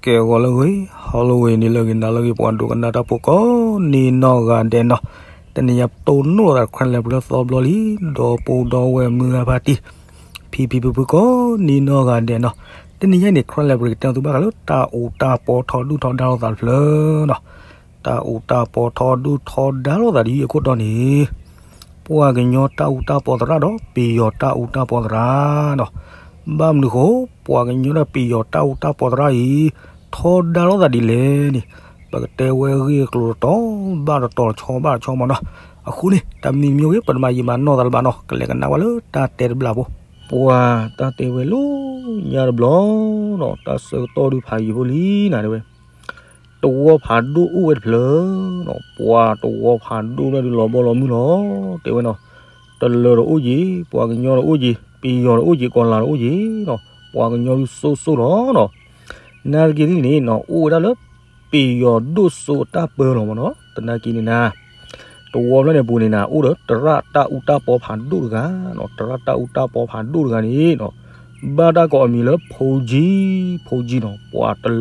ကဲဂီၤလၢအဂ့ၤ ဟီလၢအဂ့ၤ နံၤလၢအဂ့ၤ နၤလၢအဂ့ၤ ပှၤဒိကနၣ်တၢ်ဖိကိးနံၤနီၢ်ဂၤဒဲးနီၤ, တနံၤညါပတိၢ်နီၣ်သး Karen Language လၢသီဘျီလံ, ဒီပုၢ်ဒီဝဲၢ်မုၢ်ဂၤဖါတံၢ် ဖံဖံဖုဖုကိးနံၤနီၢ်ဂၤဒဲးနီၤ, တနံၤညါအံၤန့ၣ် Karen Language ကတဲသုဘၣ်ဃးလၢတၢ်အူတၢ်ပီထီဒုၣ်ထီဒါလိာ်သးတဖျၢၣ်နီၤ, တၢ်အူတၢ်ပီထီဒုၣ်ထီဒါလိာ်သးဒ်အံၤအခိၣ်တီန့ၣ် ပှၤကညီတၢ်အူတၢ်ပီသရၣ်ဒီး ပယီၤတၢ်အူတၢ်ပီသရၣ်နီၤ, ဘၣ်မနုၤအဃိ ပှၤကညီဒီးပယီၤတၢ်အူတၢ်ပီသရၣ်အံၤ ထီဒါလိာ်သးဒ်လဲၣ်န့ၣ် ပကတဲဝဲဂ့ၢ်ကျိၤတတီၤဘၣ်တတီၤ တဆီဘၣ်တဆီမးနီၤ, အဃိန့ၣ် တၢ်မံမံဂ့ၤ ပတမၤယံာ်မၤနီၢ်သးလၢၤဘၣ်နီၤ, ကလဲၤကနၣ်ဝဲလၢတၢ်တဲတဘျီဖိ, ပှၤတၢ်တဲဝဲလၢညါတဘျီနီၤ, တၢ်ဆၢကတီၢ်ဒုးဖးယံာ်ဖိလံနၤတဲဝဲ တဝီဖးဒိၣ်အိၣ်ဝဲတဖျၢၣ်နီၤ, ပှၤတဝီဖးဒိၣ်လၢဒုးလီၤဘီလီၤမုၢ်လီၤ, တဲဝဲနီၤ, တလၢၤဒီးအိၣ်ယံၤ, ပှၤကညီဒီးအိၣ်ယံၤ, ပယီၤဒီးအိၣ်ယံၤ, ကီၤလၤဒီးအိၣ်ယံၤနီၤ, ပှၤကညီဒုးစိၢ်စိၢ်လီၤနီၤ, နာ်သက့သ့ၣ်န့ၣ်နီၤ အိၣ်ဝဲဒၣ်လၢ ပယီၤဒိၣ်စိအတၢ်ပၢလီၤမးနီၤ, သနာ်က့န့ၣ်နၤ တဝီဖျၢၣ်န့ၣ်ပူၤန့ၣ်နၤ အိၣ်ဒီးသရၣ်တၢ်အူတၢ်ပီဖးဒိၣ်တဂၤနီၤ, သရၣ်တၢ်အူတၢ်ပီဖးဒိၣ်တဂၤန့ၣ်နီၤ, ဘၣ်တၢ်ကိးအမံၤလၢ ဖိကၠံ, ဖိကၠံနီၤ, ပှၤ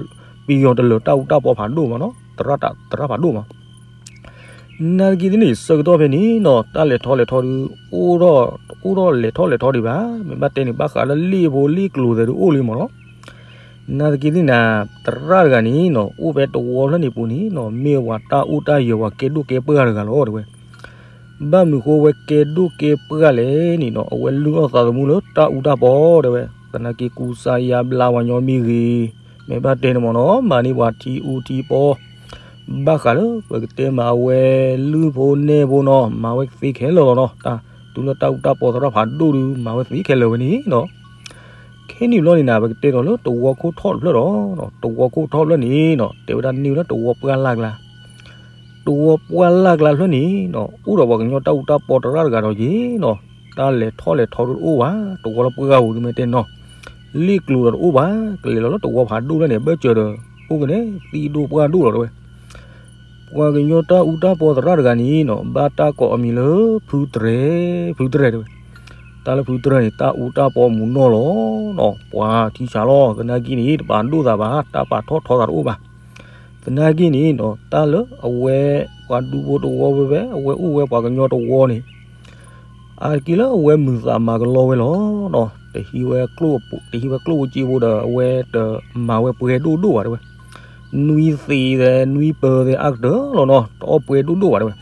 ပယီၤတလၢၤတၢ်အူတၢ်ပီဖးဒိၣ်မးနီၤ, သရၣ်တၢ် သရၣ်ဖးဒိၣ်မး နာ်သက့သ့ၣ်န့ၣ် ဆၢကတီၢ်ဖဲန့ၣ်နီၤ တၢ်လဲၤထီၣ်လဲၤထီဒုး အိၣ်ထီၣ် အိၣ်ထီၣ်လဲၤထီၣ်လဲၤထီဒံးဘၣ်, မ့ၢ်ဘၣ်တဲန့ၣ် ဘၣ်ဃးလၢလ့ၣ်ဖိလ့ၣ်ကျိၤသဲးဒုးအိၣ်လံမးနီၤ, နာ်သက့သ့ၣ်နၤ သရၣ်တဂၤန့ၣ်နီၤ အိၣ်ဖဲတဝီဖျၢၣ်န့ၣ်ပူၤန့ၣ်နီၤ မ့ၢ်ပှၤတၢ်အိၣ်တၢ်ယၢၤ ပှၤကဲဒိၣ်ကဲပှၢ်တဂၤလီၤ တဲဝဲ ဘၣ်မနုၤဃိဝဲကဲဒိၣ်ကဲပှၢ်လဲၣ်န့ၣ်နီၤ အဝဲလုၢ်အီၣ်သးသမူလၢတၢ်အူတၢ်ပီ တဲဝဲ, သနာ်က့ကူစါယါဘျါပှၤညီမ့ၢ်ဂ့ၤ, မ့ၢ်ဘၣ်တဲန့ၣ်မးနီၤ မၤန့ၢ်ပှၤထံအူထံပီ, ဘၣ်ဃးလၢပကတဲမးအဝဲ လုၢ်ဖိနဲၣ်ဖိနီၤ မၤဝဲသ့ခဲလၢာ်လီၤနီၤ, တၢ်တုၤလၢတၢ်အူတၢ်ပီသရၣ်ဖးဒိၣ်ဒုး မၤဝဲသ့ခဲလၢာ်ဝဲန့ၣ်နီၤ ခဲနံၣ်ဘျီန့ၣ်နၤ ပကတဲဒီးလၢတဝီခိၣ်ထီၣ်တဖျၢၣ်ဒီး, တဝီခိၣ်ထီၣ်တဖျၢၣ်န့ၣ်နီၤ တဲဝဲဒၣ်န့ၢ်ဝဲလၢတဝီပှၢ်လၢ်ကျါ, တဝီပှၢ်လၢ်ကျါတဖျၢၣ်န့ၣ်နီၤ အိၣ်ဒီးပှၤကညီတၢ်အူတၢ်ပီသရၣ်တဂၤဒီးယ့ၤနီၤ, တၢ်လဲၤထီၣ်လဲၤထီဒုးတအိၣ်ဘၣ်, တဝီလၢပှၢ်ဂၤပူၤဒုးမ့ၢ်တဲနီၤ, လ့ၣ်ကျိၤဒီးတအိၣ်ဘၣ်, ကလဲၤလီၤလၢတဝီဖးဒိၣ်ဖျၢၣ်န့ၣ် ဘၢၣ်စၢၤဒီး အိၣ်ကန့ၣ် သံဒိၣ်ပှၢ်ဒိၣ်လီၤတဲဝဲ ပှၤကညီတၢ်အူတၢ်ပီသရၣ်တဂၤန့ၣ်နီၤ ဘၣ်တၢ်ကိးအမံၤလၢ ဖုတြဲၤ, ဖုတြဲၤတဲဝဲ, တၢ်လၢဖုတြဲၤန့ၣ် တၢ်အူတၢ်ပီမူးနီၢ်လီၤနီၤ, ပှၤထံဆးလီၤ, သနာ်က့န့ၣ် တပာ်ဒိၣ်သးဘၣ်, တၢ်ပာ်ထီၣ်ထီသးတအိၣ်ဘၣ်, သနာ်က့န့ၣ်နီၤ တၢ်လၢအဝဲ ပှၤဒူဖိတဝီဝဲဖဲ အဝဲအိၣ်ဝဲပှၤကညီတဝီန့ၣ် အါတက့ၢ်လၢအဝဲမုာ်သးမၤကလီဝဲလီၤနီၤ, တဟံးဝဲကျိၣ်, တဟံးဝဲကျိၣ်ဖိစ့ဖိဒီး အဝဲတမၤဝဲပှဲၤဒိၣ်ဒိၣ်ဘၣ်တဲဝဲ, နွံသ့ၣ်သဲး နွံပၢၤသဲးအါကတၢၢ်လီၤနီၤ, တအီၣ်ပှဲၤဒိၣ်ဒိၣ်ဘၣ်တဲဝဲ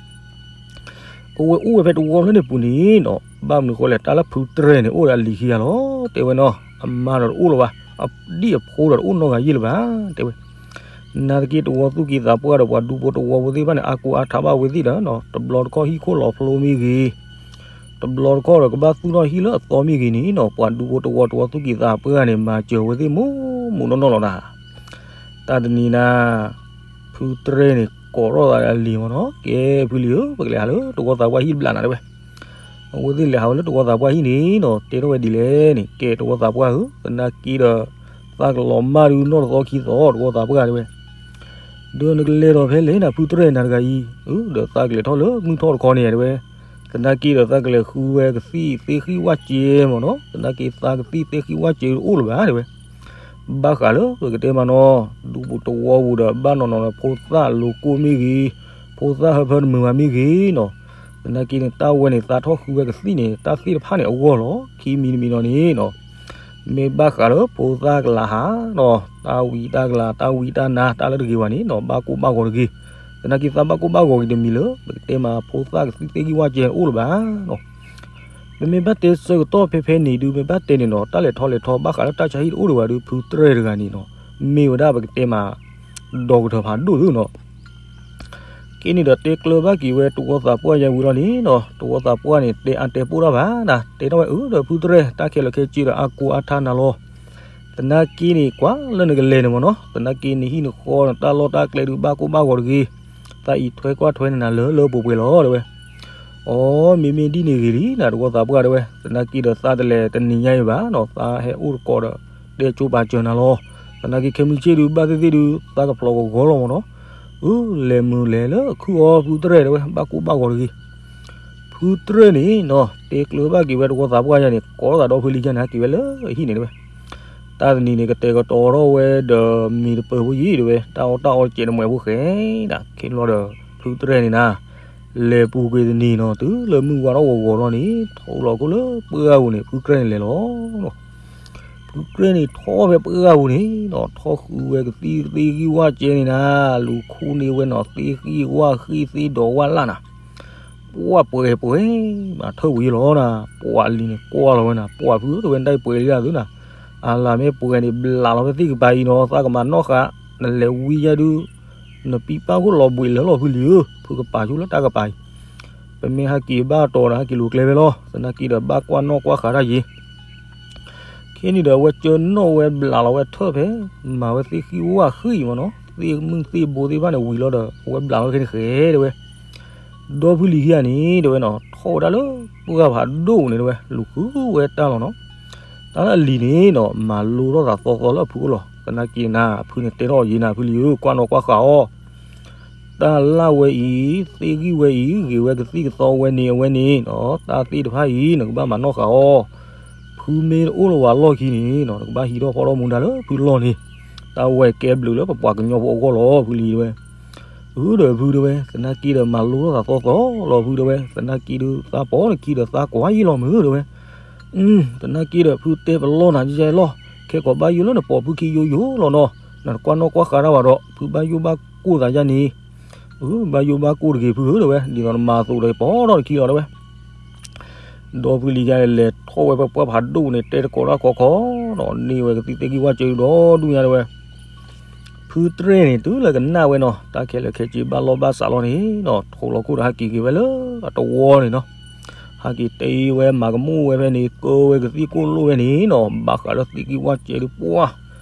အဝဲအိၣ်ဝဲဖဲတဝီဖျၢၣ်န့ၣ်ပူၤန့ၣ်နီၤ, ဘၣ်မနုၤဃိလဲၣ် တၢ်လၢဖုတြဲၤန့ၣ် အိၣ်ဒီးအလံၤခံဂၤလီၤ, တဲဝဲနီၤ, အမါဒီးတအိၣ်လၢၤဘၣ်, အဒံၣ်အဖိဒီးတအိၣ်နီတဂၤယ့ၢ်လၢၤဘၣ်, တဲဝဲ နာ်သက့တဝီသူၣ်ကံၢ်သးပှၢ်ဒီးပှၤဒူဖိတဝီဖိသ့ၣ်တဖၣ်န့ၣ် အါကိးအါထးဘၣ်ဝဲသ့ၣ်ဒီးနီၤ, တဘျီတခီၣ်ဟံၣ်ခိၣ်လီၤဖျိမ့ၢ်ဂ့ၤ, တဘျီတခီၣ်ဒီးကဘၣ်သူၣ်ထီၣ်ဟံၣ်လၢအသီမ့ၢ်ဂ့ၤန့ၣ်နီၤ, ပှၤဒူဖိတဝီတဝီသူၣ်ကံၢ်သးပှၢ်န့ၣ် မၤစၢၤဝဲသ့ၣ်မူးမူးနီၢ်နီၢ်လီၤနၤ. တၢ်တနံၤနၤ ဖုတြဲၤန့ၣ် ကိးထီၣ်သးဒီးအလံၤမးနီၤ, ကဲ ဖုလံၤဧၢ, ပကလဲၤဟးလၢတဝီသးပှၢ်ဟံၣ်တဘျီနၤတဲဝဲ အဝဲသ့ၣ်လဲၤဟးဝဲလၢတဝီသးပှၢ်ဟံၣ်န့ၣ်နီၤ, တဲထီၣ်ဝဲဒ်လဲၣ်န့ၣ်, ကဲတဝီသးပှၢ်ဧၢ, သနာ်က့ဒီး သးကလီၤမၢ်ဒုးနီၢ်တသီခံသီ တဝီသးပှၢ်တဲဝဲ, ဒီးနကလဲၤဒီးဖဲလဲၣ်နၤ ဖုတြဲၤနၤတဂၤအံၤ, ဒီးသးကလဲၤထီၣ်လၢမုၢ်ထီၣ်တခီန့ၣ်တဲဝဲ, သနာ်က့ဒီးသးကလဲၤဃုဝဲကသံၣ်သ့ၣ်ဃံၣ်ဝၣ်စဲမးနီၤ, သနာ်က့သးကသံၣ်သ့ၣ်ဃံၣ်ဝၣ်စဲတအိၣ်လၢၤဘၣ်တဲဝဲ ဘၣ်ဃးလၢပကတဲမးနီၤ, ဒူပူၤတဝီပူၤဒီး ဘၣ်နီၢ်နီၢ်ဒီး ဖိသၣ်လိၤကိၢ်မ့ၢ်ဂ့ၤ, ဖိသၣ်ဟၢဖၢတမုာ်ဘၣ်မ့ၢ်ဂ့ၤနီၤ, သနာ်က့န့ၣ် တၢ်ဝဲန့ၣ် သးထီၣ်ဃုဝဲကသံၣ်န့ၣ် တၢ်သ့ၣ်တဖၣ်န့ၣ်အဂီၢ်လီၤ. ခံမံၤတမံၤနီၤန့ၣ်နီၤ, မ့ၢ်ဘၣ်ဃးလၢဖိသၣ်ကလၤဟးနီၤ, တၢ်ဝံတၢ်ကလၤ တၢ်ဝံတၢ်နါ တၢ်လၢတဂ့ၤဘၣ်န့ၣ်နီၤ, ဘၣ်ကိၢ်ဘၣ်ဂီၤတဂ့ၤ. သနာ်က့သးဘၣ်ကိၢ်ဘၣ်ဂီၤဂ့ၤတမံၤလၢ ပကတဲမးဖိသၣ်ကသံၣ်သ့ၣ်ဃံၣ်ဝၣ်စဲအိၣ်လၢၤဘၣ်နီၤ ပမ့ၢ်ဘၣ်တဲဆၢကတီၢ်ဖဲဖဲန့ၣ်ဒုး မ့ၢ်ဘၣ်တဲန့ၣ်နီၤ, တၢ်လဲၤထီၣ်လဲၤထီဘၣ်ဃးလၢတၢ်ဆါဟံၣ်တအိၣ်ဒီးဝဲဒုး ဖုတြဲၤတဂၤန့ၣ်နီၤ, မ့ၢ်ဝဲဒၣ်ပကတဲမး ဒီကထၢၣ်ဖးဒိၣ်သုနီၤ. ကဲန့ၣ်ဒီးတဲကျၢၤဘၣ်က့ၤဝဲတဝီသးပှၢ်ယါဝံၤလီၤန့ၣ်နီၤ, တဝီသးပှၢ်န့ၣ် တဲအါတဲပိၢ်တၢ်ဘၣ်နၤ, တဲထီၣ်ဝဲအၢ ဒီးဖုတြဲၤ တၢ်ခဲလၢာ်ခဲဆ့ဒီးအါကိၢ်အါထးနၤလီၤ. သနာ်က့န့ၣ် ကွၢ်လၢနကလဲၤန့ၣ်မ့ၢ်နီၤ, သနာ်က့နဟံၣ်နဃီနတၢ်လီၢ်တၢ်ကျဲဒုး ဘၣ်ကိၢ်ဘၣ်ဂီၤတဂ့ၤ. သးအံၤထွဲကွၢ်ထွဲနၤလၢလၢပှဲၤပှဲၤလီၤတဲဝဲ. အိ မ့မ့ၢ်ဒ်န့ၣ်ဂ့ၤလံနၤ တဝီသးပှၢ်တဲဝဲ, သနာ်က့ဒီးသးတလဲၤတနံၤညါအံၤဘၣ်နီၤ, သးဟဲအိၣ်တကိးဒီး တဲကၠိပာ်စၢၤနၤလီၤ. သနာ်က့ခဲမုၢ်ဆ့ၣ်ဒုး ဘၣ်သ့ၣ်သ့ၣ်ဒုး သးကဖျိးကဂီၤလီၤမ့ၢ်နီၤ. အၢ လဲၤမုာ်လဲၤလၢအခုၣ်အီၤဖုတြဲၤတဲဝဲ ဘၣ်ကိၢ်ဘၣ်ဂီၤတဂ့ၤ. ဖုတြဲၤန့ၣ်နီၤ တဲကျၢၤဘၣ်က့ၤဝဲတဝီသးပှၢ်ယါန့ၣ် ကိးထီၣ်သးဒီဖုလံၤယါန့ၣ် ဟဲက့ၤဝဲလၢအဟံၣ်န့ၣ်တဲဝဲ. တၢ်တနံၤန့ၣ် ကတဲာ်ကတီၤထီၣ်ဝဲဒီးမ့ၤတပၢၤဖိယံၤတဲဝဲ, တၢ်အီၣ်တၢ်အီတကဲးတမှဲးဖိဃဲဒၣ်. ခဲန့ၣ်ဘျီဒီး ဖုတရဲၣ်န့ၣ်နၤ လဲၤပူၤကွံာ်တနံၤနီၤ တုၤလၢမုၢ်ဝါထီၣ်ဂီၤဂီၤလီၤန့ၣ် ထီၣ်လီၤခိၣ်လၢပှၢ်ပူၤန့ၣ် ဖုတရဲၣ်န့ၣ်လဲၤလီၤ. ဖုတရဲၣ်န့ၣ်ထီၣ်ဖဲပှၢ်ပူၤန့ၣ်ဒီး ထီၣ်ဃုဝဲကသံၣ်သ့ၣ်ဂံၢ်ဝၣ်ကဲန့ၣ်နၤ, လူၤခူၣ်န့ၢ်ဝဲနီၤ သ့ၣ်ဂံၢ်ဝၣ်ဃံၣ်သ့ၣ်ဒီးဝၣ်လၢ်နၤ ပှၢ်ပှဲၤပှဲၤ မၤထၢၣ်ဝံၤလီၤနၤ, ပှၢ်လံၤန့ၣ်ကွၢ်လီၤဝဲနၤ, ပှၢ်ဖုတဝဲဒၣ်ပှဲၤလံဒၣ်သုနၤ, အလၤမ့ၢ်ပှဲၤန့ၣ် ဘျးလီၤဖဲသ့ၣ်ကပၤအံၤနီၤ, သးကမၤနီၣ်ဃာ်, နလဲၤဝံယါဒုး, နပံပၢ်ခိၣ်လီၤဘှံးလၢလီၤဖုလံၤဧၢ, ဖုကပၤဆိလၢတၢ်ကပၤအံၤ, ပမ့ၢ်ဟဲက့ၤဘၣ်တီၤဒီးဟဲက့ၤလူၤကျဲဖဲလီၤ, သနာ်က့ဒီးဘၣ်ကွၢ်နီၣ်ကွၢ်ဃာ်တၢ်ယံၤ ခဲန့ၣ်ဒီးအဝဲကၢနီၣ်ဝဲဘျးလီၤဝဲထၢၣ်ဖဲ, မၤဝဲသ့ၣ်ဃံၣ်ဝၣ်ဃံၣ်မးနီၤ, သ့ၣ်မုၢ်သ့ၣ်ဘိသ့ၣ်တဖၣ်န့ၣ်ဝံၤလီၤဒီး အဝဲဘျးလီၤခဲန့ၣ်ဃဲတဲဝဲ, ဒီဖုလံၤခံဂၤန့ၣ်တဲဝဲနီၤ ထီၣ်ဝဲဒၣ်လၢပှၢ်ဖးဒိၣ်န့ၣ်တဲဝဲ လူၤဃုဝဲတၢ်လီၤနီၤ, တၢ်လၢအလံၤန့ၣ်နီၤ မၤလိထီၣ်သးသီသီလၢအဖုအိၣ်လီၤ, သနာ်က့နၤ အဖုန့ၣ်တဲထီၣ်ယံၤနၤ ဖုလံၤဧၢ ကွၢ်နီၣ်ကွၢ်ဃာ်အီၤ တၢ်လၢဝဲအံၤ, သ့ၣ်ဂံၢ်ဝဲအံၤ, ဂ့ၤဝဲကသံၣ်ကသီဝဲန့ၣ်အဝဲန့ၣ်နီၤ, တၢ်သ့ၣ်တဖၣ်အံၤ နကဘၣ်မၤနီၣ်ဃာ်အီၤ, ဖုမ့ၢ်တအိၣ်လၢၤဝဲလီၢ်ခံန့ၣ်နီၤ နကဘၣ်ဟံးထီၣ်ဖီထီၣ်မူဒါလၢဖုလီၢ်န့ၣ်, တၢ်ဝဲကဲဘျုးလၢပပှၤကညီဖိအဂီၢ်လီၤ ဖုလံၤဝဲ, အၢဒီးဖုတဲဝဲ သနာ်က့ဒီးမၤလိထီၣ်သးသီသီလီၤ ဖုတဲဝဲ သနာ်က့ဒုးသးပိာ်နခံဒီးသးကွၢ်ယံာ်လီၤမုၢ်တဲဝဲ သနာ်က့ဒီးဖုတဲပလီၢ်နၤယဲလီၤ, ခဲကိးဘၣ်ယိၣ်လၢနပိာ်ဖုခံယိယိလီၤနီၤ, နတကွၢ်နီၣ်ကွၢ်ဃာ်တၢ်ဘၣ်ဒီး ဖုဘၣ်ယိၣ်ဘၣ်ကိၢ်သးယါန့ၣ်, ဘၣ်ယိၣ်ဘၣ်ကိၢ်တဂ့ၤဖုဧၢတဲဝဲ ဒ်သိးနမၤအသိးဒီးပီၢ်ထီၣ်တခံလီၤတဲဝဲ ဒီဖုလံၤယါလဲၤထီၣ်ဝဲပှၢ်ဖးဒိၣ်န့ၣ် တဲတကိးတၢ်ခီခီနီၤ, န့ၢ်ဝဲကသံၣ်သ့ၣ်ဂံၢ်ဝၣ်စၢၤဒီဒူၣ်ညါတဲဝဲ ဖုတရဲၣ်န့ၣ် တုၤလၢကနၣ်ဝဲနီၤ တၢ်ခဲလၢာ်ခဲဆ့ဘၣ်လီၢ်ဘၣ်စးလီၤန့ၣ်နီၤ, ထိးလီၤခိၣ်ဒီးဟဲက့ၤက့ၤဝဲလၢအတဝီန့ၣ်နီၤ, ဟဲက့ၤတ့ဝဲမၤကမူၣ်ဝဲဖဲန့ၣ် ကၢဝဲကသံၣ်ကိၢ်လိၣ်ဝဲန့ၣ်နီၤ, ဘၣ်ဃးလၢသံၣ်ဂံၢ်ဝၣ်စဲဒုးပှၢ်,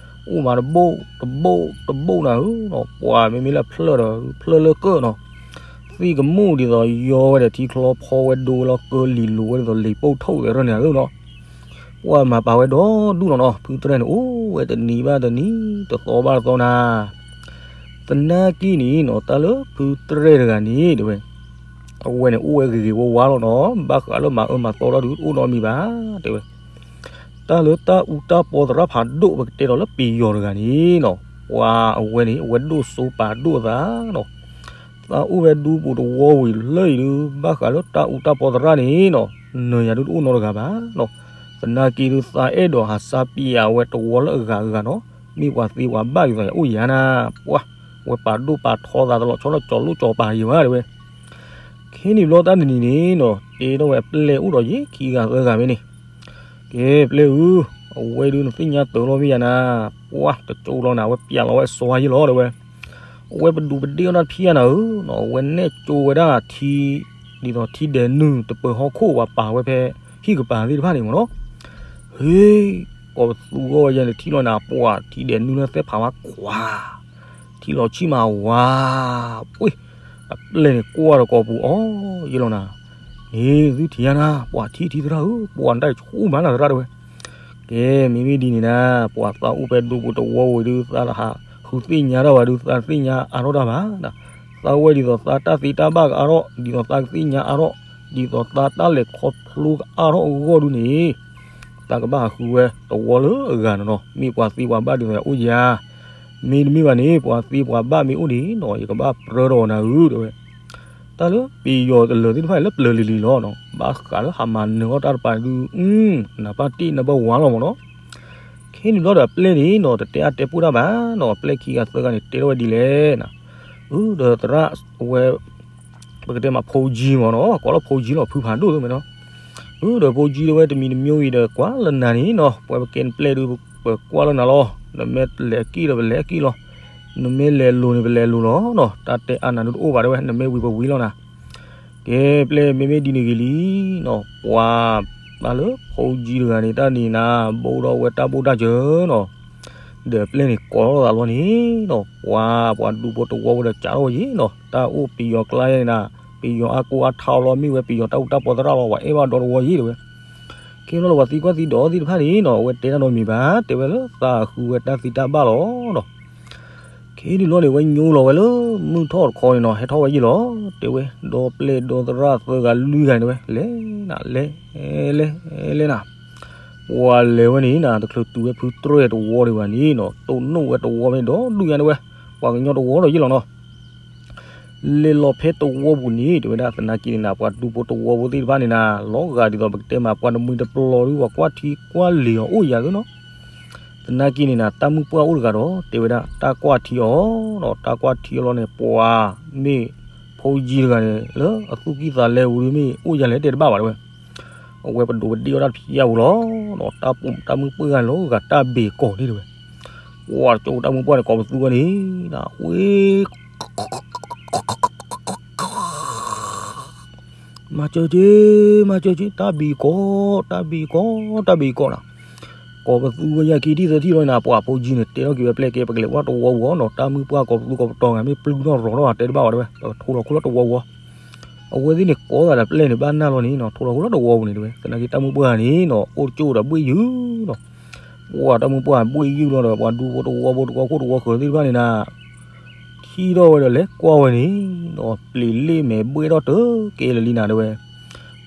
အိၣ်မးတဘိၣ်တဘိၣ်တဘိၣ်နၤဧၢနီၤ, ပှၤမ့မ့ၢ်လၢဖျၢၣ်ဒီး ဖျၢၣ်လၢကၢၢ်နီၤ, သံၣ်ကမူၣ်ဒ်သိးယီဝဲဒီးထံချီဖီဝဲဒိဝဲလီၤ ကၢလံၤလိၤဝဲဒ်သိးလံၤပိၢ်ထိၣ်သဲးထီၣ်န့ၣ်ဧၢနီၤ ပှၤမၤပာ်ဝဲဒီဒူၣ်လီၤနီၤ, ဖုတရဲၣ်န့ၣ် အိၣ်ဝဲတနံၤဘၣ်တနံၤ တသီဘၣ်တသီနၤ, သနာ်က့န့ၣ်နီၤ တၢ်လၢဖုတရဲၣ်တဂၤန့ၣ်တဲဝဲ, အဝဲန့ၣ်အိၣ်ဝဲဂ့ၤဂ့ၤဝါဝါလီၤနီၤ, ဘၣ်ဃးလၢမၤအၢမၤသီထီၣ်ဒုးတအိၣ်နီတမံၤဘၣ် တဲဝဲ, တၢ်လၢတၢ်အူတၢ်ပီသရၣ်ဖးဒိၣ် ပကတဲဒီးလၢပယီၤတဂၤန့ၣ်နီၤ, ပှၤအဝဲန့ၣ် အဝဲဒိၣ်စိပာ်ဒိၣ်အသးနီၤ သးအိၣ်ဝဲဒူပူၤတဝီဝံၤလၢအံၤဒုး ဘၣ်ဃးလၢတၢ်အူတၢ်ပီသရၣ်န့ၣ်နီၤ, နၤယၤဒုးတအိၣ်နီတဂၤဘၣ်နီၤ, သနာ်က့ဒုးသးအဲၣ်ဒိးဟးစါပျဲဝဲတဝီလၢအဂၤအဂၤနီၤ, မ့ၢ်ပှၤသ့ပှၤဘၣ်ဒ်သိးယၤအိၣ်ယၤနၤ, ပှၤ, ဝဲပာ်ဒိၣ်ပာ်ထီသးတလီၤဆီလီၤကၠီၤလိၣ်ကၠီၤပၤယံၤဝဲတဲဝဲ, ခဲန့ၣ်ဘျီတၢ်တနံၤန့ၣ်နီၤ တဲထီၣ်ဝဲအပျဲၢ်အိၣ်ဒီးယဲခံဂၤသၢဂၤဖဲန့ၣ် ကဲပျဲၢ်ဧၢ, အဝဲဒုးနသ့ၣ်ညါတၢ်လီၤမ့ၢ်ယၤနၤ, ပှၤတကၠိလီၤနၤ အဝဲပျဲလီၤဝဲအစီၤယံၤလီၤတဲဝဲ, အဝဲပဒူးပဒ့ၣ်အီၣ်တၢ်ဖံးယၤနၤဧၢနီၤ, အဝဲနဲၣ်ကၠိဝဲဒၣ်ထံ, ဒ်သိးထံဒဲးနုာ်တပၢၤဟီၣ်ခိၣ်ပှၤပာ်ဝဲဖဲဟံၣ်ကပၤသ့ၣ်တဖၣ်န့ၣ်မ့ၢ်နီၤ, ဟ့, ကိးပသူဂီၢ်ဝဲယဲန့ၣ်ထံၣ်လီၤနၤ ပှၤထံဒဲးနုာ်လၢသဲဖးဝါခွါ ထံလီၤဆံၣ်မးဝါ, ပှ့ၢ်, အပျဲၢ်န့ၣ်ကွၢ်ဒီးကိးပူၤအီၤယဲလီၤနၤ, န့ၣ်သုထံၣ်ယါနၤ ပှၤထံထံသရၣ်ဧၢ, ပှၤဒၣ်ဆူၣ်မးနၤသရၣ်တဲဝဲ, ကဲမ့မ့ၢ်ဒ်န့ၣ်နၤ, ပှၤသးအိၣ်ဖဲဒူပူၤတဝီဝံၤဒုး သးတဟးဃုသ့ၣ်ညါတၢ်ဘၣ်ဒုး သးတသ့ၣ်ညါအါထီၣ်တၢ်ဘၣ်, သးဝဲဒ်သိးသးတၢ်သ့တၢ်ဘၣ်ကအါထီၣ် ဒ်သိးသးကသ့ၣ်ညါအါထီၣ်, ဒ်သိးသးတၢ်လဲၤခီဖျိကအါထီၣ်အဂီၢ်ဒုးန့ၣ် သးကဘၣ်ဟးဃုဝဲတဝီလၢအဂၤနီၤနီၤ, မ့ၢ်ပှၤသ့ပှၤဘၣ်ဒ်သိးယအိၣ်ယၤ, မ့တမ့ၢ်ဘၣ်န့ၣ် ပှၤသ့ပှၤဘၣ်မ့ၢ်အိၣ်န့ၣ်နီၤ ယကဘၣ်ပြၢဒီးနၤဧၢတဲဝဲ, တၢ်လၢပယီၤတလၢာ်သ့ၣ်တဖၣ်အံၤလၢပျၢၤလံၤလံၤလီၤနီၤ, ဘၣ်ဃးလၢဟးမၤနၢၤအီၣ်တၢ်တပၤဒုး, နၢ်ပၢ်တ့ၢ်နၢ်ပၢ်ဝါလီၤမ့ၢ်နီၤ, ခဲန့ၣ်ဘျီဒီးအပျဲၢ်န့ၣ်နီၤ တတဲအါတဲပူၣ်တၢ်ဘၣ်နီၤ, အပျဲၢ်ခံဂၤသၢဂၤန့ၣ် တဲထီၣ်ဝဲဒ်လဲၣ်နီၤ, အၢ ဒီးသရၣ်ဝဲ ပကတဲမးဖိကၠံမ့ၢ်နီၤ, ကိးလီၤဖိကၠံလီၤ ဖုဖးဒိၣ်သ့မ့ၢ်နီၤ, အၢ ဒီးဖိကၠံတဲဝဲတမံၤတမံၤအံၤဒီး ကွၢ်လၢနၤန့ၣ်နီၤ ပဝဲပကဲနပျဲၢ်ဒုး ပကွၢ်လၢနၤလီၤ, နမ့ၢ်လဲၤကံၣ်ဒီးပလဲၤကံၣ်လီၤ, နမ့ၢ်လဲၤလိၤန့ၣ် ပလဲၤလိၤလီၤနီၤ, တၢ်တဲအါနၤဒုးတအိၣ်ဘၣ်တဲဝဲ နမ့ၢ်ဝံၤပဝံၤလီၤနၤ ကဲပျဲၢ်မ့မ့ၢ်ဒ်န့ၣ်ဂ့ၤလံနီၤ, ပှၤ တၢ်လၢဖိကၠံတဂၤန့ၣ် တၢ်န့ၣ်နၤ ဘိၣ်ထီၣ်ဝဲတၢ်ဘိၣ်တၢ်စၢၤနီၤ, ဒီးပျဲၢ်န့ၣ်ကိးထီၣ်သးလီၤန့ၣ်နီၤ, ပှၤ ပှၤဒူဖိတဝီဝဲဒီးကးထီၣ်ဝဲယံၤနီၤ, တၢ်အိၣ်ပယီၤကျါယဲန့ၣ်နၤ, ပယီၤအါကိးအါထါအီၤလီၤ မ့ၢ်ဝဲပယီၤတၢ်အူတၢ်ပီသရၣ်လီၤ ပှၤအဲၣ်ဘၣ်ဒီတဝီယံၤတဲဝဲ ခဲန့ၣ်လီၤ ပှၤသံကွၢ်သံဒိးသ့ၣ်တဖၣ်န့ၣ်နီၤ အဝဲတဲတၢ်နီတမံၤဘၣ် တဲဝဲလၢသးဃုဝဲတၢ်သံတၢ်ဘၣ်လီၤနီၤ, ခဲန့ၣ်လီၤန့ၣ် အဝဲညိလီၤဝဲလၢမုၢ်ထီၣ်တခီန့ၣ်နီၤ ဟဲထီၣ်ဝဲယံၤလီၤ, တဲဝဲ ဒီပျဲၢ်ဒီသရၣ်သၢဂၤလွံၢ်ဂၤန့ၣ်တဲဝဲ လဲၤနၤ လဲၤ လဲၤ လဲၤနၤ, တ ပှၤလဲၤဝဲန့ၣ်နၤ တချုးတုၤဝဲဖုတြဲၢ်တဝီဒံးဘၣ်န့ၣ်နီၤ တိၢ်နီၣ်ဝဲတဝီဖဲဒီဒူၣ်ညါတဲဝဲ, ပှၤကညီတဝီဒီးယ့ၢ်လီၤနီၤ. လဲၤလီၤဖဲတဝီပူၤန့ၣ် တဲဝဲဒၣ် သနာ်က့န့ၣ်နၤ ပှၤဒူဖိတဝီဖိသ့ၣ်တဖၣ်န့ၣ်နၤ လီၤဂာ်ဒ်သိးပကတဲမး ပှၤတမှံၤတပျီၤဒုး ပှၤကွၢ်ထံကွၢ်လံၤအီၤအိၣ်ယၤသုနီၤ. သနာ်က့န့ၣ်နၤ တၢ်မုၢ်ပှၢ်အိၣ်တဂၤဒီး တဲဝဲဒၣ် တၢ်ကွၢ်ထံအီၤဒီး တၢ်ကွၢ်ထံအီၤလီၤန့ၣ် ပှၤမ့ၢ်ဖိကၠံတဂၤန့ၣ် လၢအသူၣ်ကံၢ်သးလဲပူၤဒုး မ့ၢ်အိၣ်ယၤလဲၣ်တဲတဘၣ်ဘၣ်တဲဝဲ. အဝဲပဒိးပဒ့ၣ်အီၣ်တၢ်တဖျၢၣ်ပူၤလီၤ. တၢ်မုၢ်ပှၢ်န့ၣ်လီၤဂာ်တၢ်ဘ့ၣ်ကီးန့ၣ်တဲဝဲ. ပှၤကၠိတၢ်မုၢ်ပှၢ်န့ၣ် ကိးပသူဝဲန့ၣ် ဝ့ မၤစၢၤက့ၤ, မၤစၢၤက့ၤ, တၢ်ဘ့ၣ်ကီး, တၢ်ဘ့ၣ်ကီး, တၢ်ဘ့ၣ်ကီးနၤ. ကိးပသူဝဲယၤခံထံၣ်သၢထံၣ်လီၤနၤ ပှၤဖိကၠံန့ၣ် တဲထီၣ်က့ၤဝဲပျဲၢ်ကဲ ပကလဲၤဝဲတဝီပူၤနီၤ တၢ်မုၢ်ပှၢ်ကိးပသူကိးပတီၤဂၤ မ့ၢ်ပျုၢ်ထီၣ်ရီၤထီၣ်တဲတဘၣ်ဝဲတဲဝဲ ပကထိလီၤခိလီၤတဝီပူၤ. အဝဲသ့ၣ်န့ၣ် ကိးသးဒီးပျဲၢ်န့ၣ် ဘၣ်နၢ်လီၤန့ၣ်နီၤ ထိလီၤခိလီၤတဝီပူၤန့ၣ်တဲဝဲ သနာ်က့တၢ်မုၢ်ပှၢ်န့ၣ်နီၤ အိၣ်တကၠိၣ်ဒီးဘှ့ၣ်ယုၢ်နီၤ. ပှၤတၢ်မုၢ်ပှၢ်ဘှ့ၣ်ယုၢ်လီၤဒီး ပှၤဒူဖိတဝီဖိ တဝီခိၣ်တဝီဃၢၤသ့ၣ်တဖၣ်န့ၣ်နၤ ထံၣ်ထီၣ်ဝဲဒီးလဲၤကွၢ်ဝဲန့ၣ်နီၤ ပျ့ၤလ့ၣ်မဲာ်ဘှ့ၣ်ထီၣ်တကဲလၢာ်လံနၤတဲဝဲ.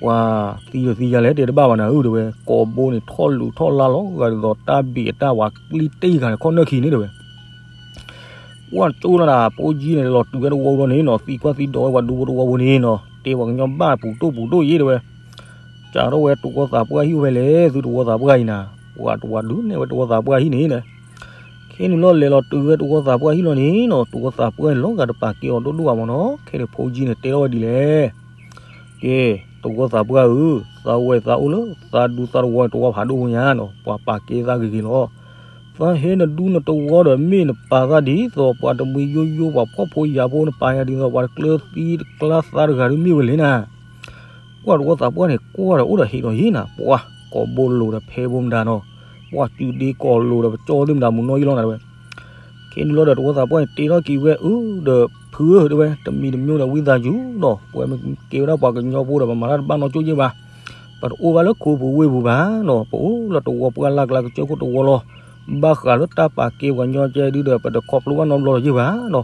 ပှၤသံဒီးသံယၤလဲၣ်တဲတဘၣ်ဘၣ်နၤဧၢတဲဝဲ ကိးဘိန့ၣ်ထီၣ်လူၤထီၣ်လါလီၤဂာ်ဒ်သိးတၢ်ဘ့ၣ်အတၢ်ဝၤကျံတ့ၢ်ဂၤန့ၣ် ခီၣ်နၢၣ်ခံန့ၣ်တဲဝဲ. ပှၤကၠိလီၤနၤ ဖိကၠံန့ၣ် လီၤတုၤဝဲတဝီပူၤလီၤန့ၣ်နီၤ သံကွၢ်သံဒိးဝဲပှၤဒူဖိတဝီပူၤန့ၣ်နီၤ တဲပှၤကညီဘၣ်ပူၤဒိၣ်ပူၤဒိၣ်ယ့ၣ်တဲဝဲ စးထီၣ်ဝဲတဝီသးပှၢ်ဟံၣ်အိၣ်ဖဲလဲၣ် သုတဝီသးပှၢ်အံၤနၤ, ပှၤတဝီဒုးနဲၣ်ဝဲတဝီသးပှၢ်ဟံၣ်န့ၣ်နၤ. ခဲန့ၣ်လီၤလဲၤလီၤတုၤဝဲတဝီသးပှၢ်ဟံၣ်လီၤန့ၣ်နီၤ တဝီသးပှၢ်န့ၣ် လီၤဂာ်တပာ်ကဲအီၤဒိၣ်ဒိၣ်ဘၣ်မၢ်နီၤ. ခဲန့ၣ်ဖိကၠံန့ၣ်တဲထီၣ်ဝဲဒ်လဲၣ် ကဲ, တဝီသးပှၢ်ဧၢ, သးဝဲသးအိၣ်လၢသးဒူသးတဝီန့ၣ် တဝီဖးဒိၣ်ညါနီၤ, ပှၤပာ်ကဲသးဂ့ၤဂ့ၤလီၤ. သးဟဲနဒူနတဝီဒီး မ့ၢ်နပာ်သးဒ်သိးပှၤတမှံၤယိယိ ပှၤဖှီၣ်ဖိယာ်ဖိ နပာ်ယၤဒ်သိးပှၤတကျၢၤသံတကျၢၤသးတဂၤဒုးမ့ၢ်ဝဲလဲၣ်နၤ. ပှၤတဝီသးပှၢ်န့ၣ် ကွၢ်ဒီးအိၣ်ဒီးဟ့ၣ်ဒီးယ့ၣ်နၤ, ပှၤကိးဘိလိၤဒီးဖဲဘိမတၤနီၤ, ပှၤစုဒ့ကိးလိၤဒီးပကၠီသ့ၣ်မတၤမုၢ်နီၢ်ယံလီၤနၤတဲဝဲ. ခဲန့ၣ်လီၤဒီးတဝီသးပှၢ်န့ၣ် တဲထီၣ်က့ၤဝဲအုဒီးဖုဧၢတဲဝဲ, တမံၤတမံၤဒီးဝံသးစူၤနီၤ, ပဝဲမ့ၢ်ကဲဝဲဒၣ်ပှၤကညီဖိဒီး ပမၤတၢ်တဘၣ်နီၢ်ကၠိၣ်ယ့ၣ်ဘၣ်, ပတအိၣ်ဘၣ်လၢခိပူၤဝ့ၢ်ပူၤဘၣ်နီၤ, ပအိၣ်လၢတဝီပှၢ်လၢ်ကျါကစၢၢ်ခိၣ်တဝီလီၤ. ဘၣ်ဃးလၢတၢ်ပာ်ကဲပှၤကညီကဲဒုဒီး ပတခီဖျိဘၣ်နီတဘျီဒီးယ့ၣ်ဘၣ်နီၤ.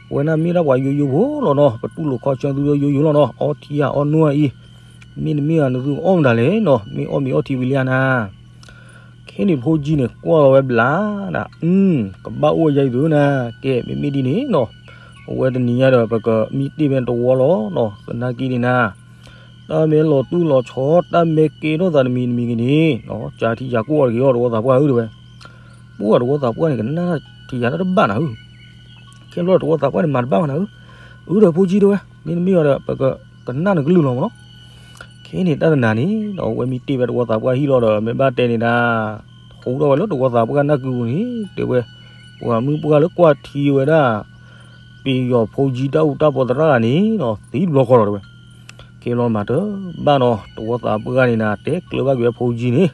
ပဝဲဒၣ်မ့ၢ်ဒၣ်ပှၤယိယိဖိလီၤနီၤ, ပတူၢ်လိာ်ခီဆၢသုဒီးယိယိလီၤနီၤ, အီထံဧါအီနိဧါအံၤ, မ့တမ့ၢ်ဧါ နသုအီၣ်မတၤလဲၣ်နီၤ, မ့ၢ်အီၣ်မ့ၤအီထံဝံၤလံဧါနၤ. ခဲန့ၣ်ဖိကၠံန့ၣ် ကွၢ်လီၤဝဲဘျးနၤ, ကဘၣ်အိၣ်ယၤအံၤသုနၤ, ကဲမ့မ့ၢ်ဒ်န့ၣ်နီၤ, အဝဲတနံၤညါဒီး ပကမံတ့ၢ်ဝဲတဝီလီၤနီၤ, သနာ်က့န့ၣ်နၤ, တၢ်မ့ၢ်လီၤတူၢ်လီၤဆီ တၢ်မ့ၢ်ကဲထီၣ်သးတမံၤတမံၤက့ၤန့ၣ်, ကထံၣ်ယၤကိၢ်အီၤတဂ့ၤအီၤ တဝီသးပှၢ်ဧၢတဲဝဲ. ပှၤတဝီသးပှၢ်န့ၣ် ကနၣ်ထံယၤတၢ်တဘၣ်နၤဧၢ. ခဲန့ၣ်ဘျီတဝီသးပှၢ်န့ၣ် မၤတဘၣ်မးနၤဧၢ, အုဒီးဖိကၠံတဲဝဲ, မ့တမ့ၢ်အီၤဒီး ပကကနၣ်နကလုၢ်လီၤမၢ်နီၤ. ခဲန့ၣ်တၢ်တနၤန့ၣ် အဝဲမံတ့ၢ်ဝဲတဝီသးပှၢ်ဟံၣ်လီၤဒီး မ့ၢ်ဘၣ်တဲန့ၣ်ဒၣ်, ဟူးထီၣ်ဝဲလၢတဝီသးပှၢ်နၢ်ကုပူၤန့ၣ် တဲဝဲ, ပှၤမုၢ်ပှၢ်လၢကွၢ်ထံဝဲဒၣ် ပယီၤဖိကၠံတၢ်အူတၢ်ပီးသရၣ်ဂၤန့ၣ်နီၤ သံတဘျီဃီလီၤတဲဝဲ. ခဲလီၤမၤတဘၣ်နီၤ, တဝီသးပှၢ်န့ၣ်နၤ တဲကျၢၤဘၣ်က့ၤဝဲဖိကၠံန့ၣ်,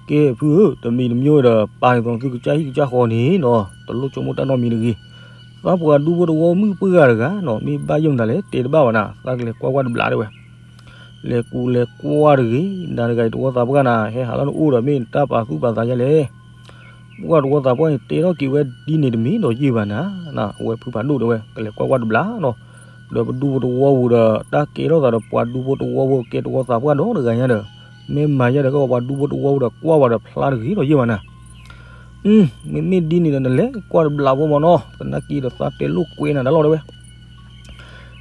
ကဲဖုဧၢ, တမံၤတမံၤဒီး ပာ်န့ၢ်သိးသုကစၢ်ဟံၣ်ကစၢ်ဃီန့ၣ်နီၤ တလိၣ်ဆိကမိၣ်တၢ်နီတမံၤတဂ့ၤ. သးပှၤဒူဖိတဝီမုၢ်ပှၢ်ဂၤတဂၤနီၤ မ့ၢ်ဘၣ်ယိၣ်မတၤလဲၣ် တဲတဘၣ်ဘၣ်နၤ, သးကလဲၤကွၢ်ကွၢ်တဘျးတဲဝဲ. လဲၤကူလဲၤကွၢ်တဂ့ၤ, နၤတဂၤအံၤတဝီသးပှၢ်နၤ ဟဲဟးလၢနအိၣ်ဒီး မ့ၢ်နတၢ်ပာ်သူၣ်ပာ်သးယါလဲၣ်. ပှၤတဝီသးပှၢ်န့ၣ် တဲထီၣ်က့ၤဝဲဒ်န့ၣ်တမံၤဒီးယ့ၢ်ဘၣ်နၤ, အဝဲဖုဖးဒိၣ်တဲဝဲ ကလဲၤကွၢ်ကွၢ်တဘျးနီၤ, ဒီးပဒူဖိတဝီပူၤဒီး တၢ်ကဲထီၣ်သးဒီးပှၤဒူဖိတဝီပူၤ ကဲတဝီသးပှၢ်ဒီတဂၤညါဒီး မ့ၢ်မၤယါဒီးကဲပှၤဒူဖိတဝီပူၤဒီး ကွၢ်ဝဲဒီးဖျါတဂ့ၤဒီးယ့ၢ်ဘၣ်နၤ. မ့မ့ၢ်ဒ်န့ၣ်ဒီး နလဲၤကွၢ်တဘျးဖိမၢ်နီၤ, သနာ်က့ဒီးသးတဲလိာ်ကွဲနၤဒၣ်လီၤတဲဝဲ.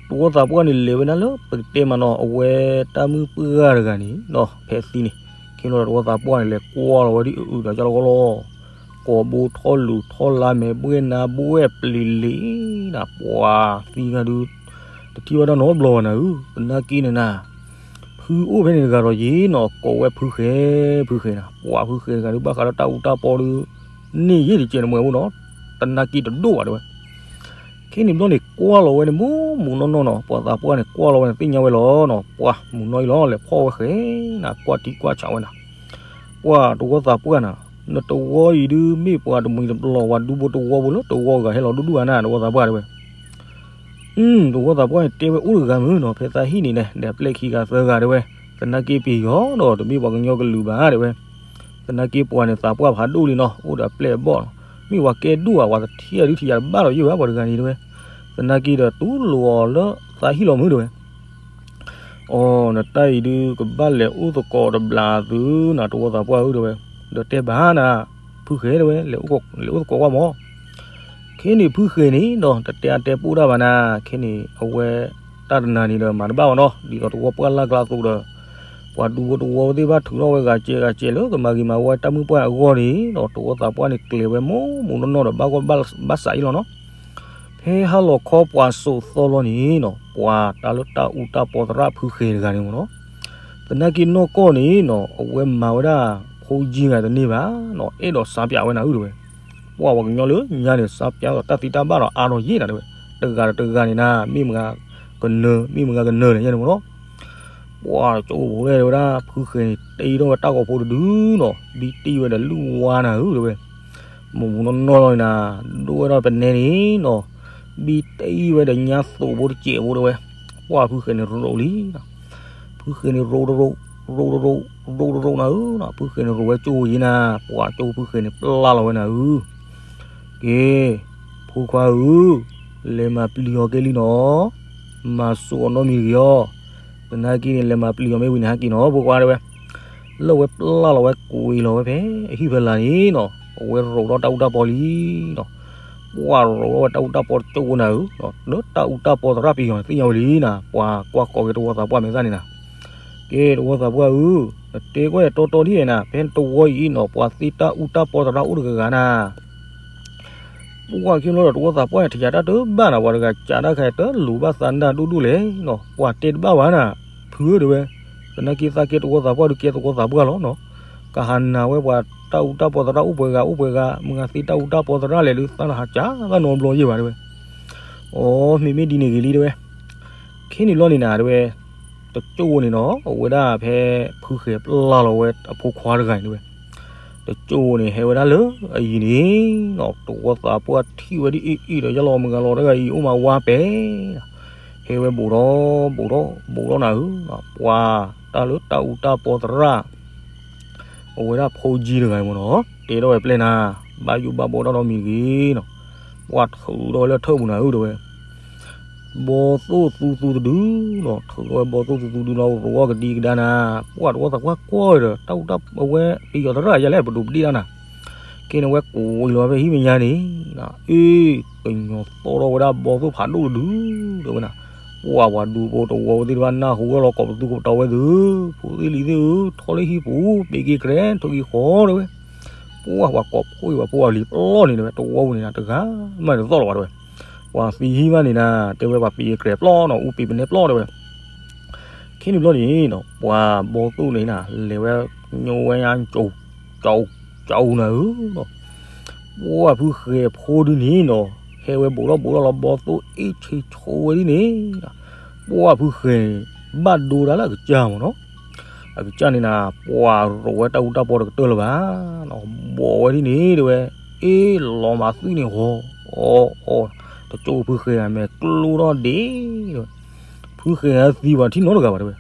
တဝီသးပှၢ်န့ၣ် လဲၤဝဲဒၣ်လၢပကတဲမးနီၤ အဝဲတၢ်မုၢ်ပှၢ်ဂၤတဂၤန့ၣ်နီၤ ဖဲသံန့ၣ်, ခဲလီၤတဝီသးပှၢ်န့ၣ် လဲၤကွၢ်လီၤဝဲဒ်အုးဒီးကၢ်လီၤကီလီၤ, ကိးဘိထီၣ်လူၤထီၣ်လါမဲာ်ဘှဲၣ်နါဘှဲၣ်ပျံၤလံနၤ, ပှၤသံဂၤဒုး တထံၣ်ဘၣ်တၢ်နီတဘျီဘၣ်နၤဧၢ, သနာ်က့န့ၣ်နၤ ဖုအိၣ်ဖဲန့ၣ်တဂၤဒီးယ့ၣ်နီၤ ကိးဝဲဖုဃဲၤ ဖုဃဲၤနၤ, ပှၤဖုဃဲၤတဂၤဒုး ဘၣ်ဃးလၢတၢ်အူတၢ်ပီဒီး န့ၢ်ယ့ၣ်တကဲးနမဲာ်ဖိနီၤ, သနာ်က့တဒိၣ်ဘၣ်တဲဝဲ. ခဲန့ၣ်ဘျီန့ၣ် ကွၢ်လီၤဝဲန့ၣ် မူမူနီၢ်နီၢ်နီၤ, ပှၤသးပှၢ်န့ၣ် ကွၢ်လီၤဝဲန့ၣ် သ့ၣ်ညါဝဲလီၤနီၤ, ပှၤမုၢ်နီၢ်အံၤလီၤ လဲၤဖီၣ်ဝဲဃဲၤနၤ ကွၢ်ထံကွၢ်ဆးဝဲနၤ, ပှၤတဝီသးပှၢ်နၤ, နတဝီအံၤဒုး မ့ၢ်ပှၤတမှံၤတပျီၤ ပှၤဒူဖိတဝီဖိလၢတဝီဂၤဟဲလီၤဒူဒူဧါနၤ တဝီသးပှၢ်တဲဝဲ. တဝီသးပှၢ်န့ၣ် တဲဝဲအိၣ်တဂၤမုၢ်နီၤ, ဖဲသးဟံၣ်န့ၣ် ဒီးပျဲၢ်ခံဂၤသၢဂၤတဲဝဲ, သနာ်က့ပယီၤဒီး တမ့ၢ်ပှၤကညီကလုာ်ဘၣ်တဲဝဲ, သနာ်က့ပှၤန့ၣ် သးပှၢ်ဖးဒိၣ်လံနီၤ, အိၣ်ဒီးပျဲၢ်အဘီၣ်နီၤ, မ့ၢ်ပှၤကဲဒိၣ်ဧါ ပှၤတထံၣ်အဒုထံၣ်ယၤတဘၣ်ဒီးယ့ၢ်ဘၣ် ပှၤတဂၤန့ၣ်တဲဝဲ, သနာ်က့ဒီးတူၢ်လိာ်အီၤလၢသးဟံၣ်လီၤမုၢ်တဲဝဲ. အိ နတၢ်အံၤဒုး ကဘၣ်လဲၤအိၣ်သကိးတဘျီသုနီၤ တဝီသးပှၢ်ဧၢ တဲဝဲ, ဒီးတဲဘၣ်နၤ, ဖုဃဲၤ တဲဝဲ, လဲၤအိၣ်သကိးကွၢ်မး. ခဲန့ၣ်ဖုဃဲၤန့ၣ်ဒီး တတဲအါတဲပိၢ်တၢ်ဘၣ်နၤ, ခဲန့ၣ်အဝဲတၢ်တနၤန့ၣ်ဒီး မၤတဘၣ်ဘၣ်နီၤ, ဒ်သိးတဝီပှၢ်လၢ်ကျါအသိးဒီး ပှၤဒူဖိတဝီသ့ၣ်တဖၣ်ထုးထီၣ်ဝဲဂၤစဲးဂၤစဲးလၢ ကမၤဂ့ၤမၤဝါတၢ်မုၣ်ပှၢ်အဂီၢ်န့ၣ်ဒီး တဝီသးပှၢ်န့ၣ်ကျဲၤဝဲမိၢ်မိၢ်နီၢ်နီၢ်ဒီး ဘၣ်ဂီၢ်ဘၣ်စးအံၤလီၤနီၤ. ဖဲဟါလီၤခီပှၤစိာ်သီလီၤန့ၣ်နီၤ ပှၤတၢ်လၢတၢ်အူတၢ်ပီသရၣ်ဖုဃဲၤတဂၤန့ၣ်မ့ၢ်နီၤ, သနာ်က့နီၢ်ကီၢ်န့ၣ်နီၤ အဝဲမၤဝဲဒၣ်ဖိကၠံဂၤတန့ၢ်ဘၣ်နီၤ, အဲၣ်ဒိးစါပၠးဝဲနၤဧၢ တဲဝဲ. ပှၤပှၤကညီလၢညါန့ၣ် စါပၠးဒီးတၢ်သံတၢ်ဘၣ်ဒီးအါထီၣ်ယဲၢ်နၤ တဲဝဲ, တဂၤဒီးတဂၤန့ၣ်နၤ မ့ၢ်မဂၤကနၢၤ မ့ၢ်မဂၤကနၢၤလဲၣ်ညါန့ၣ်မ့ၢ်နီၤ. ပှၤကၠိဖိဝဲဒၣ် ဖုဃဲၤန့ၣ် တ့ထီၣ်ဝဲတၢ်ဂီၤဖိတဒုနီၤ, ဘံတ့ဝဲဒီးလုၢ်ဝါနၤဧၢ တဲဝဲ. မိၢ်မိၢ်နီၢ်နီၢ်လီၤန့ၣ်နၤ ဒိၣ်ဝဲဒီးပနဲန့ၣ်နီၤ, ဘံတ့ဝဲဒီးညါသိးဖိတစဲးဖိ တဲဝဲ. ပှၤဖုဃဲၤန့ၣ် ရိးလံ, ဖုဃဲၤန့ၣ် ရိးတရိး ရိးတရိး ရိးတရိးနၤဧၢ, ဖုဃဲၤန့ၣ်ရိးဝဲကၠိယံၤနၤ, ပှၤကၠိဖုဃဲၤန့ၣ် ပျၢ်လီၤဝဲနၤဧၢ. က့ၤ ဖိခွါဧၢ, လဲၤမၤပျံၤအီၤကဲလံနီၤ, မၤစိာ်အီၤနီတမံၤတဂ့ၤအီၤ, သနာ်က့န့ၣ် လဲၤမၤပျံၤအီၤမ့ၢ်ဝံၤန့ၣ် ဟဲက့ၤနီၤ ဖိခွါ တဲဝဲ. လၢဝဲပျၢ်လီၤဝဲ ကွံာ်လီၤဝဲဖဲအဟံၣ်ဖဲလာ်န့ၣ်နီၤ, အဝဲရိးထီၣ်တၢ်အူတၢ်ပီလံနီၤ. ပှၤရိးထီၣ်ဝဲတၢ်အူတၢ်ပီတကၠိဖိနၤဧၢ, လၢတၢ်အူတၢ်ပီသရၣ်ပယီၤန့ၣ် သ့ၣ်ညါဝဲလံနၤ, ပှၤကွၢ်ဃီၤက့ၤတဝီသးပှၢ်မဲာ်သၣ်န့ၣ်နၤ. က့ၤတဝီသးပှၢ်ဧၢ, နတဲကွၢ်ယဲတီတီဒ်န့ၣ်နၤ, ဖဲတဝီအံၤနီၤ ပှၤသ့တၢ်အူတၢ်ပီသရၣ်အိၣ်တဂၤဂၤနၤ. ပှၤက့ၤလီၤဒီးတဝီသးပှၢ်န့ၣ် ထံၣ်ယၤတၢ်တဘၣ်နၤ, ပှၤတဂၤကးတၢ်ခဲအံၤ တလိၤဘၣ်သးနၢ်ဒိၣ်ဒိၣ်လဲၣ်နီၤ, ပှၤတဲတဘၣ်ဘၣ်နၤ, ဖုဧၢ တဲဝဲ. သနာ်က့သးကဲတဝီသးပှၢ်ဒုးကဲတဝီသးပှၢ်လီၤနီၤ, ကဟးနၤဝဲပှၤတၢ်အူတၢ်ပီသရၣ်အိၣ်ပှဲၤဂၤအိၣ်ပှဲၤဂၤ, မ့ၢ်ဂၤသ့တၢ်အူတၢ်ပီသရၣ်လဲၣ်ဒုး သးနဟးကးဘၣ်နီတဘျီယဲၢ်ဘၣ် တဲဝဲ. အိ မ့မ့ၢ်ဒ်န့ၣ်ဂ့ၤလံ တဲဝဲ. ခဲန့ၣ်ဘျီန့ၣ်နၤ တဲဝဲ, တကၠိဖိန့ၣ်နီၤ အဝဲဒၣ်ဖဲဖုဃဲၤပျၢ်လီၤဝဲအဖိခွါတဂၤန့ၣ် တဲဝဲ. တကၠိဖိန့ၣ် ဟဲဝဲဒၣ်လၢအယံၤန့ၣ်နီၤ, တဝီသးပှၢ်ထံၣ်ဝဲဒ်အံၤအံၤဒီး ယလီၤမုၢ်ဂၤလီၤတဂၤအံၤ အိၣ်မးဝါပဲာ်, ဟဲဝဲဘူးဒီး ဘူးဒီး ဘူးဒီးနၤဧၢ, ပှၤတၢ်လၢတၢ်အူတၢ်ပီသရၣ် အဝဲဒၣ်ဖိကၠံတဂၤအံၤမ့ၢ်နီၤ, တဲထီၣ်ဝဲပျဲၢ်နၤ, ဘၣ်ယိၣ်ဘၣ်ဘီတၢ်နီတမံၤတဂ့ၤနီၤ, ပှၤထုးထီၣ်ဝဲလၢထၢၣ်ပူၤနၤဧၢ တဲဝဲ. ဘီသိၣ်သူသူတဒုနီၤ, ထုးထီၣ်ဝဲဘီသိၣ်သူသူတဒုလီၤ, ရိးအီၣ်ကဒံကဒါနၤ, ပှၤတဝီသးပှၢ်ကွၢ်ဒီး တၢ်အူတၢ်အဝဲပယီၤသရၣ်ယဲလဲၣ် ပဒိးပဒ့ၣ်တၢ်နၤ. က့န့ၣ်ဝဲကွံာ်လီၤဝဲဖဲဟံၣ်မဲာ်ညါန့ၣ်, အ့ ကညီၤသီၣ်ထီၣ်ဝဲဒၣ်ဘီသိၣ်ဖးဒိၣ်တဒု, တဲဝဲနၤ. ပှၤပှၤဒူဖိတဝီဝဲသ့ၣ်တဖၣ်နၢ်ဟူဝဲလီၤ ကိးပသူကိးပတီၤဝဲသု, ဖိသ့ၣ်လံၤသ့ၣ်ဧၢ, ထီၣ်လၢဟံၣ်ပူၤ ပ့ၤက့ၤကြဲး ထုးက့ၤဃီ တဲဝဲ. ပှၤပှၤကိးဖိအံၤ ပှၤဖိအလံၤပျီန့ၣ် တဲဝဲ, တဝီပူၤန့ၣ်နၤ တဂၤမးတသီၣ်လၢၤဘၣ် တဲဝဲ. ပှၤသံဟံၣ်ဘၣ်န့ၣ်နၤ, တဲဝဲ ပှၤပ့ၤက့ၤကြဲးပျီနီၤ, အူပ့ၤပနဲပျီ တဲဝဲ. ခဲန့ၣ်ဘျီန့ၣ်နီၤ ပှၤဘီသိၣ်န့ၣ်နၤ လဲၤဝဲညိဝဲညါ ကၠီ ကၠီ ကၠီနၤဧၢ, ပှၤဖုဃဲၤဖိဒုန့ၣ်နီၤ, ဟဲဝဲဘူးထီၣ်ဘူးထီၣ်လီၤ ဘီသိၣ်အ့ၣ်ဆ့ဆိဝဲဒ်န့ၣ်, ပှၤဖုဃဲၤန့ၣ် ဘၣ်ဒိဒၣ်လၢအကစၢ်မ့ၢ်နီၤ, အကစၢ်န့ၣ်နၤ ပှၤရိးဝဲတၢ်အူတၢ်ပီတကတၢၢ်လၢၤဘၣ်, ဘီးဝဲဒ်န့ၣ် တဲဝဲ, အ့ၣ် လီၤမၤသွံၣ်န့ၣ် ဟီ အီ အီ, တကၠိဖုဃဲၤဂၤမဲာ်ကျိထီၣ်ဒ့ တဲဝဲ. ဖုဃဲၤဂၤသံပှၤထံၣ်နီတဂၤဘၣ် တဲဝဲ.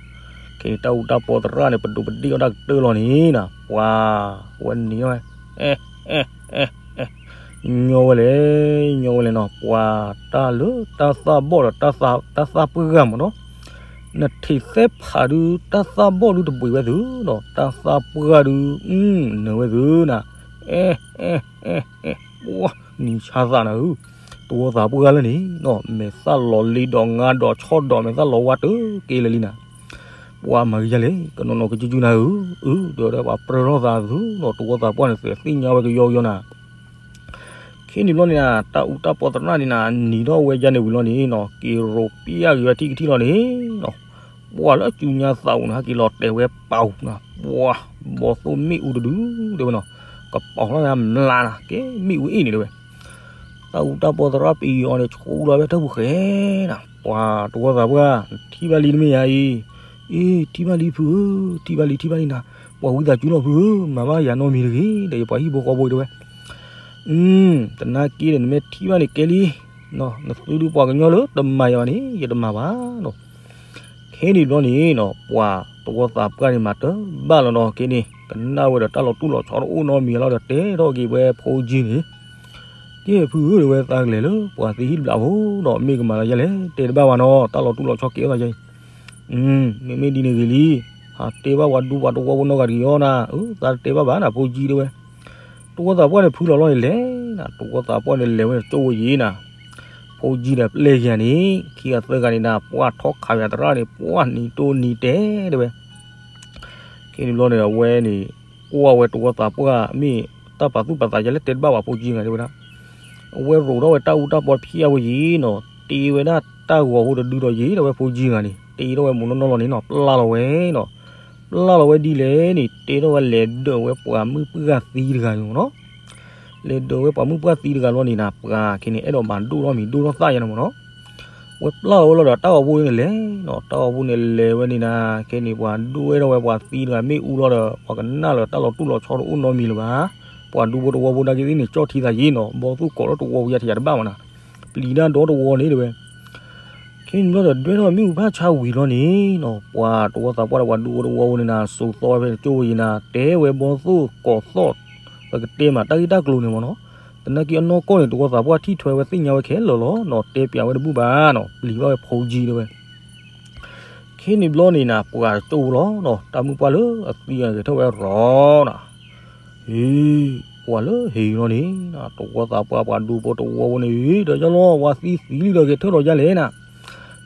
ခဲအံၤတၢ်အူတၢ်ပီသရၣ်န့ၣ် ပဒိးပဒ့ၣ်အီၣ်တၢ်ကတၢၢ်လီၤန့ၣ်နၤ, ပှၤဝဲန့ၣ်ဝဲ ညီဝဲလဲၣ်, ညီဝဲလဲၣ်နီၤ, ပှၤတၢ်လၢတၢ်သၣ်ဘီၣ်ဒီး တၢ်သၣ်ပှၢ်မ့ၢ်နီၤ, နထံးသဲဖးဒုး တၢ်သၣ်ဘီၣ်ဒုးတဘှံးဝဲသုနီၤ, တၢ်သၣ်ပှၢ်ဒုး နၢၤဝဲသုနၤ, အဲ အဲ အဲ အဲ ပှၤ နံၤဆါသးနၤဧၢ, တဝီသးပှၢ်လၢန့ၣ်နီၤ မဲာ်သၣ်လီၤလ့ဒီးငါဒီးဆီၣ်ဒီး မဲာ်သၣ်လီၤဝါတက့ၢ်လၢာ်လံနၤ. ပှၤမၤဂ့ၤယါလဲၣ် ကနီၤနီၤကစုကစုနၤဧၢ, အၢ ဒီးပှၤပြၢထီၣ်သးသုနီၤ, တဝီသးပှၢ်န့ၣ် သဲးသ့ၣ်ညါဝဲကယီကယီနၤ. ခဲန့ၣ်ဘျီန့ၣ်နၤ တၢ်အူတၢ်ပီသရၣ်န့ၣ်နၤ နံၤထီၣ်ဝဲယါန့ၣ်ဝံၤလီၤန့ၣ်နီၤ က့ၤရိးပျၢ်က့ၤဝဲထံၣ်ကထံၣ်လီၤန့ၣ်နီၤ, ပှၤလၢအစုညါသးအိၣ်န့ၣ် ဟဲက့ၤလီၤတဲာ်ဝဲပာ်အူနၤ, ပှၤ ဘီသိၣ်မ့ၣ်အူတဒု တဲဝဲနီၤ, ကပီၤလီၤယါမျးနၤ ကဲမ့ၣ်အူအ့ၣ်န့ၣ်တဲဝဲ. တၢ်အူတၢ်ပီသရၣ်ပယီၤန့ၣ် ဆိလီၤဝဲထၢၣ်ပူၤဃဲၤနၤ, ပှၤတဝီသးပှၢ် ထံၣ်ဘၣ်လံနမ့ၢ်ယၤအံၤ, အ့ ထံၣ်ဘၣ်လံဖုဧၢ, ထံၣ်ဘၣ်လံ ထံၣ်ဘၣ်လံနၤ, ပှၤဝံသးစူၤလီၤဖုဧၢ, မၤဘၣ်ယၤနီတမံၤတဂ့ၤ ဒီးယပှၤဟံၣ်ဖိဃီဖိတဲဝဲ. အၢ သနာ်က့ဒီး နမ့ၢ်ထံၣ်ဘၣ်န့ၣ်ကဲလံ, နသုဒုးပှၤကညီလၢတမၤယၤဘၣ်န့ၣ် ယတမၤဘၣ်နီၤ. ခဲန့ၣ်ဘျီန့ၣ်နီၤ ပှၤတဝီသးပှၢ်န့ၣ် မၤတဘၣ်လီၤနီၤ, က့န့ၣ် ကနၣ်ဝဲဒီးတၢ်လီၤတူၢ်လီၤဆီတအိၣ်နီတမံၤလီၤဒီး တဲထီၣ်က့ၤဝဲဖိကၠံန့ၣ်, ကဲဖုဧၢ တဲဝဲ သးကလဲၤလၢပှၤသံဟံၣ်တဘျီဖိဒီး မ့ၢ်ကမၤလၢယဲလဲၣ်, တဲတဘၣ်ဘၣ်နီၤ, တၢ်လီၤတူၢ်လီၤဆီကဲထီၣ်သးယဲအံၤ. မ့မ့ၢ်ဒ်န့ၣ်ဂ့ၤလံ, ဟးတဲဘၣ်ပှၤဒူပှၤတဝီဖိနီတဂၤတဂ့ၤအီၤနၤ, အၢ သးတတဲဘၣ်ဘၣ်နၤ ဖိကၠံတဲဝဲ. တဝီသးပှၢ်န့ၣ်ဖုလီၤလီၤန့ၣ်လဲၤနၤ, တဝီသးပှၢ်န့ၣ်လဲၤဝဲန့ၣ် ကၠိဝဲယံၤနၤ. ဖိကၠံဒီးပျဲၢ်က့ၤယၤန့ၣ် ခံဂၤသၢဂၤန့ၣ်နၤ ပှၢ်ထီခးယၤသရၣ်န့ၣ် ပှၢ်နံၤတိၢ်နံၤတဲတဲဝဲ. ခဲန့ၣ်ဘျီန့ၣ် အဝဲန့ၣ် ကွၢ်ဝဲတဝီသးပှၢ် မ့ၢ်တၢ်ပာ်သူၣ်ပာ်သးယဲလၢတဲတဘၣ်ဘၣ် ဖိကၠံတဂၤတဲဝဲဒၣ်. အဝဲရိးထီၣ်ဝဲတၢ်အူတၢ်ပီဖျါဝဲယံၤနီၤ, တ့ဝဲဒၣ်တၢ်ဂီၤဖိတဒုဒီးယံၤ တဲဝဲဖိကၠံတဂၤန့ၣ် တ့ထီၣ်ဝဲမုၢ်နီၢ်နီၢ်လီၤန့ၣ်နီၤ ပျၢ်လီၤဝဲနီၤ. ပျၢ်လီၤဝဲဒ်လဲၣ်န့ၣ် တဲထီၣ်ဝဲလဲၤဒၢးဝဲပှၤမုၣ်ပှၢ်သံတဂၤန့ၣ်နီၤ. လဲၤဒၢးဝဲပှၤမုၣ်ပှၢ်သံတဂၤလီၤန့ၣ်နၤ ပှၤခဲန့ၣ် အဲၣ်ဒိးမၤဒိၣ်ထီၣ်မံၤဒိၣ်ထီၣ်သၣ်ယါန့ၣ်မ့ၢ်နီၤ. ဝဲပျၢ်လီၤဝဲလီၤဒီးတၢ်ဂီၤဖိန့ၣ်လဲၤနီၤ, တၢ်ဂီၤဖိန့ၣ်လဲၤဝဲန့ၣ်နၤ, ခဲန့ၣ် ပှၤဒိၣ်ဝဲထီၣ်ဝဲပှၤသံတဂၤမ့ၣ်အူလီၤဒီး ပှၤကနၣ်လၢတၢ်လီၤတူၢ်လီၤဆီတအိၣ်နီတမံၤလၢၤဘၣ်. ပှၤဒူဖိတဝီဖိနာ်က့သ့ၣ်န့ၣ် ကၠီၣ်ထံသးယံၤနီၤ, ဘီသူၣ်ကိးလၢတဝီဖိယါထံယါတဘၣ်မးနၤ, ပျံၤတၢ်ဒီတဝီန့ၣ်တဲဝဲ. ခဲန့ၣ်ဘျီဒီးဒွဲၣ်ထီၣ်မ့ၣ်အူဖးဆါဝံၤလီၤန့ၣ်နီၤ, ပှၤတဝီသးပှၢ်ဒီးပှၤဒူဖိတဝီဖိန့ၣ်နၤ စိာ်သီဝဲဖဲန့ၣ်ကၠိဝဲယံၤနၤ, တဲဝဲဘီသူၣ်ကိးသီၣ် ပကတဲမးတၢ်ဂ့ၢ်တၢ်ကျိၤန့ၣ်မ့ၢ်နီၤ. သနာ်က့အနီၢ်ကီၢ်န့ၣ် တဝီသးပှၢ်ထံၣ်ထွဲဝဲသ့ၣ်ညါဝဲခဲလၢာ်လီၤနီၤ, တဲပျးဝဲတဘူၣ်ဘၣ်နီၤ, ပျံၤဘၣ်ဝဲဖိကၠံတဲဝဲ. ခဲန့ၣ်ဘျီန့ၣ်နၤ ပှၤတကၠိဖိလီၤနီၤ, တၢ်မုၣ်ပှၢ်လၢအသံအဂဲၤထၢၣ်ဝဲရီၤနၤ, ဟ့ၣ် ပှၤလၢဟ့ၣ်လီၤန့ၣ် တဝီသးပှၢ်ပှၤဒူဖိတဝီဖိန့ၣ် ဒီးယလီၤ ပှၤသံသံလံဒီးဂဲၤထၢၣ်ဒီးယါလဲၣ်နၤ,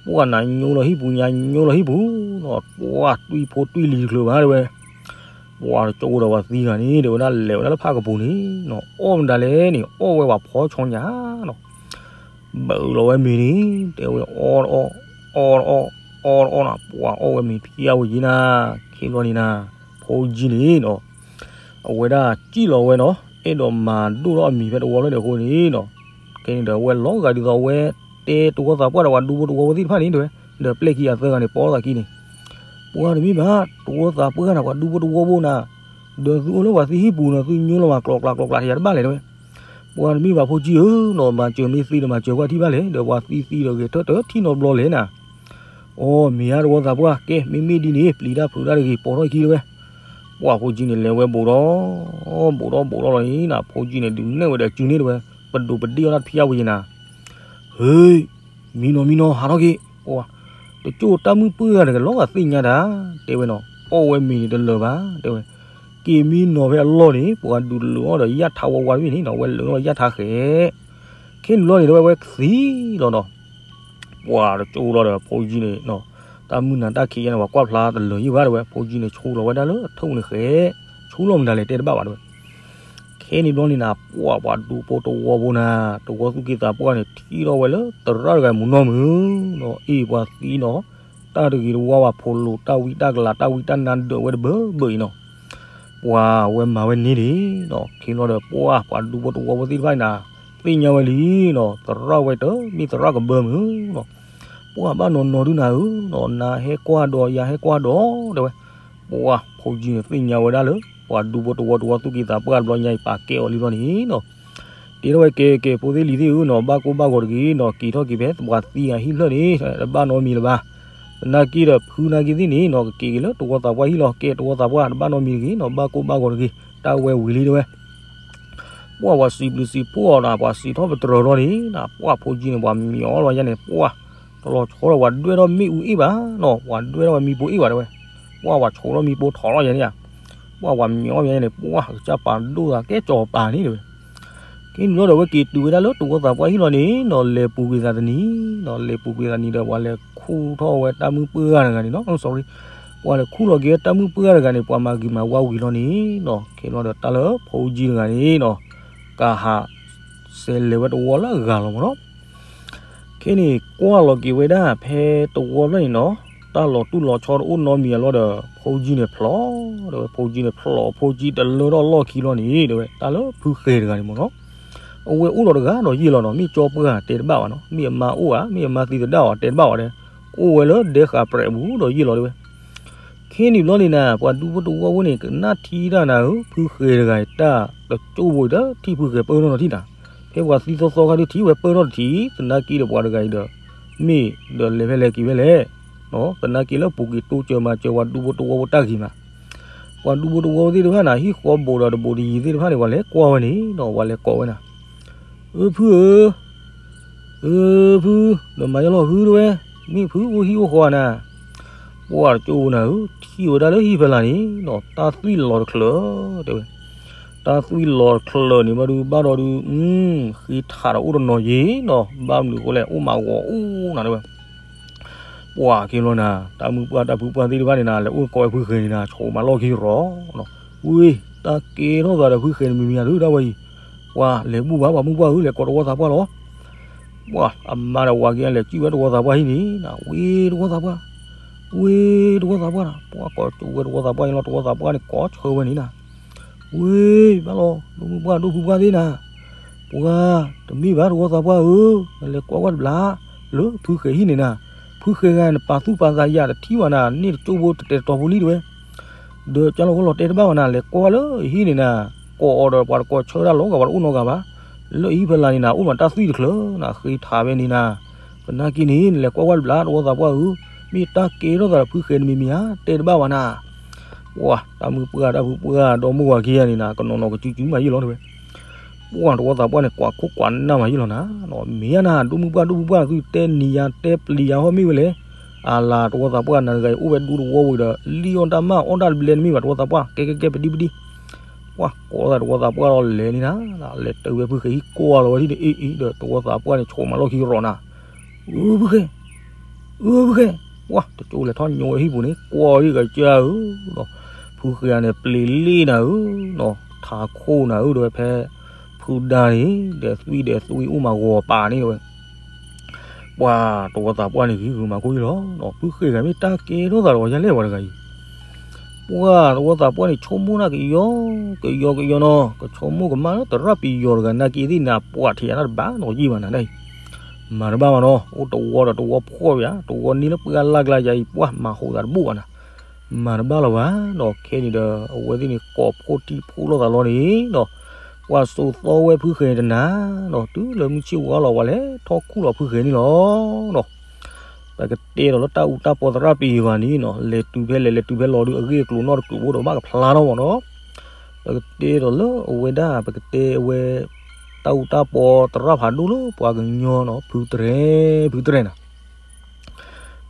ပှၤနၤညိလီၤဟံၣ်ပူၤညါညိလီၤဟံၣ်ပူၤနီၤ, ပှၤတွံၢ်ဖိတွံၢ်လံၤတချုးဘၣ်တဲဝဲ. ပှၤတကၠိဖိဒီးပှၤသံဂၤန့ၣ် တဲဝဲဒၣ်လဲၤဝဲဒၣ်လၢဖးကပူၤန့ၣ်နီၤ, အီၣ်မတၤလဲၣ်န့ၣ် အီၣ်ဝဲပှၤဖီဆီညါနီၤ ဘၢလီၤဝဲမ့ၤန့ၣ် တဲဝဲအီၣ်တအီၣ် အီၣ်တအီၣ် အီၣ်တအီၣ်နၤ, ပှၤအီၣ်ဝဲမ့ၤဖျါဝဲယံၤနၤ, ခဲဘျီန့ၣ်နၤ ဖိကၠံန့ၣ်နီၤ, အဝဲဒၣ်စံၣ်လီၤဝဲနီၤ, အဲၣ်ဒိးမၤဒိၣ်ထီၣ်အမံၤဖဲတဝီလၢန့ၣ်အဃိန့ၣ်နီၤ, ခဲန့ၣ်ဒီးအဝဲလီၤဂာ်ဒ်သိးအဝဲတဲတဝီသးပှၢ်ဒီးပှၤဒူဖိတဝီဖိသ့ၣ်တဖၣ်န့ၣ်တဲဝဲ, ဒီးပျဲၢ်ခံဂၤသၢဂၤန့ၣ် ပိာ်ထီၣ်သးခံန့ၣ် ပှၤတမ့ၢ်ဘၣ် တဝီသးပှၢ်နၤ ပှၤဒူဖိတဝီဖိနၤ, ဒီးသုအိၣ်လၢပှၤသံဟံၣ်ပူၤနီၤ သုညိလီၤမၤကျိးကျးကျိးကျးတယၤတဘၣ်လဲၣ်တဲဝဲ, ပှၤတမ့ၢ်ဘၣ်ဖိကၠံဧၢနီၤ, မၤစၢၤမ့ၢ်သ့ဒီးမၤစၢၤပှၤထံၣ်ဘၣ်လဲၣ်, ဒီးပှၤသံသံဒီးဂဲၤထၢၣ်တထံၣ်နီတဘျီလဲၣ်နၤ, အိ မ့ၢ်ဧါတဝီသးပှၢ် ကဲ မ့မ့ၢ်ဒ်န့ၣ် ပျံၤတၢ်ဖုးတၢ်တဂ့ၤ ပိာ်ထီၣ်ခံတဲဝဲ, ပှၤဖိကၠံန့ၣ်လဲၤဝဲဘူးဒီး ဘူးဒီးဘူးဒီးလီၤန့ၣ်နၤ, ဖိကၠံန့ၣ်ဒုးနဲၣ်ဝဲဒီးစုန့ၣ်တဲဝဲ, ပဒိးပဒ့ၣ်အီၣ်တၢ်တဖျါဝဲယံၤနၤ ဟ့ၣ် မံနီၤမံနီၤ ဟးထီၣ်က့ၤ, ပှၤ တကၠိတၢ်မုၣ်ပှၢ်တဂၤလီၤဂာ်သ့ၣ်ညါတၢ် တဲဝဲနီၤ, အီၣ်ဝဲမ့ၤန့ၣ်တလၢာ်ဘၣ် တဲဝဲ, က့ၤမံနီၤဖဲအလီၢ်န့ၣ် ပှၤဒုးလိာ်အီၣ်ဒီးယၣ်ထါဝါဝါတဘ့ၣ်န့ၣ်နီၤ, ဝဲလၢာ်အီၣ်ယၣ်ထါဃဲး, ခဲန့ၣ်ဘျီန့ၣ် တဲဝဲဝဲသံလီၤနီၤ ပှၤတကၠိလီၤဒီးဖိကၠံန့ၣ် တၢ်မုၢ်နၤတၢ်ခံးယါန့ၣ် ပှၤကွၢ်ဖျါတလၢာ်ယံၤဘၣ်တဲဝဲ, ဖိကၠံန့ၣ်ဆူလီၤဝဲဒၣ်လၢအထူၣ်န့ၣ်ဃဲး, ဆူလီၤမတၤလဲၣ်တဲတဘၣ်ဘၣ်တဲဝဲ, ခဲန့ၣ်ဘျီန့ၣ်နၤ ပှၤပှၤဒူဖိတဝီဖိနၤ, တဝီသူၣ်က့သးပှၢ်န့ၣ် ထံၣ်ထီၣ်ဝဲလၢသရၣ်တဂၤမူနီၢ်မုၢ်နီၤ, အ့ၣ်ပှၤသံနီၤ, တၢ်တဂ့ၤတဝါဘၣ်ဖိးလိာ် တၢ်ဝံတၢ်ကလၤ တၢ်ဝံတၢ်နါဒၢးဝဲတဘၢဘၢအံၤနီၤ ပှၤဝဲမၤဝဲန့ၣ်ဒၣ်နီၤ, ခဲလီၤဒီးပှၤ ပှၤဒူဖိတဝီဖိသ့ၣ်တဖၣ်န့ၣ်နၤ, သ့ၣ်ညါဝဲလံနီၤ, သရၣ်ဝဲတမ့ၢ်သရၣ်ကဘၢမုၢ်နီၤ, ပှၤဘၣ်နီၤနီၤဒုနၤဧၢနီၤ, နၤဟဲကွၢ်ဒီးယၤဟဲကွၢ်ဒီးတဲဝဲ, ပှၤဖိကၠံန့ၣ်သ့ၣ်ညါဝဲဒၣ်လၢ ပှၤဒူဖိတဝီတဝီသူၣ်က့သးပှၢ်တဘျီညါအံၤ ပာ်ကဲအီၤလံဘျီန့ၣ်နီၤ, တဲထီၣ်ဝဲကဲကဲ ဖိသ့ၣ်လံၤသ့ၣ်ဧၢနီၤ, ဘၣ်ကိၢ်ဘၣ်ဂီၤတဂ့ၤနီၤ, က့ၤထီၣ်က့ၤဖဲပှၤသံအဟံၣ်ဖျၢၣ်န့ၣ် တဘၣ်နီတမံၤလၢၤဘၣ်, သနာ်က့ဒီးဖုနာ်က့သ့ၣ်န့ၣ်နီၤ ကက့ၤက့ၤလၢတဝီသးပှၢ်ဟံၣ်လီၤ, ကဲတဝီသးပှၢ်တဘၣ်နီတမံၤတဂ့ၤနီၤ, ဘၣ်ကိၢ်ဘၣ်ဂီၤတဂ့ၤ, တၢ်ဝဲဝံၤလံတဲဝဲ ပှၤပှၤစံးဘျုးစံးဖှိၣ်အီၤနၤ, ပှၤစံးထီၣ်ပတြၢၤထီၣ်န့ၣ်နၤ, ပှၤဖိကၠံန့ၣ် ပှၤမံၤအီၣ်လီၤယါန့ၣ် ပှၤ တလီၤဆီဒီး ပှၤဒွဲၣ်ထီၣ်မ့ၣ်အူအ့ၣ်ဘၣ်နီၤ, ပှၤဒွဲၣ်ထီၣ်ဝဲမံၤပိအ့ၣ်ဘၣ်တဲဝဲ, ပှၤပှၤဆိးထီၣ်မံၤပိထီၣ်လီၤယါန့ၣ်ဧါ, ပှၤပှၤမံၤအီၣ်ယါန့ၣ် ပှၤကစၢ်ပာ်ဒိၣ်သးကဲကၠီၤပၤန့ၣ်တဲဝဲ က့ၤနုာ်လီၤဒီး ဝဲက့ၤတုၤဝဲဒၣ်လၢတဝီသးပှၢ်ဟံၣ်လီၤန့ၣ်နီၤ, လဲၤပူၤကွံာ်သးတနံၤနီၤ, လဲၤပူၤကွံာ်သးနံၤဒီး ပှၤလဲၤခူၣ်ထီၣ်ဝဲတၢ်မုၣ်ပှၢ်တဂၤန့ၣ်နီၤ, sorry, ပှၤလဲၤခူၣ်လီၤက့ၤဝဲတၢ်မုၣ်ပှၢ်တဂၤန့ၣ် ပှၤမၤဂ့ၤမၤဝါဝံၤလီၤန့ၣ်နီၤ, က့ၤလီၤဒီးတၢ်လၢဖိကၠံတဂၤန့ၣ်နီၤ, ကဟးစဲးလဲၤဝဲတဝီလၢအဂၤလီၤမ့ၢ်နီၤ ခဲန့ၣ် ကွၢ်လီၤက့ၤဝဲဒၣ်ဖဲတဝီဖျၢၣ်န့ၣ်နီၤ, တၢ်လီၤတူၢ်လီၤဆီတအိၣ်နီတမံၤအလီၢ်ဒီး ဖိကၠံန့ၣ်ဖျိး, ဒီးဝဲဖိကၠံန့ၣ်ဖျိး ဖိကၠံတလၢထီၣ်အလီၢ်ခံလီၤန့ၣ် ဒီးဝဲတၢ်လၢဖုဃဲၤတဂၤန့ၣ်မ့ၢ်နီၤ, အဝဲအိၣ်ဒီးတဂၤဒီးယဲၢ်လီၤနီၤ, မ့ၢ်ကၠီပှၢ်တဲတဘၣ်ဘၣ်နီၤ, မ့ၢ်အမါအိၣ်ဧါ, မ့ၢ်အမါသံသဒၣ်ဧါ တဲတဘၣ်ဘၣ်ဒီး အိၣ်ဝဲလၢဒဲဃာ်ပြဲးအပူၤဒီးယဲၢ်လီၤတဲဝဲ ခဲန့ၣ်ဘျီန့ၣ်နၤ ပှၤဒူဖိတဝီဖိန့ၣ် ကနၣ်ထံတၢ်နၤဧၢ, ဖုဃဲၤတဂၤတၢ်တကၠိဖိဒီး ထံၣ်ဖုဃဲၤပၢထီၣ်နီၤထံၣ်နၤ, ဖဲပှၤသံသီသီခါဒုးထံၣ်ဝဲပၢထီၣ်တထံၣ်, သနာ်က့ဒီးပှၤတဂၤအံၤဒီး မ့ၢ်ဒီးလဲၤဖဲလဲၣ်က့ၤဖဲလဲၣ်, သနာ်က့လၢပူၤကွံာ်တိစၢၤမၤစၢၤပှၤဒူဖိတဝီဖိတၢ်ဂ့ၤမး, ပှၤဒူဖိတဝီဖိသ့ၣ်တဖၣ်နၤ ဟံၣ်ဃီဘိးဒီးတဘိးတယံၤသ့ၣ်တဖၣ်န့ၣ် ပှၤလဲၤကွၢ်ဝဲန့ၣ်ဒီး ပှၤလဲၤကိးဝဲနၤ, အၢဖုဧၢ အၢဖု, ဒီးမၤယလီၤဖုတဲဝဲ, မ့ၢ်ဖုအိၣ်ဟံၣ်အိၣ်ဃီဧါနၤ, ပှၢ်တကၠိဝဲနၤဧၢ, ထံၣ်ဝဲဒၣ်လၢဟံၣ်ဖဲလၢ်န့ၣ်နီၤ တၢ်သွံၣ်လီၤတချၢး တဲဝဲ, တၢ်သွံၣ်လီၤတချၢးန့ၣ်ဘၣ်ဒုးဘၣ်ဒီးဒုး ဃ့ထးဒီးအိၣ်တနီၤယံၤနီၤ ဘၣ်မနုၤအဃိလဲၣ် အိၣ်မးဂီၤအိၣ်နၤတဲဝဲ ပှၢ်က့ၤလီၤနၤ တၢ်မုၢ်ပှၢ်တၢ်ဖုပှၢ်သ့ၣ်တဖၣ်န့ၣ်နၤ လဲၤအိၣ်ကိးဝဲဖုဃဲၤန့ၣ်နၤ ဆိးမးလီၢ်ခံရီၤနီၤ, ဝ့ၢ် တၢ်ကဲထီၣ်သးဒီးဖုဃဲၤန့ၣ်မံၤမံၤဧါဒုး တၢ်ဝဲအံၤ, ပှၢ်လဲၤဘူၣ်ဘၣ် ပှၤမုၢ်ပှၢ်ဧၢ လဲၤကိးတဝီသးပှၢ်လီၤ ပှၢ်အမါဒီးဝၤက့ၤလဲၤစံၣ်ဝဲတဝီသးပှၢ်ဟံၣ်န့ၣ်နၤ, ဝ့ၢ်တဝီသးပှၢ်, ဝ့ၢ်တဝီသးပှၢ်နၤ, ပှၢ်ကိးကၠိဝဲတဝီသးပှၢ်အံၤလီၤ တဝီသးပှၢ်န့ၣ်ကိးဆၢဝဲန့ၣ်နၤ, ဝ့ၢ်ဘၣ်လီၤ ဒိၣ်မုၢ်ပှၢ်ဒိၣ်ဖုပှၢ်သ့ၣ်နၤ, ပှၢ်တမ့ၢ်ဘၣ်တဝီသးပှၢ်ဧၢ, နလဲၤကွၢ်ကွၢ်တဘျီ, လၢဖုဃဲၤဟံၣ်န့ၣ်နၤ, ဖုဃဲၤဂၤနပာ်သူၣ်ပာ်သးယၤတထံၣ်ဘၣ်နၤ န့ၢ်တကၠိဖိတတဲာ်တတီၤဖိလံတဲဝဲ ဒီးကၠီလီၤဃိလီၤတဲတဘၣ်ဘၣ်နၤ လဲၤကွၢ်လၢဟံၣ်န့ၣ်နၤ, ကိးအီၤဒီးပှၤတကိးဆၢဒၣ်လီၤဂာ်ပှၤတအိၣ်နီတဂၤဘၣ်, လၢဟံၣ်ဖဲလၢ်န့ၣ်နၤ အိၣ်မးတၢ်သွံၣ်တချၢးနၤ ဃ့ထးဖဲန့ၣ်နၤ, သနာ်က့န့ၣ် နလဲၤကွၢ်ကွၢ်တဘျီ တဝီသးပှၢ်ဧၢ, မ့ၢ်တၢ်ကဲထီၣ်သးဒီးဖုဃဲၤတမံၤမံၤဧါ တဲတဘၣ်ဘၣ်နၤ, ပှၢ်တၢ်မုၢ်ပှၢ်တၢ်ဖုပှၢ်ဒီမါဝၤခံဂၤန့ၣ်နၤ ကနီၤနီၤကစုကစုမးယံာ်လီၤတဲဝဲ ပှၢ်တဝီသးပှၢ်န့ၣ် ကွၢ်ခိၣ်ကွၢ်နၢ်မးယံာ်လီၤနၤ, မ့ၢ်ယါနၤ ဒိၣ်မုၢ်ပှၢ်ဒိၣ်ဖုပှၢ် သုတဲနံၤယၤတဲပျံၤယၤဟီၣ်မ့ၢ်ဝဲလဲၣ်, အလၤတဝီသးပှၢ်နၤတဂၤအံၤ အိၣ်ဝဲဒူတဝီဝံၤဒီး လံၣ်အီၣ်တၢ်မၢ်အီၣ်တၢ်တဘျဲၣ်တမ့ၢ်ဘၣ် တဝီသးပှၢ် ကဲကဲကဲပဒံပဒံ, ပှၢ်ကိးသးတဝီသးပှၢ်လီၤလဲၤန့ၣ်နၤ, လဲၤတုၤဝဲဖုဃဲၤဟံၣ်ကွၢ်လီၤဝဲဒ်န့ၣ်အံၤအံၤဒီး တဝီသးပှၢ်န့ၣ် ဆိးမးလီၢ်ခံရီၤနၤ အၢ ဖုဃဲၤ, အၢ ဖုဃဲၤ, ပှၢ်တကၠိလဲၤထီၣ်ညိဝဲဟံၣ်ပူၤန့ၣ် ကွၢ်ဝဲဒ်ကစၢ်ဧၢ, ဖုဃဲၤန့ၣ် ပျံၤလံနၤဧၢ, ထးခိၣ်နၤဧၢ တဲဝဲဖဲ ဖုဒါန့ၣ် ဒီးသွံၣ်ဒီးသွံၣ်အိၣ်မးဂီၤပာ်န့ၣ်တဲဝဲ, ပှၢ်တဝီသးပှၢ်န့ၣ် ဂံၢ်ဂုာ်မၤခိၣ်ယံာ်လီၤ, ဖုဃဲၤဂၤမ့ၢ်တၢ်ကဲထီၣ်သးဒီးယၤလဲၣ်ပှၤတဂၤအံၤ ပှၢ်တဝီသးပှၢ်န့ၣ် ဆိကမိၣ်နၢ်ကယီ ကယီကယီနီၤ, ကဆိကမိၣ်ကမၣ်လၢသရၣ်ပယီၤတဂၤနာ်က့သ့ၣ်နၤ ပှၢ်ထံးယၤတၢ်တဘၣ်နီတယံာ်ဘၣ်နၤဒၣ်အံၤ, မၤတဘၣ်ဘၣ်နီၤ, အိၣ်တဝီဒီးတဝီဖှီၣ်ဝဲဧါ, တဝီန့ၢ်လၢပှၢ်လၢ်ကျါယၤအံၤ ပှၢ်မၤဟူးသးတဘူၣ်ဘၣ်နၤ, မၤတဘၣ်လၢၤဘၣ်နီၤ, ခဲန့ၣ်ဒီး အဝဲသ့ၣ်န့ၣ် ကိးဖှိၣ်တံၢ်ဖှိၣ်လိာ်သးလီၤန့ၣ်နီၤ, ပှၢ်စိာ်သီဝဲဖုဃဲၤတနၤနီၤ, တုၤလၢမုၢ်ဆ့ၣ်ဝါလီၤ ပှၤလဲၤထီၣ်ခူၣ်လီၤဖုဃဲၤန့ၣ်လီၤနီၤ ပကတဲဒီးလၢတၢ်အူတၢ်ပီသရၣ်ပယီၤဂၤန့ၣ်နီၤ လဲၤတုၤဖဲလဲၣ်လဲၤတုၤဖဲလီၤဒုး အဂ့ၢ်အကျိၤနီတကိးဖိဒီးဘၣ်ကဖျါထီၣ်မးနီၤ, ပကတဲဒီးလၢအဝဲဒၣ် ပကတဲအဝဲ တၢ်အူတၢ်ပီသရၣ်ဖးဒိၣ်လၢပှၤကညီနီၤ ဖုတရဲၣ် ဖုတရဲၣ်နၤ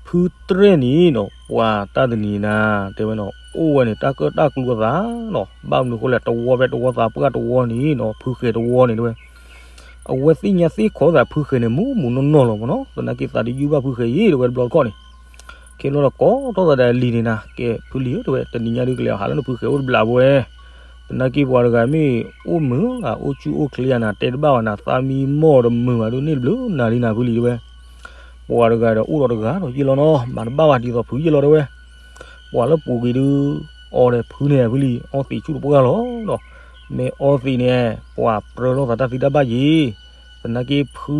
ဖုတရဲၣ်န့ၣ်နီၤ ပှၤတၢ်တနံၤနၤ တဲဝဲနီၤ အိၣ်ဝဲန့ၣ် တၢ်ကၢၣ်တၢ်ကျူအသးနီၤ ဘၣ်မနုၤအဃိလဲၣ် တဝီဖဲတဝီသးပှၢ်တဝီန့ၣ်နီၤ ဖုဃဲၤတဝီန့ၣ်တဲဝဲ အဝဲသ့ၣ်ညါသ့ၣ်ခိးသးဖုဃဲၤန့ၣ် မူးမူးနီၢ်နီၢ်လီၤမးနီၤ သနာ်က့သးတယုၢ်ဘၣ်ဖုဃဲၤယံၤ တဲဝဲတဘျီတခီၣ်န့ၣ် ခဲလီၤဒီးကိးထီၣ်သးဒီးအလံၤန့ၣ်နၤ ကဲဖုလံၤဧၢ တဲဝဲ တနံၤညါဒုးကလဲၤဟးလၢနဖုဃဲၤအိၣ်တဘျီဘၣ်ဝဲ သနာ်က့ပှၤတဂၤမ့ၢ်အိၣ်မုာ်ဧါ အိၣ်ဆူၣ်အိၣ်ချ့ဧါနၤ တဲတဘၣ်ဘၣ်နၤ သးမံမီၢ်တမုာ်ဘၣ်ဒုးန့ၢ်တဘျုးနၤလံနၤဖုလံၤတဲဝဲ ပှၤတဂၤဒီးအိၣ်ဒီးတဂၤဒီးယ့ၢ်လီၤနီၤ မၤတဘၣ်ဘၣ်ဒ်သိးဖုယ့ၢ်လီၤတဲဝဲ ပှၤလၢပူၤကွံာ်ဒုး အီဒီးဖုန့ၣ်ဖုလံၤ အီသံးဆူၣ်တပှၢ်လီၤနီၤ မ့ၢ်အီသံးန့ၣ် ပှၤပြၢလိာ်သးတၢ်သံတၢ်ဘၣ်ယံၤ သနာ်က့ဖု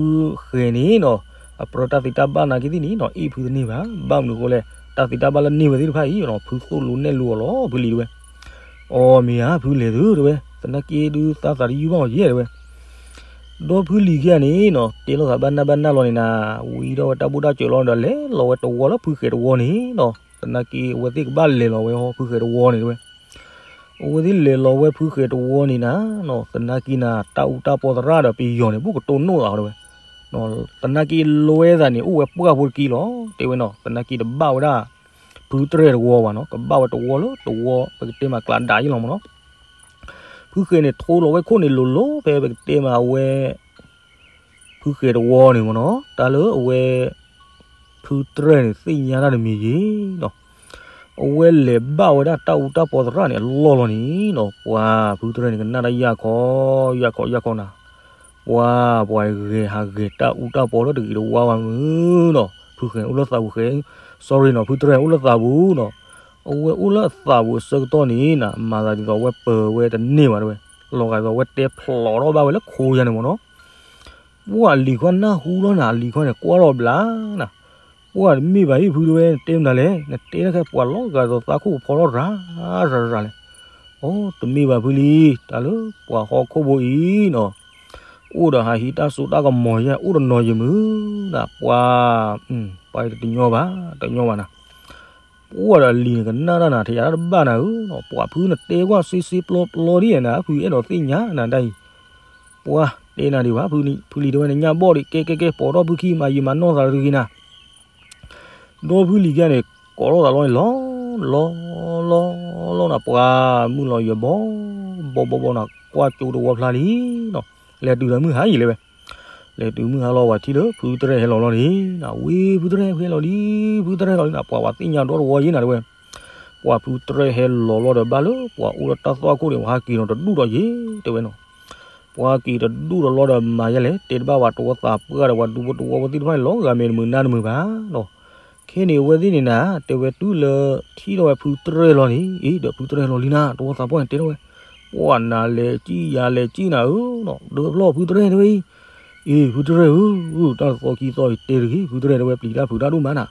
ဃဲၤန့ၣ်နီၤ အပြၢတၢ်သံတၢ်ဘၣ်နာ်က့သ့ၣ်န့ၣ်နီၤ အ့ၣ်ဖုတန့ၢ်ဘၣ် ဘၣ်မနုၤအဃိလဲၣ် တၢ်သံတၢ်ဘၣ်လၢန့ၢ်ဝဲသ့ၣ်တဖၣ်အံၤနီၤ ဖုသိၣ်လိနဲၣ်လိအီၤလီၤ ဖုလံၤတဲဝဲ အီမ့ၢ်ဧါ ဖုလဲၤသုတဲဝဲ သနာ်က့ဒုးသးသးတယုၢ်ဘၣ်အီၤယဲၢ်တဲဝဲ ဒီးဖုလံၤခံဂၤန့ၣ်နီၤ တဲလိာ်သးဘၣ်နၢ်ဘၣ်နၢ်လီၤန့ၣ်နၤ ဝံၤဒီးဝဲတၢ်ဘူၣ်တၢ်စၢၤလီၤဒီး လဲၤလီၤဝဲတဝီလၢဖုဃဲၤတဝီန့ၣ်နီၤ သနာ်က့အဝဲသ့ၣ်ကဘၣ်လဲၤလီၤဝဲဟီဖုဃဲၤတဝီန့ၣ်တဲဝဲ အဝဲသ့ၣ်လဲၤလီၤဝဲဖုဃဲၤတဝီန့ၣ်နၤနီၤ သနာ်က့နၤ တၢ်အူတၢ်ပီသရၣ်ဒီးပယီၤန့ၣ် ဘူးကတိၢ်နီၣ်သးတဲဝဲ သနာ်က့လွဲသးန့ၣ် အိၣ်ဝဲပှၢ်ဖိတက့ၢ်လီၤ တဲဝဲနီၤ သနာ်က့တဘၣ်ဝဲဒၣ် ဖုတရဲၣ်တဝီဘၣ်နီၤ ကဘၣ်ဝဲတဝီလၢတဝီ ပကတဲမးကျးဒၣ်ယ့ၢ်လီၤမးနီၤ ဖုဃဲၤန့ၣ် ထိလီၤဝဲခိၣ်န့ၣ်လိၤလိၤ ဖဲပကတဲမးအဝဲ ဖုဃဲၤတဝီန့ၣ်မးနီၤ တၢ်လၢအဝဲ ဖုတရဲၣ်န့ၣ်သ့ၣ်ညါတၢ်တမံၤယံၤနီၤ အဝဲလဲၤဘၣ်ဝဲဒၣ်တၢ်အူတၢ်ပီသရၣ်န့ၣ် အလီၢ်လီၤန့ၣ်နီၤ ပှၤဖုတရဲၣ်န့ၣ် ကနၣ်တၢ်ယၢ်ခီ ယၢ်ခီ ယၢ်ခီနၤ ပှၤ ပှၤဂဲၤဟးဂဲၤတၢ်အူတၢ်ပီလၢတဂ့ၤတဝါဘၣ်မုၢ်နီၤ ဖုဃဲၤအိၣ်လၢသးပူၤဃဲၤ sorry နီၤ ဖုတရဲၣ်အိၣ်လၢသးပူၤနီၤ အဝဲအိၣ်လၢအသးပူၤအဆၢကတီၢ်န့ၣ်နၤ မၤသးဒ်သိးအဝဲပၢၤဝဲတန့ၢ်ဘၣ်တဲဝဲ လီၤဂာ်ဒ်သိးအဝဲတဲဖျိးထီၣ်ဘၣ်ဝဲလၢခိယၤန့ၣ်မးနီၤ ပှၢ်အလံၤခွါနၢ်ဟူလီၤနၤ အလံၤခွါန့ၣ် ကွၢ်လီၤဘျါနၤ ပှၢ်တမ့ၢ်ဘၣ်ဟံၣ်ဖုတဲဝဲ နတဲမနုၤလဲၣ် နတဲတၢ်ခဲပှၤလီၤဂာ်ဒ်သိးသးခိၣ်ကဖီထီၣ်ရၤ ရၤရၤလဲၣ် အိ တမ့ၢ်ဘၣ်ဖုလံၤ တၢ်လၢပှၤဟီၣ်ခိၣ်ဖိအံၤနီၤ အိၣ်ဒီးဟးဟံးတၢ်စိတၢ်ကမီၤယဲၢ် အိၣ်တနီၤယံၤမုၢ်နၤ ပှၤ ပှၤတညီဘၣ် တညီဘၣ်နၤ ပှၢ်ဒီးအလံၤန့ၣ် ကနၣ်တၢ်နၤ ထံၣ်ယၤတၢ်တဘၣ်နၤဧၢနီၤ ပှၢ်ဖုနတဲကွၢ်စ့စ့ပျီပျီဒ်နၤ ဖုအဲၣ်ဒိးသ့ၣ်ညါနၤဒၣ်အံၤ ပှၢ်တဲနၤဒံးဘၣ် ဖုလံၤတဲဝဲ နညၣ်ဘီၣ်ဒံး ကဲကဲကဲ ပိာ်ထီၣ်ဖုခံ မၤယံာ်မၤနီၢ်သးတဂ့ၤနၤ ဒီဖုလံၤခံဂၤန့ၣ် ကိးထီၣ်သးလီၤန့ၣ် လီၤ လီၤ လီၤ လီၤနၤ ပှၤမုၢ်လီၤယဲၢ်ဘီ ဘီဘီဘီနၤ ကွၢ်ကၠိတဝီဖျါလံနီၤ, လဲၤတုၤဒီးမုၢ်ဟါယံာ်လံဝဲ, လဲၤတုၤမုၢ်ဟါလီၤ ပှၤထံၣ်လၢဖုတရဲၣ်ဟဲလီၤလီၤန့ၣ်နၤ, ဝ့ၢ်ဖုတရဲၣ် ဖုဟဲလီၤလံ, ဖုတရဲၣ်လီၤလံနၤ, ပှၤပှၤသ့ၣ်ညါဒီတဝီယံၤနၤတဲဝဲ, ပှၤဖုတရဲၣ်ဟဲလီၤလီၤဒီးဘၣ်လၢပှၤအိၣ်လၢတၢ်သွၣ်ခိၣ်န့ၣ် ပှၤဟးက့ၤနီၤတဒူၣ်ဒီးယ့ၤတဲဝဲနီၤ ပှၤက့ၤတဒူၣ်ဒီးလီၤဒီးမၤယဲလဲၣ်, တဲတဘၣ်ဝဲတဝီသးပှၢ်ဒီးပှၤဒူဖိတဝီဖိသ့ၣ်တဖၣ်န့ၣ် လီၤဂာ်မဲာ်တမုာ်နါတမုာ်ဘၣ်နီၤ. ခဲန့ၣ်အဝဲသ့ၣ်န့ၣ်နၤ တဲဝဲတုၤလၢထံၣ်ထီၣ်ဝဲဖုတရဲၣ်လီၤန့ၣ်, အ့ ဒီးဖုတရဲၣ်လီၤလံနၤ, တဝီသးပှၢ်န့ၣ်တဲထီၣ်ဝဲ, ပှၤနၤလဲၤကံၣ်ယၤလဲၤကံၣ်နၤဧၢနီၤ, ဒၢဖျီၣ်ဖုတရဲၣ်တဲဝဲအံၤ, အ့ ဖုတရဲၣ်ဧၢ, တၢ်တသီခံသီအံၤတဲတဂ့ၤ, ဖုတရဲၣ်တဲဝဲပျံၤတၢ်ဖုးတၢ်ဒိၣ်မးနၤ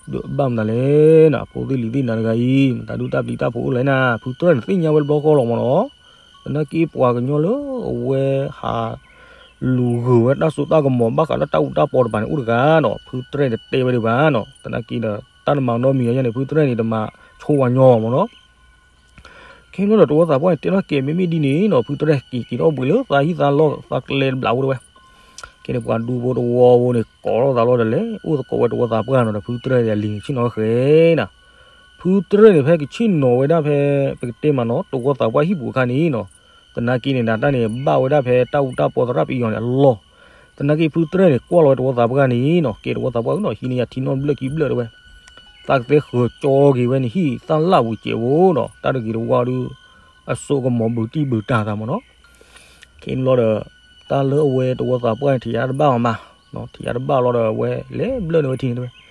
ဒီးဘၣ်မနုၤလဲၣ်နၤ, ဖိသ့ၣ်လံၤသ့ၣ်နၤတဂၤအံၤ မတၤဒုတၢ်ပျံၤတၢ်ဖုးအိၣ်လဲၣ်နၤ, ဖုတရဲၣ်န့ၣ်သ့ၣ်ညါဝဲတဘျီဃီလီၤမ့ၢ်နီၤ. သနာ်က့ပှၤကညီလၢအဝဲဟးလူၤဂၢၢ်ဝဲတၢ်စိတၢ်ကမီၤဘၣ်ဃးလၢတၢ်အူတၢ်ပီတပၤန့ၣ် အိၣ်တဂၤနီၤ, ဖုတရဲၣ်န့ၣ်တတဲဝဲဒံးဘၣ်နီၤ. သနာ်က့ဒီးတၢ်တမၤနီတမံၤအယဲၢ်န့ၣ် ဖုတရဲၣ်န့ၣ် တမၤဆိဝၤညီမ့ၢ်နီၤ. ခဲန့ၣ်ဒီးတဝီသးပှၢ်န့ၣ် တဲထီၣ်ကဲမ့မ့ၢ်ဒ်န့ၣ်နီၤ, ဖုတရဲၣ်က့ၤက့ၤထီၣ်ဘှံးလၢသးဟံၣ်သးလီၢ်သးကျဲတဘျးဖိတဲဝဲ. ခဲန့ၣ်ပှၤဒူဖိတဝီဖိန့ၣ် ကိးထီၣ်သးလီၤဒီးလဲၤအိၣ်သကိးဝဲတဝီသးပှၢ်နီၤ, ဒီးဖုတရဲၣ်န့ၣ်အလံၤဆ့ၣ်နီၤဃဲၤနၤ. ဖုတရဲၣ်န့ၣ် ဖဲကဆ့ၣ်နီၤဝဲဒၣ်ဖဲ ပကတဲမးနီၤ တဝီသးပှၢ်ဟံၣ်ပူၤအခါန့ၣ်နီၤ, သနာ်က့န့ၣ် တၢ်န့ၣ်ဘၣ်ဝဲဒၣ်ဖဲတၢ်အူတၢ်ပီသရၣ်ပယီၤန့ၣ်အလီၢ်. သနာ်က့ဖုတရဲၣ်န့ၣ် ကွၢ်လီၤဝဲတဝီသးပှၢ်န့ၣ်နီၤ, ကဲတဝီသးပှၢ်ဧၢနီၤ, ဟံးန့ၢ်ယၤထံနီတဘျၢၣ်ခံဘျၢၣ်တဲဝဲ. သးကသ့ဃၢၤကၠီက့ၤဝဲန့ၣ် ဟံၣ်သၣ်လၣ်ပူၤစဲးဖိနီၤ, တၢ်တဂ့ၤတဝါဒုး အစိကမီၤဘုးတံၢ်ဘုးတၢ်သးမ့ၢ်နီၤ. ခဲန့ၣ်ဘျီဒီး တၢ်လၢအဝဲတဝီသးပှၢ်န့ၣ် ထံၣ်ယါတဘၣ်အီၤမး, ထံၣ်ယါတဘၣ်လီၤဒီး အဝဲလဲၤဘျၢၣ်န့ၢ်ဝဲထံန့ၣ်တဲဝဲ.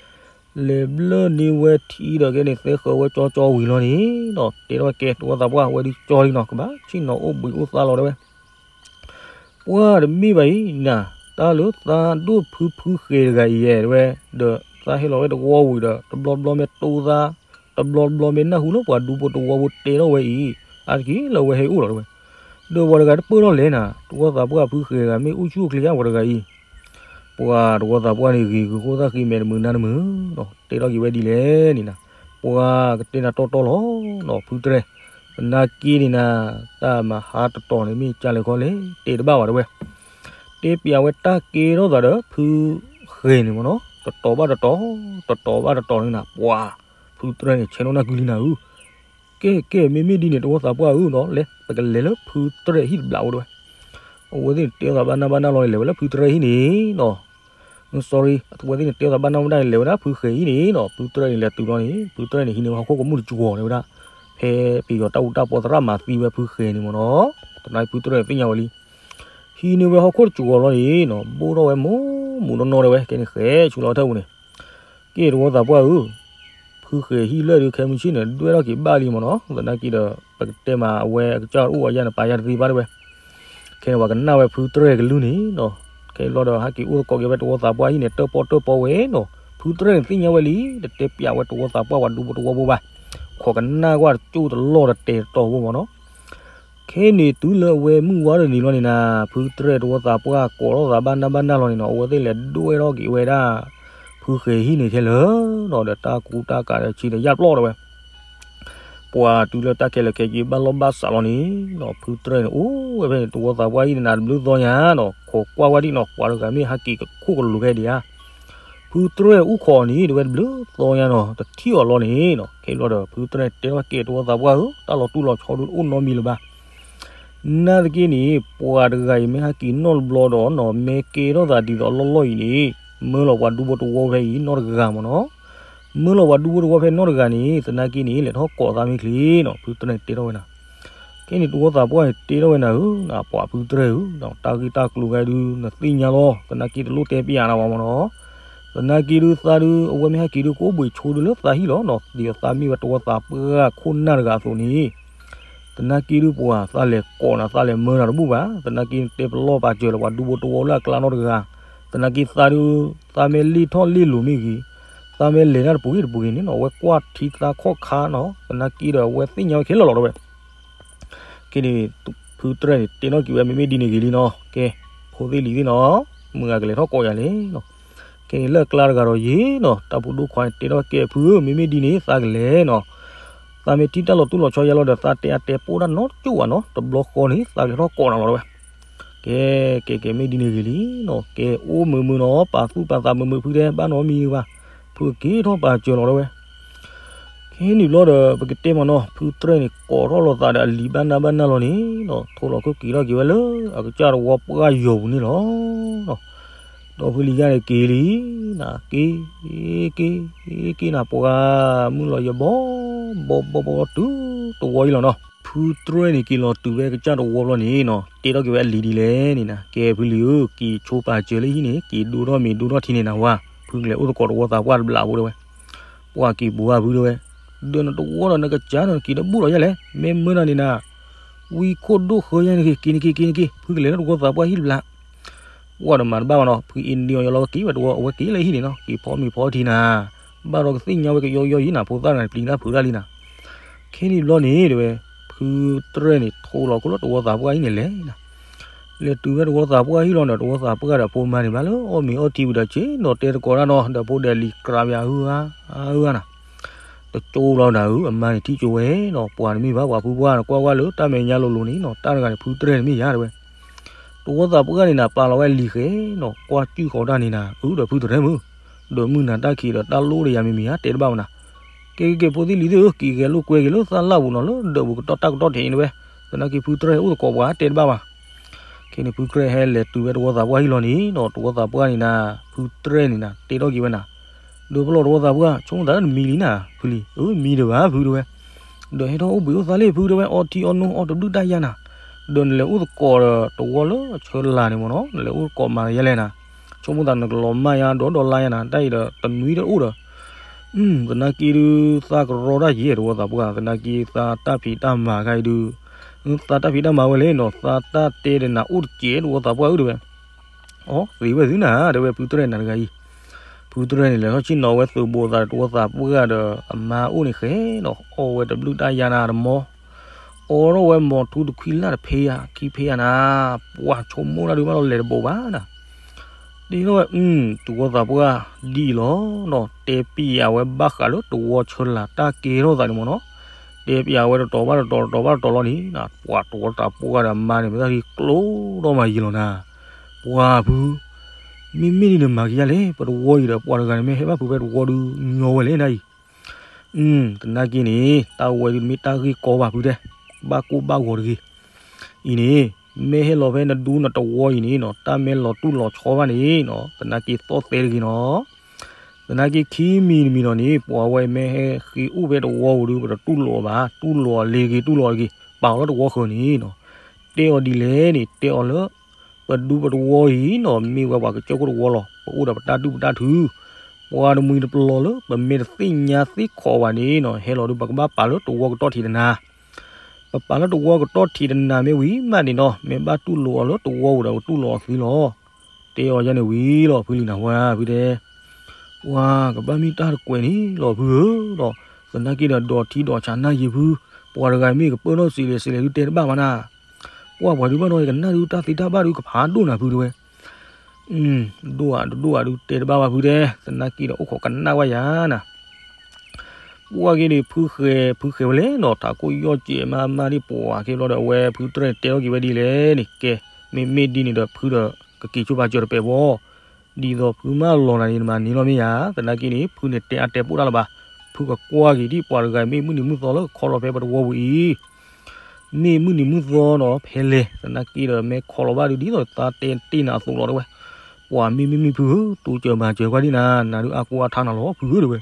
လဲၤဘျၢၣ်န့ၢ်ဝဲထံဒီး ကဲန့ၣ်သ့ဃၢၤဝဲကၠီကၠီဝံၤလီၤန့ၣ်နီၤ, တဲထီၣ်ကဲတဝီသးပှၢ် ဝဲဒုးကၠီလံနီၤ, ကဘၣ်ဆ့ၣ်နီၤအိၣ်ဘှံးအိၣ်သါလီၤတဲဝဲ. ပှၤတမ့ၢ်ဘၣ်အံၤနၤ, တၢ်လၢသးဒိၣ်ဖုဖုဃဲၤတဂၤအံၤယဲတဲဝဲ, ဒီးသးဟဲလီၤဝဲတဝီဝံၤဒီး တဘျီတဘျီမ့ၢ်တိသး, တဘျီတဘျီမ့ၢ်နၢ်ဟူလၢပှၤဒူဖိတဝီဖိတဲထီၣ်ဝဲအံၤ, အါတက့ၢ်လၢအဝဲဟဲအိၣ်လီၤတဲဝဲ. ဒီးပှၤတဂၤတပၢၢ်ထီၣ်လဲၣ်နၤ, တဝီသးပှၢ်ဖုဃဲၤတဂၤမ့ၢ်အိၣ်ဆူၣ်အိၣ်ချ့ဧါပှၤတဂၤအံၤ. ပှၤတဝီသးပှၢ်န့ၣ်ဂ့ၤဂ့ၤဃိသၣ်ဃံမဲာ်တမုာ်နါတမုာ်နီၤ, တဲထီၣ်က့ၤဝဲဒ်လဲၣ်န့ၣ်နၤ, ပှၤကတဲနၤတီတီလီၤနီၤ, ဖုတရဲၣ်, သနာ်က့န့ၣ်နၤ, တၢ်မၤဟါတတီၤန့ၣ်မ့ၢ်ကလဲၤခီလဲၣ် တဲတဘၣ်ဘၣ်တဲဝဲ. တဲပျးဝဲတၢ်ကဲထီၣ်သးဒီးဖုဃဲၤန့ၣ်မ့ၢ်နီၤ, တတီၤဘၣ်တတီၤ, တတီၤဘၣ်တတီၤန့ၣ်နၤ, ပှၤဖုတရဲၣ်န့ၣ် ဆဲးနီၣ်နၢ်ကုလံနၤဧၢ. ကဲကဲ မ့မ့ၢ်ဒ်န့ၣ် တဝီသးပှၢ်ဧၢနီၤ, လဲၤ ပကလဲၤလၢဖုတရဲၣ်ဟံၣ်တဘျးဖိတဲဝဲ. အဝဲသ့ၣ်န့ၣ်တဲသးဘၣ်နၢ်ဘၣ်နၢ်လီၤန့ၣ် လဲၤဝဲလၢဖုတရဲၣ်ဟံၣ်န့ၣ်နီၤ. အဝဲသ့ၣ်န့ၣ်တဲသးဘၣ်နၢ်ဘၣ်နၢ်န့ၣ် လဲၤဝဲဒၣ်ဖုဃဲၤဟံၣ်န့ၣ်နီၤ, ဖုတရဲၣ်န့ၣ်လဲၤတုၤလီၤန့ၣ် ဖုတရဲၣ်န့ၣ် ဟံးန့ၢ်ဝဲဟီၣ်ခိၣ်ကမူၣ်တစှီၤတဲဝဲဒၣ်, ဖဲပယီၤတၢ်အူတၢ်ပီသရၣ်မၤသံဝဲဖုဃဲၤန့ၣ်မ့ၢ်နီၤ. သနာ်က့ဖုတရဲၣ်န့ၣ်သ့ၣ်ညါဝဲလံ ဟံးန့ၢ်ဝဲဟီၣ်ခိၣ်တစှီၤလီၤန့ၣ်နီၤ, ဘိၣ်ထီၣ်ဝဲမူးမူးနီၢ်နီၢ်တဲဝဲ, ကဲန့ၣ်ဃဲၤဆူလီၤထၢၣ်ပူၤန့ၣ်. ကဲတဝီသးပှၢ်ဧၢ, ဖုဃဲၤဟံၣ်လၢဒုးခဲမုၢ်ဆ့ၣ်န့ၣ် ဒွဲၣ်ထီၣ်က့ၤဘၣ်လံမ့ၢ်နီၤ, သနာ်က့ဒီး ပကတဲမးအဝဲအကစၢ်အိၣ်အယၢ်န့ၣ် ပာ်ယၢ်တသ့ဘၣ်တဲဝဲ. ခဲန့ၣ်ပှၤကနၣ်ဝဲဖုတရဲၣ်ကလုၢ်န့ၣ်နီၤ, ခဲလီၤဒီးဟဲက့ၤအိၣ်သကိးက့ၤဝဲတဝီသးပှၢ်ဟံၣ်န့ၣ် တၢၣ်ပီၣ်တၢၣ်ပီဝဲနီၤ, ဖုတရဲၣ်န့ၣ်သ့ၣ်ညါဝဲလံ, တတဲပျးဝဲတဝီသးပှၢ်ပှၤဒူဖိတဝီဖိဘၣ်, ခိးကနၣ်ကွၢ်တကၠိၢ်တလီၢ်တတဲာ်တတီၤဖိမ့ၢ်နီၤ. ခဲန့ၣ်တုၤလၢအဝဲမုၢ်ဝါတနံၤလီၤန့ၣ်နၤ, ဖုတရဲၣ်တဝီသးပှၢ်ကိးထီၣ်သးဘၣ်နၢ်ဘၣ်နၢ်လီၤန့ၣ်နီၤ, အဝဲသ့ၣ်လဲၤဒွဲၣ်ထီၣ်က့ၤဝဲဒၣ် ဖုဃဲၤဟံၣ်န့ၣ်ခဲလၢာ်နီၤ, ဒီးတၢ်ကူတၢ်ကၤဒီးဆံးဒီးယၢ်ပျီၢ်တဲဝဲ. ပှၤတုၤလၢတၢ်ခဲလၢာ်ခဲဆ့ဘၣ်လီၢ်ဘၣ်စးလီၤန့ၣ်နီၤ, ဖုတရဲၣ်န့ၣ်အိၣ်ဝဲဖဲန့ၣ် တဝီသးပှၢ်ဟံၣ်န့ၣ်နၤတဘျုးသီညါနီၤ, ခိးကွၢ်ဝဲဒၣ်နီၤ, ပှၤတဂၤမ့ၢ်ဟဲက့ၤကခိၣ်ကလိၤဖဲဒံးဧါ. ဖုတရဲၣ်အိၣ်ခိးအီၤန့ၣ် တဲဝဲတဘျုးသီညါနီၤ, တထံၣ်အီၤလီၤန့ၣ်နီၤ. ခဲလီၤဒီး ဖုတရဲၣ်န့ၣ်တဲထီၣ်ကဲတဝီသးပှၢ်ဧၢ, တၢ်လီၤတူၢ်လီၤဆီဒုးအိၣ်နီတမံၤလၢၤဘၣ်. နာ်သက့န့ၣ် ပှၤတဂၤအံၤမ့ၢ်ဟဲက့ၤနီတဘျီဒီးနီၤ, မ့ၢ်ကဲထီၣ်သးဒ်သိးအလီၢ်လီၢ်အံၤန့ၣ်, မၢလီၤပှၤဒူဖိတဝီဖဲအံၤနီတဂၤမ့ၢ်နီၤ. မၢလီၤပှၤဒူဖိတဝီဖဲနီတဂၤန့ၣ် သနာ်က့န့ၣ် လဲၤထီၣ်ကိးသးမ့ၢ်ချ့နီၤ, ဖုတရဲၣ်န့ၣ်တဲထီၣ်ဝဲနၤ. ခဲန့ၣ်တဝီသးပှၢ်န့ၣ်တဲထီၣ်ဝဲနၤဧၢ, နပှၤဖုတရဲၣ်ဧၢ, တၢ်ဂ့ၢ်တၢ်ကျိၤဂၤဒုး နသ့ၣ်ညါလီၤ, သနာ်က့တလိၣ်တဲပျးနၤဘၣ်မ့ၢ်နီၤ. သနာ်က့ဒုးသးဒုး အဝဲမ့ၢ်ဟဲက့ၤဒုး ကအိၣ်ဘှံးဆိဒုးလၢသးဟံၣ်လီၤနီၤ, ဒ်သိးသးမ့ၢ်ဝဲတဝီသးပှၢ်ခိၣ်နၢ်တဂၤအသိးန့ၣ်, သနာ်က့ဒုးပှၤသးလဲၤကိးနၤ သးလဲၤမၢနၤတဘူၣ်ဘၣ်, သနာ်က့တဲပလီၢ်ပာ်စၢၤလီၤပှၤဒူဖိတဝီလၢအကျါနီတဂၤ, သနာ်က့သးဒုး သးမ့ၢ်လ့ၣ်ထီၣ်လ့ၣ်လိၤမ့ၢ်ဂ့ၤ, သးမ့ၢ်လဲၤတၢ်တပူၤဂ့ၤတပူၤဂ့ၤန့ၣ်နီၤ, အဝဲကွၢ်ထံသးခီၣ်ခါနီၤ, သနာ်က့ဒီးအဝဲသ့ၣ်ညါဝဲခဲလၢာ်လီၤတဲဝဲ. ကဲန့ၣ် ဖုတရဲၣ်န့ၣ် တဲထီၣ်က့ၤဝဲမ့မ့ၢ်ဒ်န့ၣ်ဂ့ၤလံနီၤ, ကဲ ဖိသ့ၣ်လံၤသ့ၣ်နီၤ, မုၢ်ဂၤကလဲၤထီၣ်ကိးယၤလဲၣ်နီၤ. ကဲန့ၣ်လၢအကျါတဂၤဒီးယ့ၤနီၤ, တၢ်ဖိဒိၣ်ခွါန့ၣ်တဲထီၣ်ကဲဖုဧၢ, မ့မ့ၢ်ဒ်န့ၣ်သးကလဲၤနီၤ, သးမ့ၢ်ထံၣ်တၢ်လီၤတူၢ်လီၤဆီယါလီၤဒီး သးတဲအါတဲပိၢ်တၢ်နီတကၠိၣ်ဘၣ်နီၤ, တဘျီဃီန့ၣ် သးကလဲၤထီၣ်ကိးနၤလီၤတဲဝဲ. ကဲ ကဲ ကဲ မ့ၢ်ဒ်န့ၣ်ဂ့ၤလံနီၤ, ကဲ အိၣ်မုာ်မုာ်နီၤ, ပာ်သူၣ်ပာ်သးမုာ်မုာ်ဖုတဲ ဘၣ်နီတမံၤဘၣ်, ဖုက့ၤထီၣ်ပာ်စၢၤလီၤတဲဝဲ. ဟဲနုာ်ဘျီဒီး ပကတဲမ့ၢ်နီၤ ဖုတြဲၣ်န့ၣ် ကိးထီၣ်လိာ်သးဒီးအလံၤဘၣ်နၢ်ဘၣ်နၢ်လီၤန့ၣ်ဒီး ထိၣ်လီၤခိၣ်က့ၤထီၣ်က့ၤဝဲလၢအကစၢ်တဝီပှၢ်ယီၤပူၤန့ၣ်လီၤ. ဒီးဖုလံၤယါန့ၣ်က့ၤလံနၤ က့ၤ က့ၤ က့ၤနၤ ပှၤမုၢ်လီၤယဘီ ဘီဘီဘီတုၤတဝီအံၤလီၤနီၤ. ဖုတြဲၣ်န့ၣ် က့ၤလီၤတုၤဝဲကစၢ်တဝီဘျီန့ၣ်နီၤ တဲထီၣ်က့ၤဝဲအလံၤဒ်လဲၣ်န့ၣ်နၤ ကဲဖုလံၤဧၢ က့ၤဆိပာ်စၢၤလၢဟံၣ်န့ၣ် က့ၤဒိၣ်ထီၣ်မ့ၤဒိၣ်ထီၣ်ထံန့ၣ်နၤဝါ ဖုကလဲၤအိၣ်သကိးတဝီသးပှၢ်တဘျးဖိတဲဝဲ ပှၤက့ၤပှၤဖုတဲဝဲ, ဒီးနတဝီဒီးနကစၢ်ဒီးနက့ၤတဘူၣ်လီၤယဲလဲၣ် မ့ၢ်မၢနၤန့ၣ်နၤ, ဝံခိၣ်ဒိၣ်ဃၢယဲန့ၣ်က့ၤ က့ၤန့ၣ်က့ၤ က့ၤန့ၣ်က့ၤ ဖုကလဲၤလၢတဝီသးပှၢ်ဟံၣ်တဘျး, ပှၤဒီးမၤတဘၣ်ဘၣ်နီၤ ဖုအ့န့ၢ်အီၤယလီၤက့ၤဝဲတဝီ အဝဲက့ၤလၢဟံၣ်န့ၣ်နီၤ က့ၤဖီမ့ၤဖီထံနၤ, ဘၣ်ဒီးကသ့ၣ်ညါဝဲကယီယီယံၤနၤ ဖိသၣ်တဂၤန့ၣ် ပျံၤတၢ်ဖုးတၢ်လံနၤ, ခဲန့ၣ်ဘျီန့ၣ်တဲဝဲ, ဖုတြဲၣ်န့ၣ်ထိၣ်လီၤခိၣ်လၢတဝီသးပှၢ်ဟံၣ်န့ၣ်လဲၣ်နၤ လဲၤတုၤဝဲတဝီသးပှၢ်ဟံၣ်လီၤဒီး တဝီသးပှၢ်ဒီးဖိမါန့ၣ် ဘၣ်လၢအီၣ်မ့ၤအီထံဝံၤဒီး က့ၤဒီးတဲသကိးတၢ်နီၤ ဒီးဖိဒီးလံၤကြၤပယၤ အၢအါအၢအါနၤ, တကၠိလီၤနၤဧၢ အမါန့ၣ်ထံၣ်ကၠိဝဲနီၤ ပှၤတမ့ၢ်ဘၣ်ပှၤဖုပှၢ်နၤ ကွၢ်ကွၢ်လၢတၢ်မဲာ်ညါလိၤလိၤန့ၣ်နီၤ တၢ်တဂၤန့ၣ် ဖုတြဲၣ်န့ၣ်မ့ၢ်ယၤတဲဝဲ, တဝီသးပှၢ်န့ၣ်နၤ ပာ်လီၤဝဲလံၤဃဲနီၤ ကွၢ်စူၣ်ဃီၤတၢ်န့ၣ်နၤ အၢဒီးဖုတြဲၣ်မုၢ်, ဒီးမုၢ်နၤတၢ်ခံးဒီးတၢ်လိၣ်ဒီးယၤမ့မ့ၢ်ဧါ တဲတဘၣ်ဝဲနၤ, ကဲကဲကဲ ဖိသ့ၣ်လံၤသ့ၣ်ဧၢ က့ၤဂဲၤလိာ်ကွဲက့ၤလၢသၣ်လၣ်ပူၤနီၤ လၢဒၢးပူၤကတီၢ်တၢ်ကတီၢ်ထံးန့ၣ်တဲဝဲ, သနာ်က့ဖုတြဲၣ်အိၣ်သကိးပှၤတဲတဘၣ်ဘၣ် ခဲန့ၣ်ဖုတြဲၣ်ဟဲလဲၤတုၤဝဲတဝီသးပှၢ်ဟံၣ်လီၤန့ၣ်နီၤ တဝီသးပှၢ်န့ၣ်နၤ ဖုတြဲၣ်န့ၣ်နၤ တဲထီၣ်က့ၤဝဲနၤ, ဒီးပလီၢ်တဝီသးပှၢ် ဆိကမိၣ်သးလၢနမံလံနၤ ဖုလံၤ အၢ မံဒံးဘၣ်ဖုတဲဝဲ, ဒီးဟဲထီၣ်အိၣ်ဘှံးအိၣ်သါလံဖုတဲဝဲ အီထံအီနိအီတဘျုးတၢ်ယါနၤ, ဒီးနလဲၤအိၣ်သကိးဒီးတဝီလၢအဆၢလၤန့ၣ်မ့ၢ်နီၤ နလဲၤအိၣ်သကိးမၤယဲလဲၣ်နၤ, ဆိကမိၣ်သးနကလီၤမၢ်ယါဒီးဒီးလါယါနၤ တၢ်အံၤဒီးတနွံတအိၣ်ဒီး သနာ်က့ဒုး သးကရီတၢ်ယဲၢ်တဝီသးပှၢ် သနာ်က့သးတၢ်ဖံးတၢ်မၤခါအံၤဒုး, သးတၢ်ဖံးတၢ်မၤဝဲလဲၣ်နီၤ သးတၢ်တဲဒီးနၤအိၣ်တစဲးတဝီသးပှၢ်ဧၢတဲဝဲ, အီ သ့ဝဲသုနၤ တဲဝဲဖုတြဲၣ်နၤတဂၤအံၤ, ဖုတြဲၣ်န့ၣ် လဲၤထီၣ်ဆ့ၣ်နီၤဝဲသုးဘိးသးတဝီသးပှၢ်ဒီး အမါအိၣ်န့ၣ်ဃဲနီၤ အီဝဲတဘျုးတၢ်ယါနၤတမီ အီထီၣ်ဝဲမီၤထူတခွံလၢ်တဖဲယါခံဖဲယါနၤ, ပှၤဆိကမိၣ်တၢ်ဒုးဘၣ်လီၤလဲၤတဘိးဘၣ်နၤ တဲထီၣ်ဝဲ တဝီသးပှၢ်ဒ်အံၤလီၤနီၤ တဲပျးဝဲဘၣ်ဃးလၢတဝီဆၢလၤတၢ်ကဲထီၣ်သးန့ၣ်မ့ၢ်နီၤ, တဲပျးဝဲတတီၤဘၣ်တတီၤ တတီၤဘၣ်တတီၤလီၤန့ၣ် ပှၤတဝီသးပှၢ်ဒီးအမါန့ၣ် မ့ၢ်တၢ်ဂ့ၢ်ကျိၤထီၣ်မးယံာ်လီၤနၤ, ပှၤဖု မ့မ့ၢ်ဒ်န့ၣ်မၤက့ၤယါလဲၣ် ပတဝီအံၤဒီးပှၤတဂၤန့ၣ် မ့ၢ်ဟဲဘၣ်ဖုးဖဲတဝီဒုးညီဝဲလဲၣ်နၤအံၤ သနာ်က့န့ၣ် တၢ်ဝဲဒုးတမ့ၢ်တၢ်ဂ့ၢ်ကီဘၣ်ဖုတဲ, ဘၣ်ကိၢ်ဘၣ်ဂီၤတဂ့ၤ, အံၤန့ၣ် မ့ၢ်ဟဲလီၤဖဲနဒူနတဝီအံၤန့ၣ်နီၤ တၢ်မ့ၢ်လီၤတူၢ်လီၤဆီဘၣ်န့ၣ်နီၤ သနာ်က့သီၣ်သဲတဂ့ၤနီၤ, သနာ်က့ခံမံၤတမံၤနီၤန့ၣ် ပှၤဝဲမ့ၢ်ဟဲဃ့အိၣ်ဖဲတဝီပူၤဒုး ပတတူၢ်လိာ်အီၤဘၣ်, တူၢ်လိာ်အီၤလ့ၤတဂ့ၤ တူၢ်လိာ်အီၤတဂ့ၤ ပာ်အီၤလၢတဝီဃၢၤန့ၣ်နီၤ, တဲအီၤဒ်လဲၣ်န့ၣ် တဲအီၤလၢ ပဒူပတဝီအံၤနီၤ မ့ၢ်ဝဲပှၤကစၢၢ်ခိၣ်တဝီလီၤ, ပအိၣ်ဒီးပတၢ်ဒူၣ်ပတၢ်ထု, ပှၤတမှံၤတပျီၤလၢပမ့ၢ်တသ့ၣ်ညါသ့ၣ်ခိးဘၣ်န့ၣ်နီၤ ဟဲလီၤဒုး ပကဘၣ်ပာ်လၢတဝီကတီၢ်ထံးတနၤ, ပပာ်လၢတဝီကတီၢ်ထံးတနၤမ့ၢ်ဝံၤမးန့ၣ်နီၤ မ့ၢ်ဘၣ်တူၢ်လိာ်အီၤလၢတဝီပူၤဒီး ကတူၢ်လိာ်အီၤသ့လီၤ, တဲအီၤယဲန့ၣ်ဝံၤလီၤ ဖုလံၤနၤဝဲဖုတဲ ပှၤကဘၣ်မ့ၢ်တၢ်တကွဲးန့ၣ်လီၤဖုဧၢ, ဒီးသနာ်က့ဒီး ဒီးထံဒီးဆးနၢ်ယံၤဖု, ပှၤတဂၤမ့ၢ်ကပၢၢ်ထီၣ်စံးလဲၣ်စံးလဲၣ်ဒုးတဲတဘၣ်ဘၣ်နၤ, ပှၤပှၤဒုးဘၣ်နီၤ ယကနၣ်ဒုးတၢ်သ့တၢ်ဘၣ်ဒုးကဖးဒိၣ်နၤဖုတဲဝဲ, ဒိၣ်ဧါတဒိၣ်ဧါဒုးတဲတဘၣ်ဘၣ်ဖုတဲ, သနာ်က့ဒီးအိၣ်ခိးကနၣ်ဝဲယၤနၤ ပှၤက့ၤန့ၣ် ဖုဃဲၤ ဖုဃဲၤဝဲလဲၣ်နီၤ ထးခိၣ်ယီၢ်စဲးမးမးဒ်ပှၤက့ၤဘျီဒီး အဝဲဖုတြဲၣ်န့ၣ်တဲထီၣ်က့ၤဝဲဒ်လဲၣ်န့ၣ် ကဲ မ့မ့ၢ်ဒ်န့ၣ်ဒီး ဖုဒီးကက့ၤဆိပာ်စၢၤတပဲာ်ဘီ, ဒ်သိးဖုမၢလီၤနၤန့ၣ် နမၤန့ၢ်လီၤမ့ၢ်ယၤ, သနာ်က့န့ၣ် ဖုန့ၣ်တဲအါတဲပိာ်တၢ်လၢၤဘၣ်, ဖုကကွၢ်က့ၤဒ်ပှၤတဂၤမ့ၢ်မုၢ်နံၤမုၢ်သီလၢကခီလီၤဖဲပတဝီပူၤအံၤ မ့ၢ်မုၢ်နံၤမုၢ်သီနီၤ ဖဲလဲၣ် သနာ်က့ဒီး မ့ၢ်ခီလီၤဘၣ်ဒုး ဒ်သိးသးတဲတ့ၢ်နၤအသိးလီၤတဲဝဲ, ပှၤမ့မ့ၢ်မ့ၢ်ဖုဧၢ တိစၢၤမၤစၢၤကွၢ်ဒ်နၤ နၤဒုးအါကိးအါထါနၤလီၤဖုဧၢတဲဝဲ,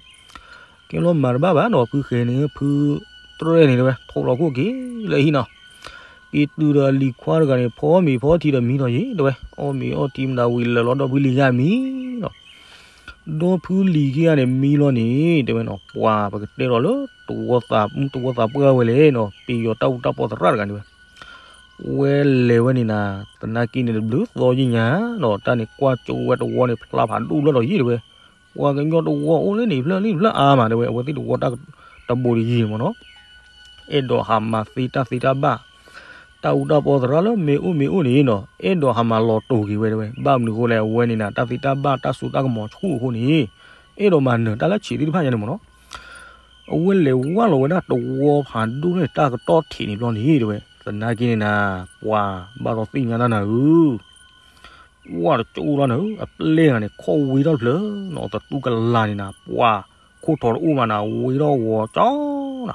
ကဲလီၤမၤတဘၣ်ဘၣ်နီၤ ဖုဃဲၤန့ၣ် ဖုတြဲၣ်န့ၣ်တဲဝဲ ထိၣ်လီၤခိၣ်က့ၤလၢဟံၣ်နီၤ, က့ၤတုၤဒီးအလံၤခွါတဂၤန့ၣ် ဖီမ့ၤဖီထံဒီးမံဒီးယံၤတဲဝဲ, အီၣ်မ့ၤအီထံမတၤဝံၤလၢာ်လီၤဒီးဖုလံၤယါမံနီၤ ဒီဖုလံၤခံဂၤန့ၣ်မံလီၤန့ၣ် တဲဝဲနီၤ ပှၤပကတဲလီၤလၢ တဝီသးပှၢ်ဝဲလဲၣ်နီၤ ပယီၤတၢ်အူတၢ်ပီသရၣ်တဂၤန့ၣ်ဝဲ, ဝဲလဲၤဝဲန့ၣ်နၤ သနာ်က့န့ၣ် တဘျုးသီယံာ်ညါနီၤ တၢ်န့ၣ်ကွၢ်ကၠိဝဲတဝီန့ၣ် ဖျါဖးဒိၣ်လၢဒီးယံၤတဲဝဲ, ပှၤကညီတဝီအိၣ်လၢန့ၣ်ဖျၢၣ်လၢန့ၣ်ဖျၢၣ်အါမးတဲဝဲ အဝဲသ့ၣ်တဝီတၢ်တဘိးတယံၤမ့ၢ်နီၤ အဲၣ်ဒိးဟးမၤသ့တၢ်သ့တၢ်ဘၣ်, တၢ်အူတၢ်ပီသရၣ်လၢမ့ၢ်အိၣ်မ့ၢ်အိၣ်န့ၣ်နီၤ အဲၣ်ဒိးဟးမၤလီၤတိာ်က့ၤဝဲတဲဝဲ, ဘၣ်မနုၤအဃိလဲၣ် အဝဲန့ၣ်နၤ တၢ်သ့တၢ်ဘၣ်တၢ်စိတၢ်ကမီၤဆူၣ်အဃိန့ၣ်, အဲၣ်ဒိးမၤနၢၤတၢ်လၢဆံးသ့ၣ်တဖၣ်ညါန့ၣ်မ့ၢ်နီၤ, အဝဲလဲၤဝဲလီၤဝဲဒၣ်တဝီဖးဒိၣ်န့ၣ် တၢ်ကတီၢ်ထံးန့ၣ်ဘျီန့ၣ်တဲဝဲ, သနာ်က့န့ၣ်နၤ ပှၤဘၣ်ဒီးသ့ၣ်ညါတၢ်နၤဧၢ ပှၤတကၠိလီၤနၤဧၢ အပျဲၢ်ဂၤန့ၣ် ခီၣ်ဝ့ထီၣ်တဖျၢၣ်နီၤ သတူၢ်ကလာ်န့ၣ်နၤ ပှၤ ခိၣ်ထီၣ်တအိၣ်မးနၤ ဝံၤထီၣ်ဂီၤကၠီနၤ,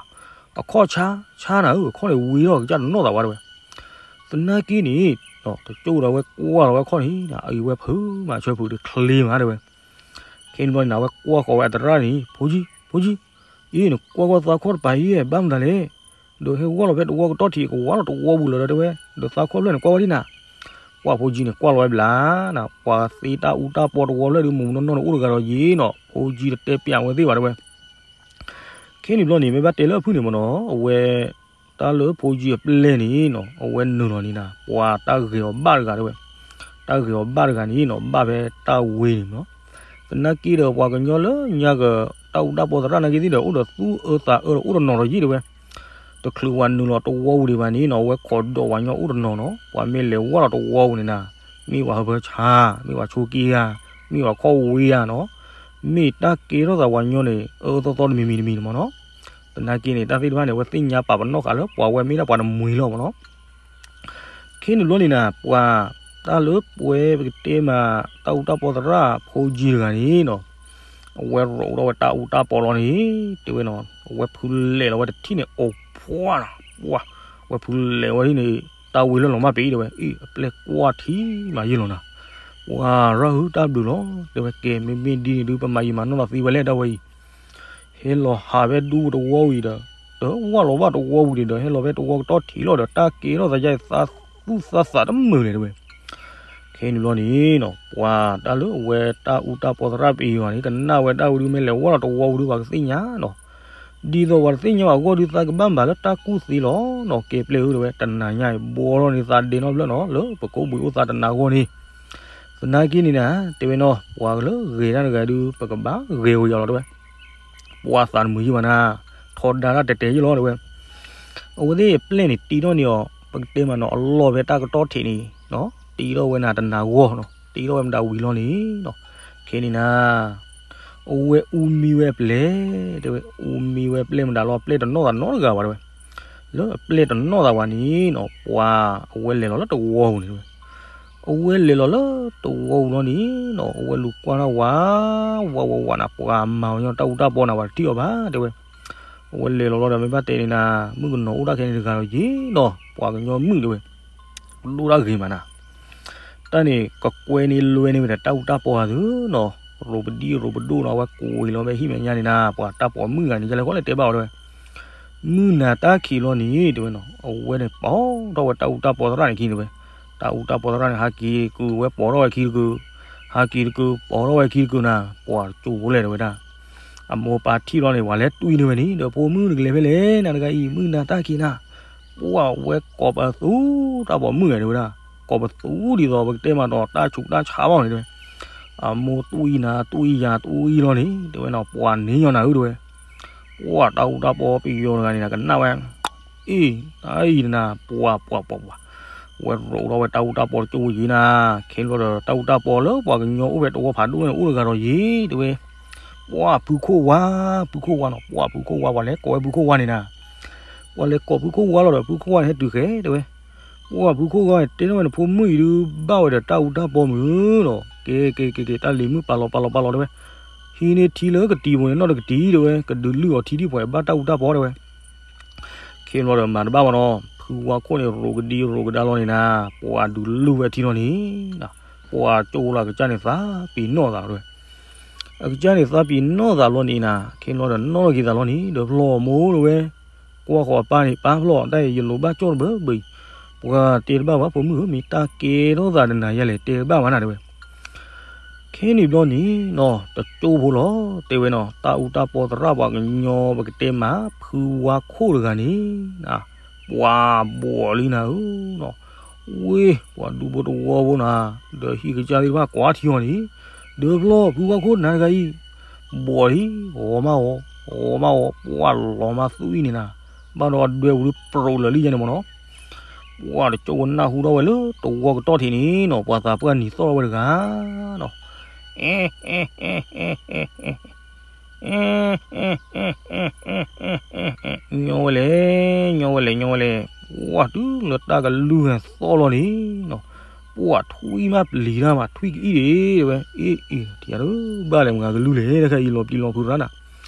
အခီၣ်ဆါ ဆါနၤဧၢ အခီၣ်န့ၣ်ဝံၤထီၣ်ကစၢ်တနီၣ်သးဝဲတဲဝဲ. သနာ်က့န့ၣ် တကၠိဒီးဝဲကွၢ်လီၤဝဲခီၣ်န့ၣ် အအံၤဝဲဖုးမၤဆၢဖုးတချ့မးတဲဝဲ. ခဲန့ၣ်ဘျီန့ၣ် အဝဲကွၢ်ဃီၤဝဲအသရၣ်န့ၣ် ဖိကၠံ ဖိကၠံ အ့ၣ် နကွၢ်ကွၢ်သးခီၣ်တပၤအံၤ ဘၣ်မတၤလဲၣ်, ဒီးဟဲဝီလီၤဖဲတဝီကတီၢ်ထံး ကဝီလီၤတဝီပူၤလၢၤဒီးတဲဝဲ, ဒီးသးခီၣ်ဖျၢၣ်န့ၣ် ကွၢ်ဝဲဒ်နၤ. ပှၤဖိကၠံန့ၣ် ကွၢ်လီၤဝဲဘျါနၤ, ပှၤသ့တၢ်အူတၢ်ပီတဝီဖျၢၣ်ဒုး မုၢ်မုၢ်နီၢ်နီၢ်န့ၣ် အိၣ်တဂၤဒီးယ့ၣ်နီၤ, ဖိကၠံတတဲပျးဝဲသ့ၣ်ဘၣ်တဲဝဲ. ခဲန့ၣ်ဘျီန့ၣ် မ့ၢ်ဘၣ်တဲလၢအဖုၣ်န့ၣ်မ့ၢ်နီၤ အဝဲ တၢ်လၢဖိကၠံအပျဲၢ်န့ၣ်နီၤ အဝဲနုာ်လီၤန့ၣ်နၤ ပှၤတၢ်ဂဲၤအီၤဘၣ်တဂၤတဲဝဲ, တၢ်ဂဲၤအီၤဘၣ်တဂၤန့ၣ်နီၤ ဘၣ်ဖဲတၢ်ဝ့ၤန့ၣ်မ့ၢ်နီၤ. သနာ်က့ဒီး ပှၤကညီလၢညါက တၢ်အူတၢ်ပီသရၣ်နာ်က့သ့ၣ်ဒီး အိၣ်ဒီးသူအၢသးအၢဒီး အိၣ်တနီၤဒီးယ့ၣ်တဲဝဲ. တချုးပှၤနုာ်လီၤတဝီပူၤဒံးဘၣ်န့ၣ်နီၤ အဝဲခိးဒီးပှၤကညီအိၣ်တနီၤနီၤ ပှၤမ့ၢ်လဲၤဝီလီၤတဝီပူၤန့ၣ်နၤ မ့ၢ်ပှၤဟၢဖၢဆါ မ့ၢ်ပှၤဆိးက့ဧါ မ့ၢ်ပှၤခီၣ်ဝ့ဧါနီၤ မ့ၢ်တၢ်ကဲထီၣ်သးပှၤကညီန့ၣ် အၢအၢသီသီတမံၤမံၤတမံၤန့ၣ်မ့ၢ်နီၤ. သနာ်က့န့ၣ် တၢ်သ့ၣ်တဖၣ်န့ၣ် အဝဲသ့ၣ်ညါပာ်ပနီၣ်ဃာ်လၢပှၤဝဲမ့ၢ်ဒၣ်ပှၤတမှံၤလီၤမ့ၢ်နီၤ. ခဲန့ၣ်ဘျီန့ၣ်နၤ ပှၤတၢ်လၢပဝဲပကတဲမး တၢ်အူတၢ်ပီသရၣ်ဖိကၠံတဂၤန့ၣ်နီၤ အဝဲရိးထီၣ်ဝဲတၢ်အူတၢ်ပီလီၤန့ၣ် တဲဝဲနီၤ အဝဲဖုလဲၤလီၤဝဲတထံၣ်န့ၣ် အိၣ်ဖှါနီၤ ပှၤ အဝဲဖုလဲၤဝဲဒ်န့ၣ် တၢ်ဝံၤလၢလီၤမၢ်ပ့ၤတဲဝဲ အ့ၣ် အပျဲၢ်ကွၢ်ထံမးယ့ၢ်လီၤနၤ ပှၤရၢ်ဟုတၢ်ဘျုးလီၤ တဲဝဲ ကဲမ့မ့ၢ်ဒ်န့ၣ်ဒုး ပမၤယံာ်မၤနီၢ်လီၤသံဝဲလဲၣ်တၢ်ဝဲအံၤ ဟဲလီၤဟးဖဲဒူပတဝီဝံၤဒီး တဝီလီၤဘၣ်တဝီဝံၤန့ၣ်ဒီး ဟဲလီၤဖဲတဝီကတီၢ်ထံးလီၤဒီး တၢ်ကဲထီၣ်သးယါအံၤ သးသူၣ်သးသးတမုာ်လဲၣ်တဲဝဲ. ခဲန့ၣ်ဘျီန့ၣ်နီၤ ပှၤတၢ်လၢအဝဲတၢ်အူတၢ်ပီသရၣ်ပ့ၤယွၤန့ၣ် ကနၣ်ဝဲတၢ်ဝံၤဒုး မ့ၢ်လဲၤဝီလီၤတဝီဝံၤဒုး ပှၤကသ့ၣ်ညါနီၤ ဒ်သိးပှၤတသ့ၣ်ညါဘၣ်အဂီၢ်ဒုး သးကဘၣ်မၤလၢတၢ်ကူၣ်သ့လီၤနီၤ ကဲပျဲၢ်ဧၢတဲဝဲ တနၤညါအံၤ ဘှီထီၣ်န့ၢ်သးဒဲးနီတဖျၢၣ်နီၤ လၢပကိးဘှံးအိၣ်သးတနၤအဂီၢ်န့ၣ် သနာ်က့န့ၣ်နၤ တဲဝဲနီၤ ပှၤလၢဂဲၤတၢ်တဂၤဒုး ပကဘၣ်ဂဲၤဝဲယီၤလီၤတဲဝဲ ပှၤသးတမုာ်ယံာ်ဘၣ်နၤ ထီဒါတၢ်တဲာ်တဲာ်ယံာ်လီၤတဲဝဲ အဝဲသ့ၣ်အပျဲၢ်န့ၣ် တံထီၣ်န့ၢ်အီၤ ပကတဲမးနီၤ အလီၢ်ဖဲတၢ်ကတီၢ်ထံးန့ၣ် တံထီၣ်ဝဲနၤတနၤဂီၢ်နီၤ တံထီၣ်ဝဲမတၤဝံၤလီၤန့ၣ်နီၤ ခဲန့ၣ်နၤ အဝဲအူမံဝဲအပျဲၢ် တဲဝဲ အူမံဝဲအပျဲၢ်မတၤလီၤ အပျဲၢ်တနီၣ်သးနီတဂၤဘၣ်တဲဝဲ လၢအပျဲၢ်တနီၣ်သးဘၣ်န့ၣ်နီၤ ပှၤအဝဲလဲၤလီၤလၢတဝီပူၤန့ၣ်တဲဝဲ အဝဲလဲၤလီၤလၢတဝီပူၤလီၤန့ၣ်နီၤ အဝဲလူၤကွၢ်ထီၣ်ဝး ဝးဝးဝးနၤ ပှၤမၤဝဲညီတၢ်အူတၢ်ပီနၤ ပှၤတထံၣ်အီၤဘၣ်တဲဝဲ အဝဲလဲၤလီၤလီၤဒီး မ့ၢ်ဘၣ်တဲန့ၣ်နၤ မုၣ်ကနီၤအိၣ်တၢ်ခဲန့ၣ်တဂၤလီၤယ့ၣ်နီၤ ပှၤကညီမုၣ်တဲဝဲ ဒိၣ်တၢ်ဂ့ၤမးနၤ တၢ်န့ၣ် ကကွဲန့ၢ်လွဲန့ၢ်ဝဲဒီးတၢ်အူတၢ်ပီအသုနီၤ ရိးပဒံရိးပဒိၣ်နီၤ အဝဲကွံာ်လီၤဖဲဟံၣ်မဲာ်ညါန့ၣ်နၤ ပှၤတၢ်ပိာ်မုၣ်ဂၤန့ၣ် ယလဲၤခီလဲၤတဲဘၣ်အီၤတဲဝဲ မုၢ်နၤတၢ်ခံးလီၤန့ၣ် တဲဝဲနီၤ အဝဲန့ၣ်ပိာ်ထီၣ်ဝဲတၢ်အူတၢ်ပီသရၣ်န့ၣ်ခံတဲဝဲ တၢ်အူတၢ်ပီသရၣ်န့ၣ် ဟးက့ၤတကုာ်ဝဲပိာ်ထီၣ်ဝဲခံတကုာ် ဟးက့ၤတကုာ်ပိာ်ထီၣ်ဝဲခံတကုာ်နၤ ပှၤကၠိဖိလဲၣ်တဲဝဲဒၣ် အမိၢ်ပၢ်ထံၣ်လီၤန့ၣ် ပှၤလဲၤတွံၢ်န့ၢ်ဝဲန့ၣ် ဒီးဖိမုၣ်နကလဲၤဖဲလဲၣ် နၤတဂၤအံၤ မုၢ်နၤတၢ်ခံးနၤ ပှၤဝဲကိးပသူတၢ်ပိာ်မုၣ်ဂၤတဲဝဲဒၣ် ကိးပသူဒ်သိးပကတဲမးဒီးတၢ်ဆူးတၢ်ဆါဘၣ်န့ၣ်တဲဝဲ အမိၢ်တွံၢ်နၤတွံၢ်ယၤတွံၢ်လီၤန့ၣ် တဲဝဲနီၤ ပှၤန့ၢ်ညီနၤဧၢတဲဝဲ ပှၤတၢ်အူတၢ်ပီပယီၤတဂၤန့ၣ် နကနၣ်ဝဲ အ့ၣ် တၢ်အံၤနၤ ပှၤပှၤပှၤပှၤ ဝဲရိးထီၣ်ဝဲတၢ်အူတၢ်ပီတကၠိယံၤနၤ ခဲလီၤဒီးတၢ်အူတၢ်ပီလၢပှၤကညီအိၣ်ဖဲတဝီဖးဒိၣ်န့ၣ် အိၣ်တဂၤဒီးယံၤတဲဝဲ ပှၤဖုခိၣ်ဝါ ဖုခိၣ်ဝါနီၤ ပှၤဖုခိၣ်ဝါ ပှၤလဲၤကိးဝဲဖုခိၣ်ဝါန့ၣ်နၤ ပှၤလဲၤကိးဖုခိၣ်ဝါလီၤဒီး ဖုခိၣ်ဝါန့ၣ်ဟဲတုၤဃဲတဲဝဲ ပှၤဖုခိၣ်ဝါန့ၣ် တဲထီၣ်ဝဲန့ၣ် ဖိမုၣ်အံၤဒုး ဘၣ်ဝဲဒီးတၢ်အူတၢ်ပီမုၢ်နီၤ ကဲကဲကဲကဲ တၢ်လံၤမုၣ်ပာ်လီၤပာ်လီၤပာ်လီၤတဲဝဲ ဟံးန့ၢ်ထံလၢကတံၤပူၤန့ၣ် နီၢ်တကတံၤတဲဝဲ ကဒုးလုၢ်အီၤထံဒံၣ်ပှၤဘၣ်တၢ်အူတၢ်ပီတဲဝဲ ခဲလီၤဒီးမၤတဘၣ်ဘၣ်နီၤ ဖုဝါခိၣ်န့ၣ် ရိးကဒံရိးကဒါလီၤန့ၣ်နၤ ပှၤဒုးလုၢ်ဝဲထံလီၤန့ၣ် ပှၤကၠိလီၤအကစၢ်န့ၣ်သးပ့ၤနီၣ်သးတဲဝဲ အကစၢ်န့ၣ်သးပ့ၤနီၣ်သးလီၤန့ၣ်နၤ ခဲလီၤဒီးနီၣ်က့ၤသးလီၤန့ၣ် ဒီးဖျီၣ်မိၢ်တဲဝဲ ကွၢ်ဃီၤအပၢ်န့ၣ် ပၢ်ဖျီၣ်တၢ်အံၤ ယလိၤဘၣ်ကၠီၣ်တဘၢဘၢအံၤ ပှၤတဲတဘၣ်ဘၣ် ဖိမုၣ်ဧၢ မ့ၢ်တၢ်ကဲထီၣ်သးတနၤယါလဲၣ် တဲတဘၣ်ဘၣ်နၤတဲဝဲ ခဲန့ၣ်ဘျီန့ၣ်နီၤ တကၠိဖိလီၤ တဲဝဲနီၤ တၢ်အူတၢ်ပီသရၣ်ပှၤကညီ ပကတဲမး ဖုဝါခိၣ်တဂၤန့ၣ် ပှၤဘှီးလံနၤဧၢနီၤ ဝ့ၢ် ပှၤဒူဖိတဝီဖိနၤ ဒီးဟံၣ်ကစၢ်သ့ၣ်တဖၣ်ကွၢ်ထံအီၤန့ၣ် ဒီးဖျီၣ်ဖုဝါခိၣ်နၤတဂၤအံၤ ဘှီးလံ ဂီၤမးဂီၤ ဂီၤမးဂီၤ ပှၤလီၤမးသူအံၤန့ၣ်နၤ ဘၣ်ဒီးအဒွဲပူၤဒုးပြိးလၢာ်လံယဲန့ၣ်မ့ၢ်နီၤ ပှၤတကၠိဖိနၢ်ဟူထီၣ်ဝဲလၢတဝီကတီၢ်ထံးန့ၣ်နီၤ ပှၤသးပှၢ်နံၤသီၣ်ထီၣ်ဝဲတဂၤနီၤ ညီဝဲလဲၣ် ညီဝဲလဲၣ် ညီဝဲလဲၣ် ပှၤတုၤလၢတၢ်ကလုၢ်ဟဲသီၣ်လီၤန့ၣ်နီၤ ပှၤထွံၣ်မးပျံၤတၢ်မး ထွံၣ်ကအံၣ်ဒံးတဲဝဲ အ့ၣ်အ့ၣ် ထံၣ်တဘၣ်လဲၣ် မ့ၢ်ဂၤကလုၢ်လဲၣ် တခါအံၤလီၤပျံၤလီၤဖုးရၣ်နၤ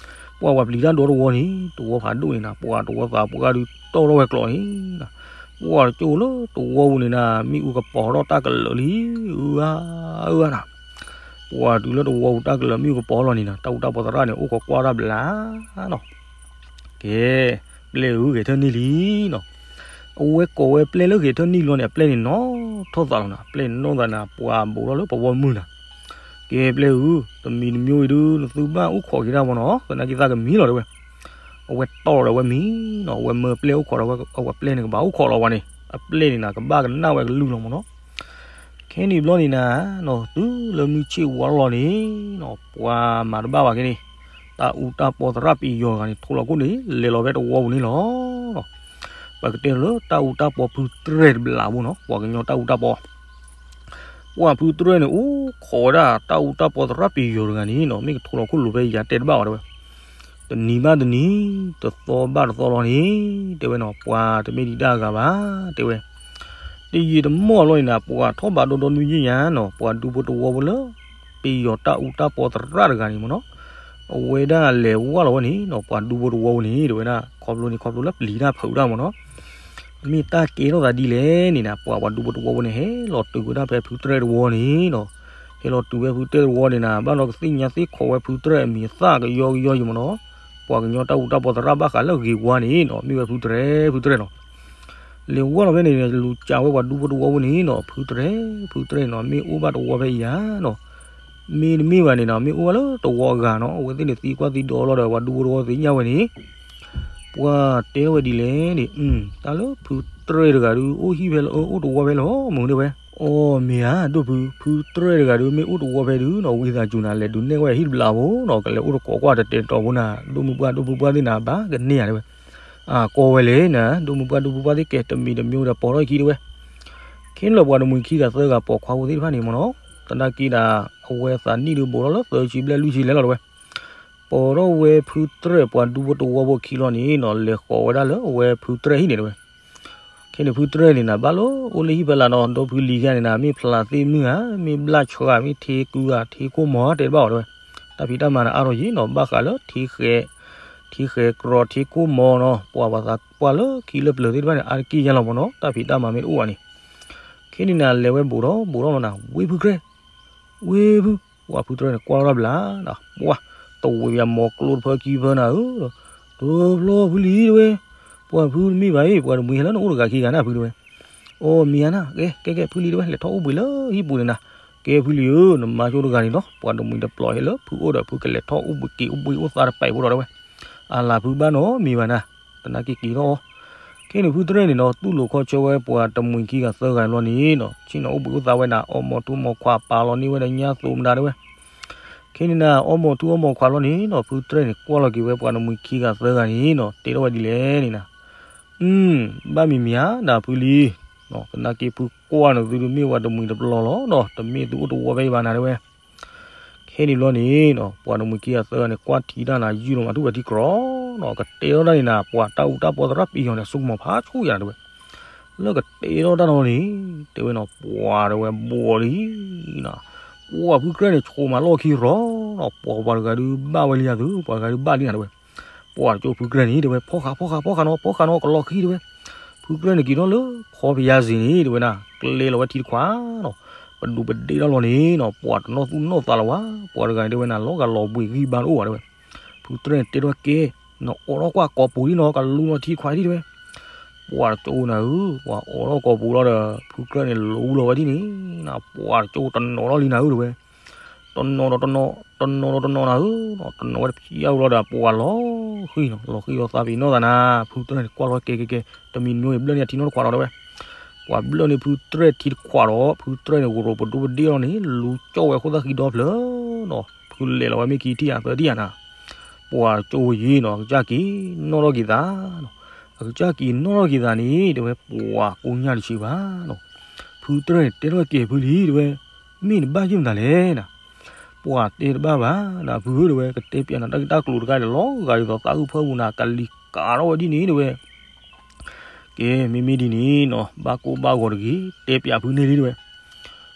ပှၤပျံၤတၢ်ဒီတဝီန့ၣ် တဝီဖးဒိၣ်န့ၣ်နၤ ပှၤတဝီသးပှၢ်ဒုးတီၢ်ထီၣ်ဝဲကျိးန့ၣ်, ပှၤတကၠိလၢတဝီပူၤန့ၣ်နၤ မ့ၣ်အူကပီၤထီၣ်တၢ်ကလၢာ်လံ, အၢဧါ, အၢဧါနၤ, ပှၤတုၤလၢတဝီပူၤတၢ်ကလၢာ်မ့ၣ်အူကပီၤလီၤန့ၣ်နၤ တၢ်အူတၢ်ပီသရၣ်န့ၣ် အိၣ်ခိးကွၢ်တၢ်ဘျးနီၤ, ကဲ, ပျဲၢ်ဧၢဂဲၤထၢၣ်န့ၢ်လံနီၤ, အဝဲကိးဝဲပျဲၢ်လၢဂဲၤထၢၣ်န့ၢ်လံလီၤန့ၣ် အပျဲၢ်န့ၣ်နီၣ်ထီၣ်သးလီၤနၤ, ပျဲၢ်န့ၣ်နီၣ်သးနၤ ပှၤဘူးထီၣ်လၢပဝီမုၢ်နၤ ကဲပျဲၢ်ဧၢ, တမံၤတမံၤအံၤဒုး နသုဘၣ်အိၣ်ခိးက့ၤတၢ်မ့ၢ်နီၤ, သနာ်က့သးကမံလီၤတဲဝဲ, အဝဲတီၢ်ဒီးဝဲမံနီၤ, အဝဲမၢပျဲၢ်အိၣ်ခိးဒီးဝဲ အဝဲပျဲၢ်န့ၣ်ကဘၣ်အိၣ်ခိးလီၤဝဲန့ၣ် အပျဲၢ်န့ၣ်နၤ ကဘၣ်ကနၣ်ဝဲကလုၢ်လီၤမ့ၢ်နီၤ, ခဲန့ၣ်ဘျီန့ၣ်နၤ, နီၤ တုၤလၢမုၢ်ဆ့ၣ်ဝါလီၤန့ၣ်နီၤ ပှၤမၤတဘၣ်ဘၣ်က့ၤန့ၣ်, တၢ်အူတၢ်ပီသရၣ်ပယီၤတဂၤန့ၣ် ထိၣ်လီၤခိၣ်န့ၣ် လဲၤလီၤဖဲတဝီပူၤန့ၣ်လီၤ. ပကတဲလၢတၢ်အူတၢ်ပီဖုတြဲၣ်တဘျးဖိနီၤ, ပှၤကညီတၢ်အူတၢ်ပီ ပှၤဖုတြဲၣ်န့ၣ် အိၣ်ခိးဝဲဒၣ်တၢ်အူတၢ်ပီသရၣ်ပယီၤတဂၤန့ၣ်နီၤ, မ့ၢ်ကထိၣ်လီၤခိၣ်လိၤဖဲယၤတဲတဘၣ်ဘၣ်တဲဝဲ, တနံၤဘၣ်တနံၤ, တသီဘၣ်တသီလီၤန့ၣ်, တဲဝဲနီၤ ပှၤတမ့ၢ်ဒံးတၢ်အဂၤဘၣ်, တဲဝဲ, တယံာ်တမီၢ်လီၤန့ၣ်နၤ ပှၤထီၣ်ဘးဒိဒီနွံယဲၢ်ညါနီၤ, ပှၤဒူဖိတဝီဖိလၢ ပယီၤတၢ်အူတၢ်ပီသရၣ်တဂၤန့ၣ်မ့ၢ်နီၤ, အဝဲဒၣ်လဲၤဝဲလီၤဝဲန့ၣ်နီၤ, ပှၤဒူဖိတဝီဖိန့ၣ် တဲဝဲဒၣ် ခီဖျိန့ၣ် ခီဖျိလၢပျံၤတၢ်ဖုးတၢ်မ့ၢ်နီၤ မ့ၢ်တၢ်ကဲထီၣ်သးဒ်လဲၣ်န့ၣ်နၤ, ပှၤပှၤဒူဖိတဝီဖိန့ၣ် ဟဲလီၤတုၤဝဲဒၣ်ဖဲဖုတြဲၣ်တဝီန့ၣ်နီၤ, ဟဲလီၤတုၤဝဲဖုတြဲၣ်တဝီန့ၣ်နၤ, ဘၣ်ဒီးကသ့ၣ်ညါသ့ၣ်ခိးဝဲဖုတြဲၣ်အမံၤအသၣ်ကယီကယီယံၤမ့ၢ်နီၤ, ပှၤကညီတၢ်အူတၢ်ပီသရၣ်ဘၣ်ဃးလၢဂ့ၤဝါန့ၣ်နီၤ, မ့ၢ်ဝဲဖုတြဲၣ် ဖုတြဲၣ်နီၤ, လဲၤဝဲလီၤဖဲန့ၣ် လူၤကးဝဲပှၤဒူဖိတဝီဖိန့ၣ်နီၤ, ဖုတြဲၣ် ဖုတြဲၣ်နီၤ, မ့ၢ်အိၣ်ဘၣ်တဝီဖဲအံၤဧါနီၤ, မ့တမ့ၢ်ဘၣ်န့ၣ်နီၤ, မ့ၢ်အိၣ်ဘၣ်လၢတဝီအဂၤနီၤ, အဝဲသ့ၣ်န့ၣ်သံကွၢ်သံဒိးလီၤဒီး ပှၤဒူဖိတဝီသ့ၣ်ညါဝဲန့ၣ် ပှၤတဲထီၣ်ဝဲဒ်လဲၣ်န့ၣ်, တၢ်လၢဖုတြဲၣ်တဂၤဒုး အိၣ်ဟံၣ်ဖဲလၢ အိၣ်တဝီဖဲလီၤမုၢ်ဒၣ်ဝဲ, အိၣ်မ့ၢ်ဧါ ဒိၣ်ဖု, ဖုတြဲၣ်တဂၤဒုး မ့ၢ်အိၣ်တဝီဖဲဒုးနီၤ, ဝံသးစူၤနၤ လဲၤဒုးနဲၣ်ဝဲဟံၣ်တဘျးဖိနီၤ, ကလဲၤအိၣ်တကိးကွၢ်တတဲာ်တီၤဖိနၤ, ဒိၣ်မုၢ်ပှၢ်ဒိၣ်ဖုပှၢ်သ့ၣ်နၤ ဘၣ်ကန့ၢ်ဧါတဲဝဲ, အကိးဝဲလဲၣ်နၤ, ဒိၣ်မုၢ်ပှၢ်ဒိၣ်ဖုပှၢ်သ့ၣ်ကဲ တမံၤတမံၤဒီးပိာ်ထီၣ်ခံတဲဝဲ ခ့လၢပှၤတမှံၤခံဂၤသၢဂၤပိာ်ခွါဖိသ့ၣ်တဖၣ်န့ၣ်မ့ၢ်နီၤ, သနာ်က့ဒၣ် အဝဲသးနံၣ်ဒုးဘူးထီၣ်လၢသၢဆံဘျဲၣ်လွံၢ်ဆံလဲၣ်လီၤတဲဝဲ, ပိာ်ထီၣ်ဝဲဖုတြဲၣ်ပှၤဒူဖိတဝီဖိခံလီၤန့ၣ်နီၤ, လဲၤဃီၤဝဲဒၣ်လၢအဝဲဖုတြဲၣ်ဟံၣ်န့ၣ်တဲဝဲ, ခဲန့ၣ်ဖုတြဲၣ်န့ၣ်နၤ ဘၣ်လၢအိၣ်လၢဟံၣ်ဖဲလၢ်နီၤ, ဒီဖုလံၤခံဂၤန့ၣ်နၤ မ့ၢ်ဖျးသ့ၣ်မုၢ်ဧါ, မ့ၢ်ဘျၣ်ဆှါ, မ့ၢ်ထ့ကူဧါ, ထ့ကိၢ်မီၤဧါ တဲတဘၣ်အီၤတဲဝဲ, တၢ်ဖံးတၢ်မၤန့ၣ်အါထီၣ်ယံၤနီၤ, ဘၣ်ဃးလၢထ့ဃဲၤ, ထ့ဃဲၤကြီၤ ထ့ကိၢ်မီၤနီၤ, ပှၤဘၣ်သးပှၢ်လၢခံလၢပျၢၤသ့ၣ်တဖၣ်န့ၣ် အါတက့ၢ်ညါလီၤမ့ၢ်နီၤ, တၢ်ဖံးတၢ်မၤမ့ၢ်တအိၣ်ဘၣ်န့ၣ်, ခဲန့ၣ်နၤ လဲၤဝဲဘူးထီၣ်ဘူးထီၣ်လီၤနၤ, ဝ့ၢ်ဖုတြဲၣ်, ဝ့ၢ်ဖု, ပှၤဖုတြဲၣ်န့ၣ် ကွၢ်လီၤတၢ်ဘျးနၤ, ပှၤ, တဝံၤယၤမီၤကျိတဖၢခံဖၢနၤဧၢ, တဘျီဖုလံၤတဲဝဲ, ပှၤဖုတမ့ၢ်ဘၣ်အံၤ ပှၤတမှံၤဟဲလၢနအိၣ်တဂၤခံဂၤနၤဖုတဲဝဲ, အိၣ်မ့ၢ်ဧါနၤ, ကဲ ကဲ ကဲ ဖုလံၤတဲဝဲ လဲၤထီၣ်အိၣ်ဘှံးလၢဟံၣ်ပူၤန့ၣ်နၤ, ကဲဖုလံၤဧၢ, နမါဆိတဂၤန့ၣ်နီၤ, ပှၤတမှံၤတပျီၤဟဲလၢဖုအိၣ်ဒီး ဖုကလဲၤထီၣ်အိၣ်ဘှံးက့ၤအိၣ်ဘှံးအိၣ်သါတပာ်ဖိဒီးတဲဝဲ, အလၤဖုဘၣ်နီတမံၤဘၣ်နၤ, သနာ်က့က့ၤထီၣ်အီၤ ခဲန့ၣ်ဖုတြဲၣ်န့ၣ်နီၤ တူၢ်လိာ်ခီဆၢဝဲပှၤတမှံၤခံဂၤသၢဂၤလီၤန့ၣ်နီၤ, ဆ့ၣ်နီၤအိၣ်ဘှံးအိၣ်သါဝဲနၤ, အီမိာ်ထူမိာ်ခွါပာ်လီၤန့ၢ်ဝဲဒီးညါသိးမတၤတဲဝဲ, ခဲန့ၣ်နၤ အီမိာ်ထူအီမိာ်ခွါလီၤန့ၣ်နီၤ, ဖုတြဲၣ်န့ၣ် ကွၢ်လီၤက့ၤဝဲပှၤတမှံၤခံဂၤသၢဂၤန့ၣ်နီၤ, တဲထီၣ်ဝဲဒ်လဲၣ်န့ၣ်နၤ, ဘၣ်မံၤမံၤဧါ နၤဖုလံၤ, သနာ်က့ဖုကွၢ်န့ၣ်သုဒုးမ့ၢ်ပှၤတမှံၤတပျီၤလီၤဒီး တမ့ၢ်သုအိၣ်တဝီဖဲအံၤဘၣ်နၤတဲဝဲ ခဲန့ၣ်ဘျီန့ၣ်နီၤ ပှၤတမှံၤခံဂၤသၢဂၤန့ၣ် ကွၢ်ထံတၢ်နၤ ယုၢ်လီၤမးထူၣ်ဝဲထံကြီၤနီၤ, ကတဲထီၣ်တၢ်န့ၣ်နၤ ပှၤတၢ်အူတၢ်ပီသရၣ်ပယီၤန့ၣ် အစိကမီၤဖးဆူၣ်ယၤနၤတဲဝဲ, လၢကတဲထီၣ်တၢ်နီၤန့ၣ် တဲဝဲနီၤ ပှၤတဲဝဲဘှီလံ ပှၤဖုတြဲၣ်န့ၣ် ဆိးမးလီၢ်ခံရီၤနီၤ, ပှၤပှၤတဂၤဒုးဘၣ်ဝဲလံယၤသု ပှၤတဂၤဒုးဘၣ်လံနၤတဲဝဲ, ပှၤတကၠိဖုတြဲၣ်န့ၣ် တဲဝဲ ဖီၣ်ဃာ် ဖီၣ်ဃာ် ဖီၣ်ဃာ်နီၤ ဖီၣ်ဃာ်နီၤ ကလီၤဃံၤတဲဝဲ, ဖုတြဲၣ်န့ၣ်က့ၤထီၣ်လၢ ဖီပယါစ့ၤန့ၣ် တဲဝဲနၤ ကျဲလီၤဝဲထံတခွးနီၤ, ပဒူးပဒ့ၣ်တၢ်လီၤန့ၣ်နီၤ ပှၤတနီၣ်သူၣ်နီၣ်သးလၢၤဝဲ, ပှၤတဂၤန့ၣ်တဲဝဲနၤ လီၤဂာ်လီၤဘှံးဂံၢ်ဘါတအိၣ်ဘၣ်တဲဝဲ, ဖုတြဲၣ်န့ၣ်တဲထီၣ်ကဲ နအိးထီၣ်ကွၢ်ကိာ်ပူၤလံနီၤ ကလူလီၤထံတခွးဒံးတဲဝဲ, ပှၤတကၠိနၤဧၢ ပှၤအိးထီၣ်ကိာ်ပူၤလီၤဒီး ဖုတြဲၣ်န့ၣ်လူလီၤဝဲဒ်န့ၣ်နၤ ပှၤတကၠိတနီၤထီၣ်လံနၤဧၢတဲဝဲ, တနီၤဒီးတနီၤ တနီၤဒီးတနီၤနၤဧၢ, တနီၤဝဲတဖျိလီၤဒီး ပှၤလီၤဃံၤနီၤ လီၤဃံၤလီၤသးပ့ၤနီၣ်သးနၤ ဖုတြဲၣ်န့ၣ် ကွၢ်လီၤကဲကဲကဲ တမံၤမံၤ ဘျၢၣ်န့ၢ်အထံနီတခွးဒီးတဲဝဲ, ပှၤဘျၢၣ်န့ၢ်ဖုတြဲၣ်ထံတခွးဒီး ဖုတြဲၣ်န့ၣ် ကရိးပဒိၣ်ပဒ့ၣ်လီၤန့ၣ် လူကၠီၣ်ဝဲအဃိသတးဃံဒီဖျၢၣ်နီၤ ဖုလဲၤလီၤဝဲမ့ၢ်ခံထံၣ်ဧါသၢထံၣ်ဧါနၤ ပှၤတကၠိယံၤနီၤ အကစၢ်က့ၤနီၣ်ထီၣ်က့ၤသးနီၤ, အကစၢ်က့ၤနီၣ်ထီၣ်က့ၤသးန့ၣ် တဲဝဲ ပှၤကိညၢ်တဆံးဘၣ်နီၤ, ဖုတြဲၣ်န့ၣ် တဲထီၣ်ကဲဖုလံၤတဲဝဲ, မ့ၢ်နဘၣ်ယိၣ်မတၤလဲၣ်နၤ, ပှၤတဲတဘၣ်ဘၣ်နၤ ဖုဧၢတဲဝဲ ကတဲပၠးနၤတၢ်ဂ့ၢ်တၢ်ကျိၤတခါဒီး လီၤဂာ်ဒ်သိးသးအုၣ်ဖၢပူၤနၤ ကလံၤကးထီၣ်ဝဲဒ်န့ၣ်တဲဝဲ ကဲ မ့မ့ၢ်ဒ်န့ၣ်နီၤ ဘၣ်ကိၢ်ဘၣ်ဂီၤတဂ့ၤ တဲပၠးဖုန့ၣ်လံတဲဝဲ,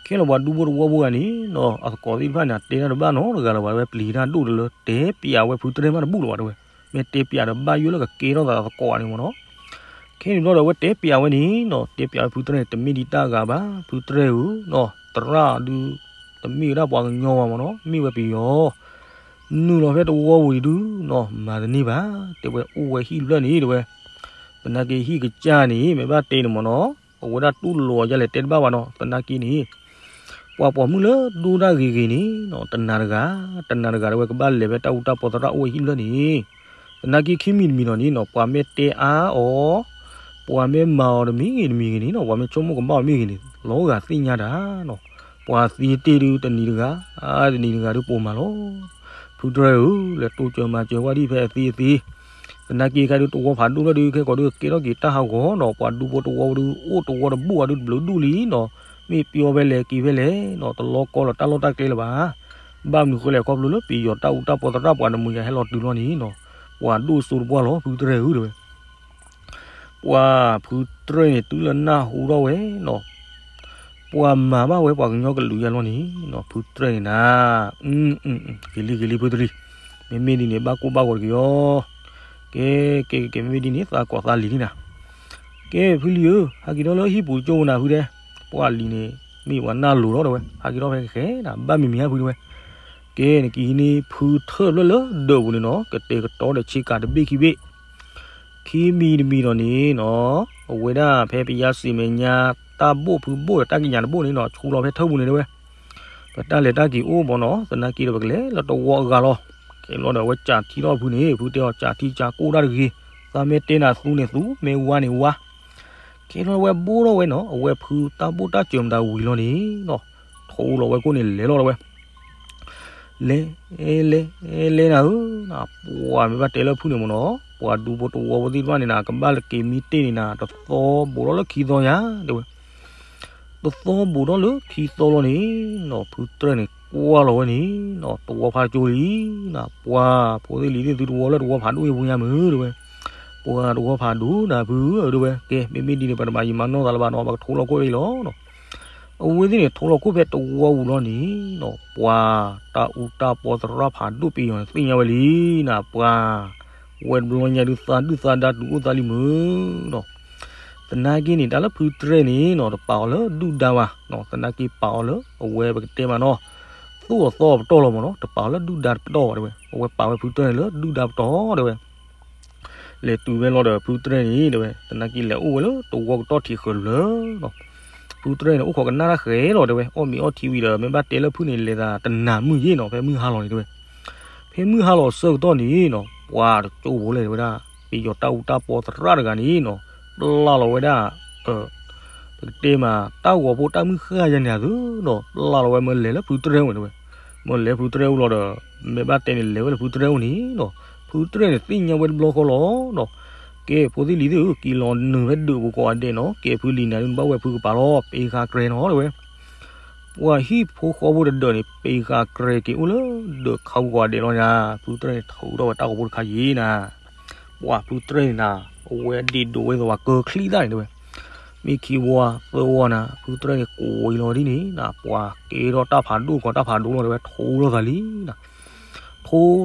က ခဲလၢာ်ပှၤဒူဖိတဝီဖိဂၤန့ၣ်နီၤ အသကိးသ့ၣ်တဖၣ်န့ၣ် အတဲတၢ်တဘၣ်နီတဂၤလၢၤဘၣ် တဲဝဲပျံၤတၢ်ဒိၣ်တလၢ တဲပျးဝဲဖုတရဲၣ်မးတဘူၣ်လၢၤဘၣ်တဲဝဲ, မ့ၢ်တဲပျးဒီးဘၣ်ယိၣ်လၢကကဲထီၣ်သးအသကိးဂၤန့ၣ်မ့ၢ်နီၤ. ခဲန့ၣ်ဘျီဒီး အဝဲတဲပျးဝဲန့ၣ်နီၤ တဲပျးဝဲဖုတရဲၣ်န့ၣ် တမ့ၢ်ဒံးတၢ်ဂၤဘၣ် ဖုတရဲၣ်ဧၢနီၤ သရၣ်ဒုး တမ့ၢ်ဝဲဒၣ်ပှၤကညီဘၣ်မ့ၢ်နီၤ မ့ၢ်ဝဲပယီၤ နုာ်လီၤဖဲတဝီပူၤဒုးနီၤ မၤတန့ၢ်ဘၣ် တဲဝဲအိၣ်ဝဲဟံၣ်တဖျၢၣ်န့ၣ်တဲဝဲ, သနာ်က့ဟံၣ်ကစၢ်န့ၣ် မ့ၢ်ဘၣ်တဲန့ၣ်မ့ၢ်နီၤ အဝဲဒၣ်တူၢ်လိာ်အီၤဒ်လဲၣ်တဲတဘၣ်ဘၣ်နီၤ သနာ်က့န့ၣ် ပှၤပိာ်မုၣ်လၢဒိၣ်တၢ်ဂ့ၤဂ့ၤန့ၣ်နီၤ တနၤတဂၤ တနၤတဂၤတဲဝဲကဘၣ်လဲၤဖဲတၢ်အူတၢ်ပီသရၣ်အိၣ်ဝဲဟံၣ်တဖျၢၣ်န့ၣ် သနာ်က့ခံမံၤတမံၤနီၤန့ၣ်နီၤ ပှၤမ့ၢ်တဲအါအီၤ ပှၤမ့ၢ်မၤအီၤတမံၤဂ့ၤတမံၤဂ့ၤန့ၣ်နီၤ ပှၤမ့ၢ်ဆိကမိၣ်ကမၣ်အီၤမ့ၢ်ဂ့ၤန့ၣ် လီၤဂာ်သ့ၣ်ညါတၢ်နီၤ, ပှၤသံတ့ၢ်ဒုးတနံၤတဂၤ တနံၤတဂၤဒုးပိာ်မၤလီၤ. ဖုတရဲၣ်ဧၢ လဲၤတိစၢၤမၤစၢၤဝဲဒ်ဖဲအသ့အသ့, သနာ်က့ခဲဒုးတဝီဖးဒိၣ်ဖျၢၣ်ဒုး ခဲကီးဒုးကဲထီၣ်က့ၤတၢ်ဟးဂီၤနီၤ ပှၤဒူဖိတဝီဒုး အိၣ်တဝီတဘိၣ်အဒုးတဘျုးဒူၣ်လံနီၤ, မ့ၢ်ပျီဖဲလဲၣ်က့ၤဖဲလဲၣ်နီၤ တလီၤကီလီၤတၢ်လီၢ်တၢ်ကျဲလၢၤဘၣ်. ဘၣ်မနုၤဃိလဲၣ်ခီဖျိလၢပယီၤတၢ်အူတၢ်ပီသရၣ်ပှၤတမှံၤယၤဟဲလီၤတုၤလီၤန့ၣ်နီၤ, ပှၤဒိၣ်စိတပှၢ်လီၤ ဖုတရဲၣ်ဧၢတဲဝဲ ပှၤဖုတရဲၣ်န့ၣ် တုၤလၢနၢ်ဟူထီၣ်ဝဲနီၤ, ပှၤမၤဘၣ်ဝဲပှၤကညီကလုာ်ယါလီၤန့ၣ်နီၤ, ဖုတရဲၣ်န့ၣ်နၤ, ဂ့ၤလံဂ့ၤလံဖုတရံး, မ့မ့ၢ်ဒ်န့ၣ် ဘၣ်ကိၢ်ဘၣ်ဂီၤတက့ၢ်အီၤ, ကဲ ကဲ ကဲ မ့မ့ၢ်ဒ်န့ၣ် သးကိးသးလံၤန့ၣ်နၤ, ကဲ ဖုလံၤဧၢ, ဟဲက့ၤထီၣ်လၢဟံၣ်ပူၤကၠိနၤဖုတဲ, ပှၤလံၤန့ၣ် မ့ၢ်ပှၤနၢ်လိၤလီၤတဲဝဲ, ဟဲက့ၤထီၣ်ဖဲကဃဲနၤ ဘၣ်မံၤမံၤဟါဖုတဲဝဲ, ကဲ နကဟံးန့ၢ်ဖုထၢၣ်ဖျၢၣ်လၢဒၢးပူၤန့ၣ်နီၤ, ကတဲာ်ကတီၤဒီးဆ့ကၤတဘ့ၣ်ခံဘ့ၣ် ခံမံၤတမံၤဒီးန့ၣ်နီၤ, အဝဲဒၣ်ဖဲပယါစံးမဲာ်ညါ တၢ်ဘိၣ်ဖုဘိၣ်ဒီးတၢ်ကညးတဘိၣ်န့ၣ်နီၤ, ဆူလီၤဖဲထၢၣ်ပူၤန့ၣ်တဲဝဲ, ပတၢ်လဲၤတၢ်က့ၤအိၣ်မ့ၢ်နီၤ, သနာ်က့ဒီးပကလဲၤလၢတဝီအဂၤလီၤ. ကဲလီၤဒီးအဝဲကးထံထီၣ်ဖုန့ၣ်, ဖုတဲအီၤကးထံကးကိၢ်တၢ်တဂ့ၤ, သးမ့ၢ်တဲနၤသူန့ၣ်သူ, မ့ၢ်ဝါန့ၣ်ဝါ. ကဲလီၤဝဲဘိၣ်ထီၣ်ဝဲနီၤ, အဝဲဖုတၢ်ဘိၣ်တၢ်စၢၤမတၤဝံၤလီၤန့ၣ်နီၤ, ထိလီၤဝဲခိၣ်န့ၣ်လဲၤလီၤတဲဝဲ လဲၤ လဲၤ လဲၤနၤဧၢ, ပှၤမ့ၢ်ဘၣ်တဲလၢဖုန့ၣ်မ့ၢ်နီၤ, ပှၤဒူဖိတဝီဖိသ့ၣ်တဖၣ်န့ၣ်နၤ ကဘၣ်လၢက့ၤမံတ့ၢ်န့ၣ်နၤ, တသီဘူးထီၣ်လၢခံသီယါတဲဝဲ, တသီဘူးထီၣ်လၢခံသီလီၤန့ၣ်နီၤ, ဖုတရဲၣ်န့ၣ်ကွၢ်လီၤဝဲန့ၣ်နီၤ, တဝီဖးကၠိလံနၤ, ပှၤဖိသ့ၣ်လံၤသ့ၣ်သုတဝီလၢတဝီဖးဒိၣ်ယဲၢ်ပူၤညါမုၢ်တဲဝဲ, ပှၤတဝီဖးဒိၣ်နၤဖုဧၢတဲဝဲ, ကဲ မ့မ့ၢ်ဒ်န့ၣ် ပတမၤယံာ်မၤနီၢ်သးလၢၤဘၣ်နီၤ, ပကထိလီၤခိၣ်အံၤလီၤနီၤ. အဝဲသ့ၣ်န့ၣ် ထိလီၤခိၣ်ဖဲတဝီပူၤလီၤန့ၣ်နီၤ, ပှၤတၢ်အူတၢ်ပီသရၣ်ဖးဒိၣ်ပယီၤန့ၣ် သ့ၣ်ညါဝဲလံနၤ, ပှၤဝဲတဘျီညါဒုးသးဒုၣ်သးဒါတုၤအိၣ်သးလံမုၢ်, သနာ်က့န့ၣ် တၢ်လၢဖုတရဲၣ်န့ၣ်နီၤ တပာ်အီၤလၢဒုၣ်ဒါဘၣ်, သနာ်က့ပာ်အီၤလၢအဝဲပကတဲမးနီၤ, သိၣ်အသီပတီၢ်လီၤမးနီၤ, တပာ်အီၤလၢဒုၣ်ဒါတပတီၢ်ဘၣ်တဲဝဲ, အဝဲပာ်ဝဲဖုတရဲၣ်န့ၣ်လၢဒုၣ်ဒါပတီၢ်တဲဝဲ လဲၤတုၤဝဲလီၤဒီးဖုတရဲၣ်န့ၣ်တဲဝဲ, သနာ်က့လဲၤအိၣ်ဝဲလၢတဝီကတီၢ်ထံးဃၢၤတဖျၢၣ်နီၤ, ဖုတရဲၣ်န့ၣ်အိၣ်ခိးကနၣ်တၢ်ဃဲလီၤတဲဝဲ, အီၣ်မ့ၤအီထံဝံၤဒီး မ့ၢ်ဘၣ်တဲလၢဖုန့ၣ် လဲၤသးတနၤမုၢ်ယ့ၣ်နီၤ, ဖဲမုၢ်ဟါလီၤန့ၣ်တဲဝဲ, ဖဲမုၢ်ဟါလီၤဆၢကတီၢ်န့ၣ်နီၤ, ပှၤတကၠိဖိလဲၣ်တဲဝဲဒၣ်, ပယီၤတၢ်အူတၢ်ပီသရၣ်တဂၤန့ၣ်နီၤ, ပျၢ်လီၤဝဲဒၣ် ပကတဲမး တၢ်ဂီၤဖိတၢ်မုၢ်ဃၢ်ယါန့ၣ်အသိးနီၤ, ပျၢ်လီၤဝဲမၢလဲၤလၢဖုတရဲၣ်အိၣ်န့ၣ်တဲဝဲ, မၢလဲၤဖုတရဲၣ်အိၣ်လီၤဒီး မ့ၢ်ဘၣ်တဲန့ၣ်လဲၤဝဲလၢဖုတရဲၣ်အိၣ်န့ၣ်နီၤ, ဖုတရဲၣ်န့ၣ်သ့ၣ်ညါဝဲတဘျီဃီလီၤနီၤ, ကဲဖိသ့ၣ်လံၤသ့ၣ်ဧၢ, က့ၤလီၤနုာ်ဖဲဒၢးပူၤကိးဂၤဒဲးနီၤ, ကဲဖုလံၤနၤဒုးနဘၣ်ဝဲဖုကပၤလီၤ, ပ့ၤဃာ်ကြဲးနီၤတဲဝဲ ပှၤဟံၣ်ဖိဃီဖိတဒၢးန့ၣ် ပ့ၤဃာ်ကြဲးက့ၤအိၣ်လၢဒၢးခါပူၤကိးဂၤဒဲးလီၤနၤ, ဖုတရဲၣ်န့ၣ်ထုးထီၣ်ဝဲတၢ်ဂီၤဖိတခါယံၤနၤ, ပှၤဖုတရဲၣ်န့ၣ်နၤ, အဝဲဒ့ၣ်ဒိးဝဲသဝၤကၢချံသၣ်န့ၣ်တဲဝဲ, မ့ၢ်ခံဝီသၢဝီနၤ, ဖုတရဲၣ်န့ၣ်ကိးဝံၤလီၤဒ်န့ၣ်နၤ, ပှၤကဲထီၣ်တၢ်ဖးဒိၣ်ကီးတၢ်ဖးဒိၣ်လီၤတဲဝဲ, ထိလီၤသးလံနၤ ထိ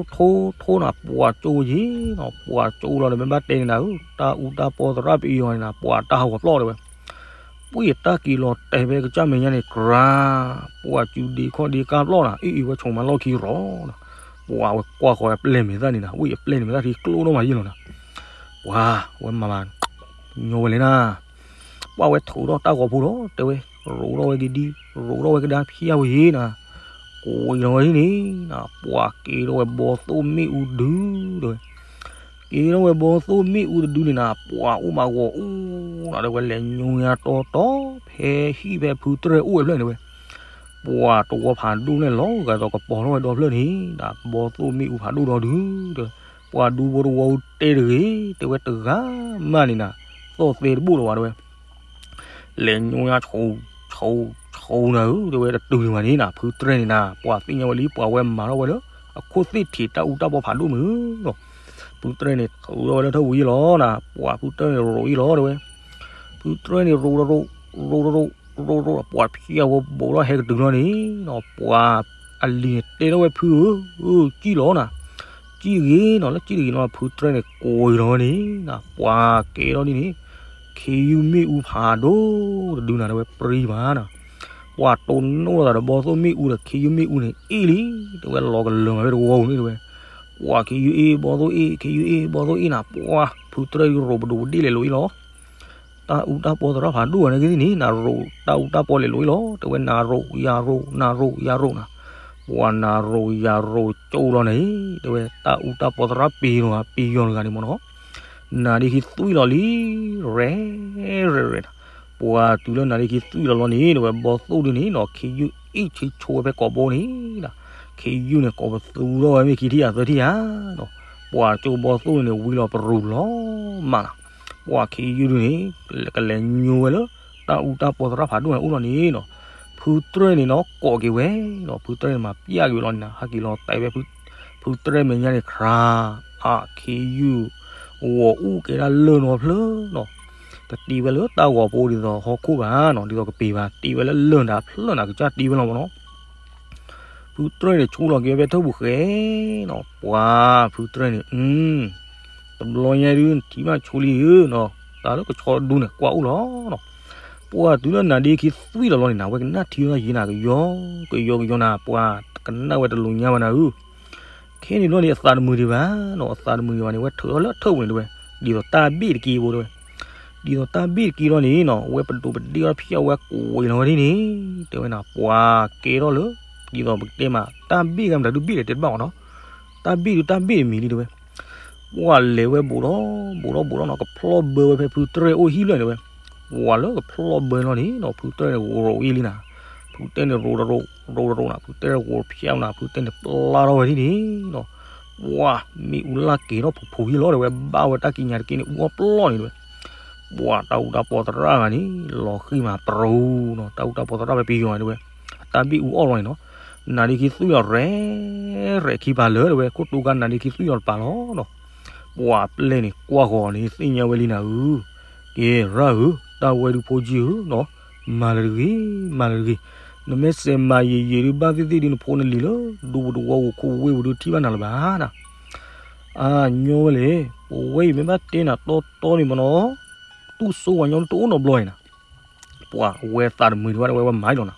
ထိ ထိနၤ, ပှၤကၠိယံၤနီၤ, ပှၤကၠိလီၤဒီး မ့ၢ်ဘၣ်တဲန့ၣ်နၤဧၢ, တၢ်အူတၢ်ပီသရၣ်ပယီၤန့ၣ်နၤ, ပှၤတၢ်ဟးဂီၤပျီၢ်တဲဝဲ, ပှၤတၢ်က့ၤလီၤတဲာ်ဖဲကစၢ်မဲာ်ညါန့ၣ် ကြၢး, ပှၤကၠူဒ့ခီၣ်ဒ့ကၢ်ပျီၢ်နၤ, အ့ၣ်အ့ၣ်ဝဲဆိးမၤလီၢ်ခံရီၤနၤ, ပှၤဝဲကွၢ်ဃီၤဝဲပျဲၢ်မဲာ်သၣ်န့ၣ်နၤ, ဝံၣ်အပျဲၢ်န့ၣ်မဲာ်သၣ်ထံကျိၣ်နီၢ်မးယံၤလီၤနၤ, ပှၤဝဲမၤမး ညီဝဲလဲၣ်နၤ, ပှၤဝဲထုးထီၣ်တၢ်ဂီၤဖိဒီးတဲဝဲ, ရိးထီၣ်ဝဲက့ၤဒံ, ရိးထီၣ်ဝဲကဒါဖျါဝဲယံၤနၤ, ကိးဝံၤလီၤဒ်န့ၣ်နၤ, ပှၤက့ၤထီၣ်ဝဲဘီသိၣ်မ့ၣ်အူတဒုတဲဝဲ, က့ၤထီၣ်ဝဲဘီသိၣ်မ့ၣ်အူတဒုန့ၣ်နၤ, ပှၤအိၣ်မးဂီၤအူနၤ, ဒီးဝဲလဲၤညိယါတီတီ ဖဲဟံၣ်ဖဲဖုတရဲၣ်အိၣ်ဝဲဖျၢၣ်န့ၣ်တဲဝဲ, ပှၤတဝီဖးဒိၣ်န့ၣ်လီၤဂာ်ဒီးကပီၤထီၣ်ဝဲဒီဖျၢၣ်န့ၣ်နၤ, ဘီသိၣ်မ့ၣ်အူဖးဒိၣ်ဒီဒုတဲဝဲ, ပှၤဒူဖိတဝီအူတဲတဂ့ၤ, တဲဝဲတဂၤမးန့ၣ်နၤ, သီၣ်သဲတဘိၣ်လၢၤဘၣ်တဲဝဲ လဲၤညိယါဆူ, ဆူ, ဆူနၤဧၢ, တဲဝဲတတုၤန့ၣ်ဘၣ်န့ၣ်နၤ, ဖုတရဲၣ်န့ၣ်နၤ, ပှၤသ့ၣ်ညါဝဲလံ, ပှၤဝဲမၤထီၣ်ဝဲလၢ အခိၣ်သ့ၣ်ထံးတၢ်အူတၢ်ပီဖးဒိၣ်မုၢ်လီၤ, ဖုတရဲၣ်န့ၣ်ထုးထီၣ်ဝဲလၢထၢၣ်ပူၤယံၤလီၤနၤ, ပှၤဖုတရဲၣ်န့ၣ်ရိးယံၤလီၤတဲဝဲ, ဖုတရဲၣ်န့ၣ်ရိးတရိး, ရိးတရိး ရိၣ်ရိၣ် ပှၤဖျၢၣ်ဝဲဘူးထီၣ်ဟဲကတုၤလီၤန့ၣ်နီၤ ပှၤအလံၤန့ၣ်တဲထီၣ်ဝဲဖုဧၢ, စံၣ်လီၤနၤ, စံၣ်တဂ့ၤနီၤ လၢစံၣ်တဂ့ၤနီၤ ဖုတြဲၣ်န့ၣ်ကိးအံၤလီၤဝဲန့ၣ်နီၤ ပှၤကဲထီၣ်ဒ်န့ၣ် ခ့ယုၢ်မ့ၣ်အူဖးဒိၣ်တဒုနၤ တဲဝဲပြံဘၣ်နီၤ ပှၤတိၢ်နီၣ်သးဒီးဘီသိၣ်မ့ၣ်အူဒီးခ့ယုၢ်မ့ၣ်အူန့ၣ်အ့ၣ်လံ တဲဝဲလီၤကလၢာ်မးဖဲတဝီပူၤန့ၣ်တဲဝဲ ပှၤခ့ယုၢ်အ့ၣ်ဘီသိၣ်အ့ၣ် ခ့ယုၢ်အ့ၣ်ဘီသိၣ်အ့ၣ်နၤ ပှၤဖုတြဲၣ်ဒုးရိၣ်ပဒိၣ်ပဒ့ၣ်လဲၤလိာ်အ့ၣ်လီၤ တၢ်အူတၢ်ပီသရၣ်ဖးဒိၣ်ဝဲန့ၣ်ဂ့ၤန့ၣ် နရိၣ်တၢ်အူတၢ်ပီလဲၤလိာ်အ့ၣ်လီၤ တဲဝဲနၤရိၣ်ယၤရိၣ် နၤရိၣ်ယၤရိၣ်နၤ ပှၤနၤရိၣ်ယၤရိၣ်ကၠိလီၤန့ၣ် တဲဝဲတၢ်အူတၢ်ပီသရၣ်ပယီၤဂၤ ပယီၤတဂၤန့ၣ်မ့ၢ်နီၤ နၤဒ့ခံသွံၣ်လီၤလံ ရဲၣ်ရဲၣ်ရဲၣ်နၤ ပှၤတုၤလၢနၤဒ့ခံသွံၣ်လီၤလီၤန့ၣ် တဲဝဲဘီသိၣ်ဒုန့ၣ်နီၤ ခ့ယုၢ်အ့ၣ်ဆ့ဆိဝဲဖဲကိာ်ဘိန့ၣ် ခ့ယုၢ်န့ၣ်ကိးပသူထီၣ်ဝဲမ့ၢ်ခံထံၣ်ဧါသၢထံၣ်ဧါနီၤ ပှၤကၠိဘီသိၣ်န့ၣ်ဝံလီၤပရူၤလီၤမးနီၤ ပှၤခ့ယုၢ်ဒုန့ၣ် ကလဲၤညိဝဲလၢ တၢ်အူတၢ်ပီသရၣ်ဖးဒိၣ်န့ၣ်အိၣ်လီၤန့ၣ်နီၤ ဖုတြဲၣ်န့ၣ်နီၤ ကိးက့ၤဝဲနီၤ ဖုတြဲၣ်န့ၣ်မၤပျၢ်က့ၤဝဲလီၤန့ၣ်နီၤ ဟဲက့ၤလီၤတဲာ်ဝဲ ဖုတြဲၣ်မဲာ်ညါန့ၣ် ခရၤ အါ ခ့ယုၢ် ဂီၤအူကဲဒၣ်လၢၢ်နီတဖျၢၣ်နီၤ တတ့ဝဲလၢတၢ်ဂီၤဖိဒ်သိးဟီၣ်ခိၣ်ဘၣ်နီၤ ဒ်သိးကပ့ၤဘၣ် တ့ဝဲလၢလၢၢ်ဒၣ်ဖျၢၣ်နၤ ကစၢ်တ့ဝဲလီၤမ့ၢ်နီၤ ဖုတြဲၣ်န့ၣ်ဆူလီၤက့ၤဝဲဖဲထၢၣ်ပူၤဃဲနီၤ ပှၤဖုတြဲၣ်န့ၣ် တဘျီညါဒုး နထံၣ်ဘၣ်ဆိလံဧၢနီၤ တၢ်လၢကဆီဒူန့ၣ် ကွၢ်အိၣ်လီၤနီၤ ပှၤတုၤလၢနၤဒ့ခံသွံၣ်လီၤလီၤန့ၣ်နၤ ဝဲကနၣ်ထံဝဲလီၤယံၤနၤ ကယီကယီကယီနၤ ပှၤတကနၣ်ဝဲတလိၤညါဘၣ်နၤဧၢ ခဲန့ၣ်ဘျီန့ၣ် အသးတမုာ်ဒံးဘၣ်နီၤ အသးတမုာ်ဒံးဘၣ်န့ၣ် ဝဲထုးထီၣ်လၢထၢၣ်ပူၤန့ၣ်တဲဝဲ ဒ်သိးတၢ်ဘ့ၣ်တက့ၢ်ဖိတဲဝဲ ဒ်သိးတၢ်ဘ့ၣ်တက့ၢ်လီၤန့ၣ်နီၤ ဝဲပဒိၣ်ပဒ့ၣ်အီၤဖျၢၣ်ဝဲကိးဝဲလီၤဝဲဒ်န့ၣ် တဲဝဲနၤ ပှၤကဲထီၣ်လၢ ဒ်သိးပကတဲမး တၢ်ဘ့ၣ်ဂၤမတၤဒုးဘ့ၣ်လဲၣ်တဲတဘၣ်အီၤနီၤ တၢ်ဘ့ၣ်ဒုးတၢ်ဘ့ၣ်တမံၤလံတဲဝဲ ပှၤလဲၤဝဲဘူးဒီး ဘူးဒီးဘူးဒီးနီၤ ကဖျီၣ်ဘၢဝဲဖဲဖုတြဲၣ်အိၣ်ဟံၣ်လၢန့ၣ်တဲဝဲ ပှၤလၢကဖျီၣ်ဘၢလီၤန့ၣ်နီၤ ဖုတြဲၣ်န့ၣ်ရိၣ်အ့ၣ်လံနၤ ဖုတြဲၣ်န့ၣ်ရိၣ်တရိၣ် ရိၣ်တရိၣ်နၤ ဖုတြဲၣ်ရိၣ်ဖျၢၣ်နၤ ဖုတြဲၣ်န့ၣ်ပျၢ်ထီၣ်ဝဲဒ်န့ၣ်နီၤ ပှၤမ့ၣ်အူလၢ်က့ၤထီၣ်ဖုးဖုးဟံၣ်လီၤတဲဝဲ ဘၣ်ဝဲတၢ်ကံးညာ်တက့ၢ်န့ၣ် အူအီၣ်ပျီၢ်န့ၣ်တဲဝဲ ပှၤတၢ်အူတၢ်ပီသရၣ်ဂၤန့ၣ် လီၤဃံၤမးပရူၤနီၤ တၢ်အူတၢ်ပီသရၣ်ဖဲပယီၤန့ၣ်တဲဝဲ အတၢ်ဘ့ၣ်အူအီၣ်လီၤန့ၣ်နီၤ နၤဒ့ခံသွံၣ်လီၤ ရဲၣ်ရဲၣ်ခံပၤလၢာ်တဲဝဲ ခိၣ်တိကါနၤဒ့ခံသွံၣ်လီၤတပၤလီၤနီၤ ပှၤပျဲၢ်န့ၣ်ကွၢ်ဃီၤန့ၣ်သ့ၣ်ညါဝဲလံနၤဧၢ ကဲရၣ်ဧၢ တၢ်ဝဲဒုးဖိကံၢ်ဧၢနီၤ မၤလၢတဂ့ၤ မၤလၢတဂ့ၤ နမ့ၢ်စဲးမၤယံာ်ယံာ်ဒုးဘၣ်သ့ၣ်သ့ၣ်ဒုးနဖိနလံၤလၢ ဒူပူၤတဝီပူၤခိၣ်ဝ့ၢ်ပူၤဒုးထံၣ်ဘၣ်နၤလၢၤဘၣ်နၤ အါညီဝဲလဲၣ် ပဝဲအံၤမ့ၢ်ဘၣ်တဲနၤတီတီန့ၣ်မ့ၢ်နီၤ တူၢ်စိဝဲညီဒုးတအိၣ်နီတဘျီအံၤနၤ ပှၤအဝဲသးတမုာ်ဒံးဘၣ်တဲဝဲ ဝဲမၤအံၤလီၤနၤ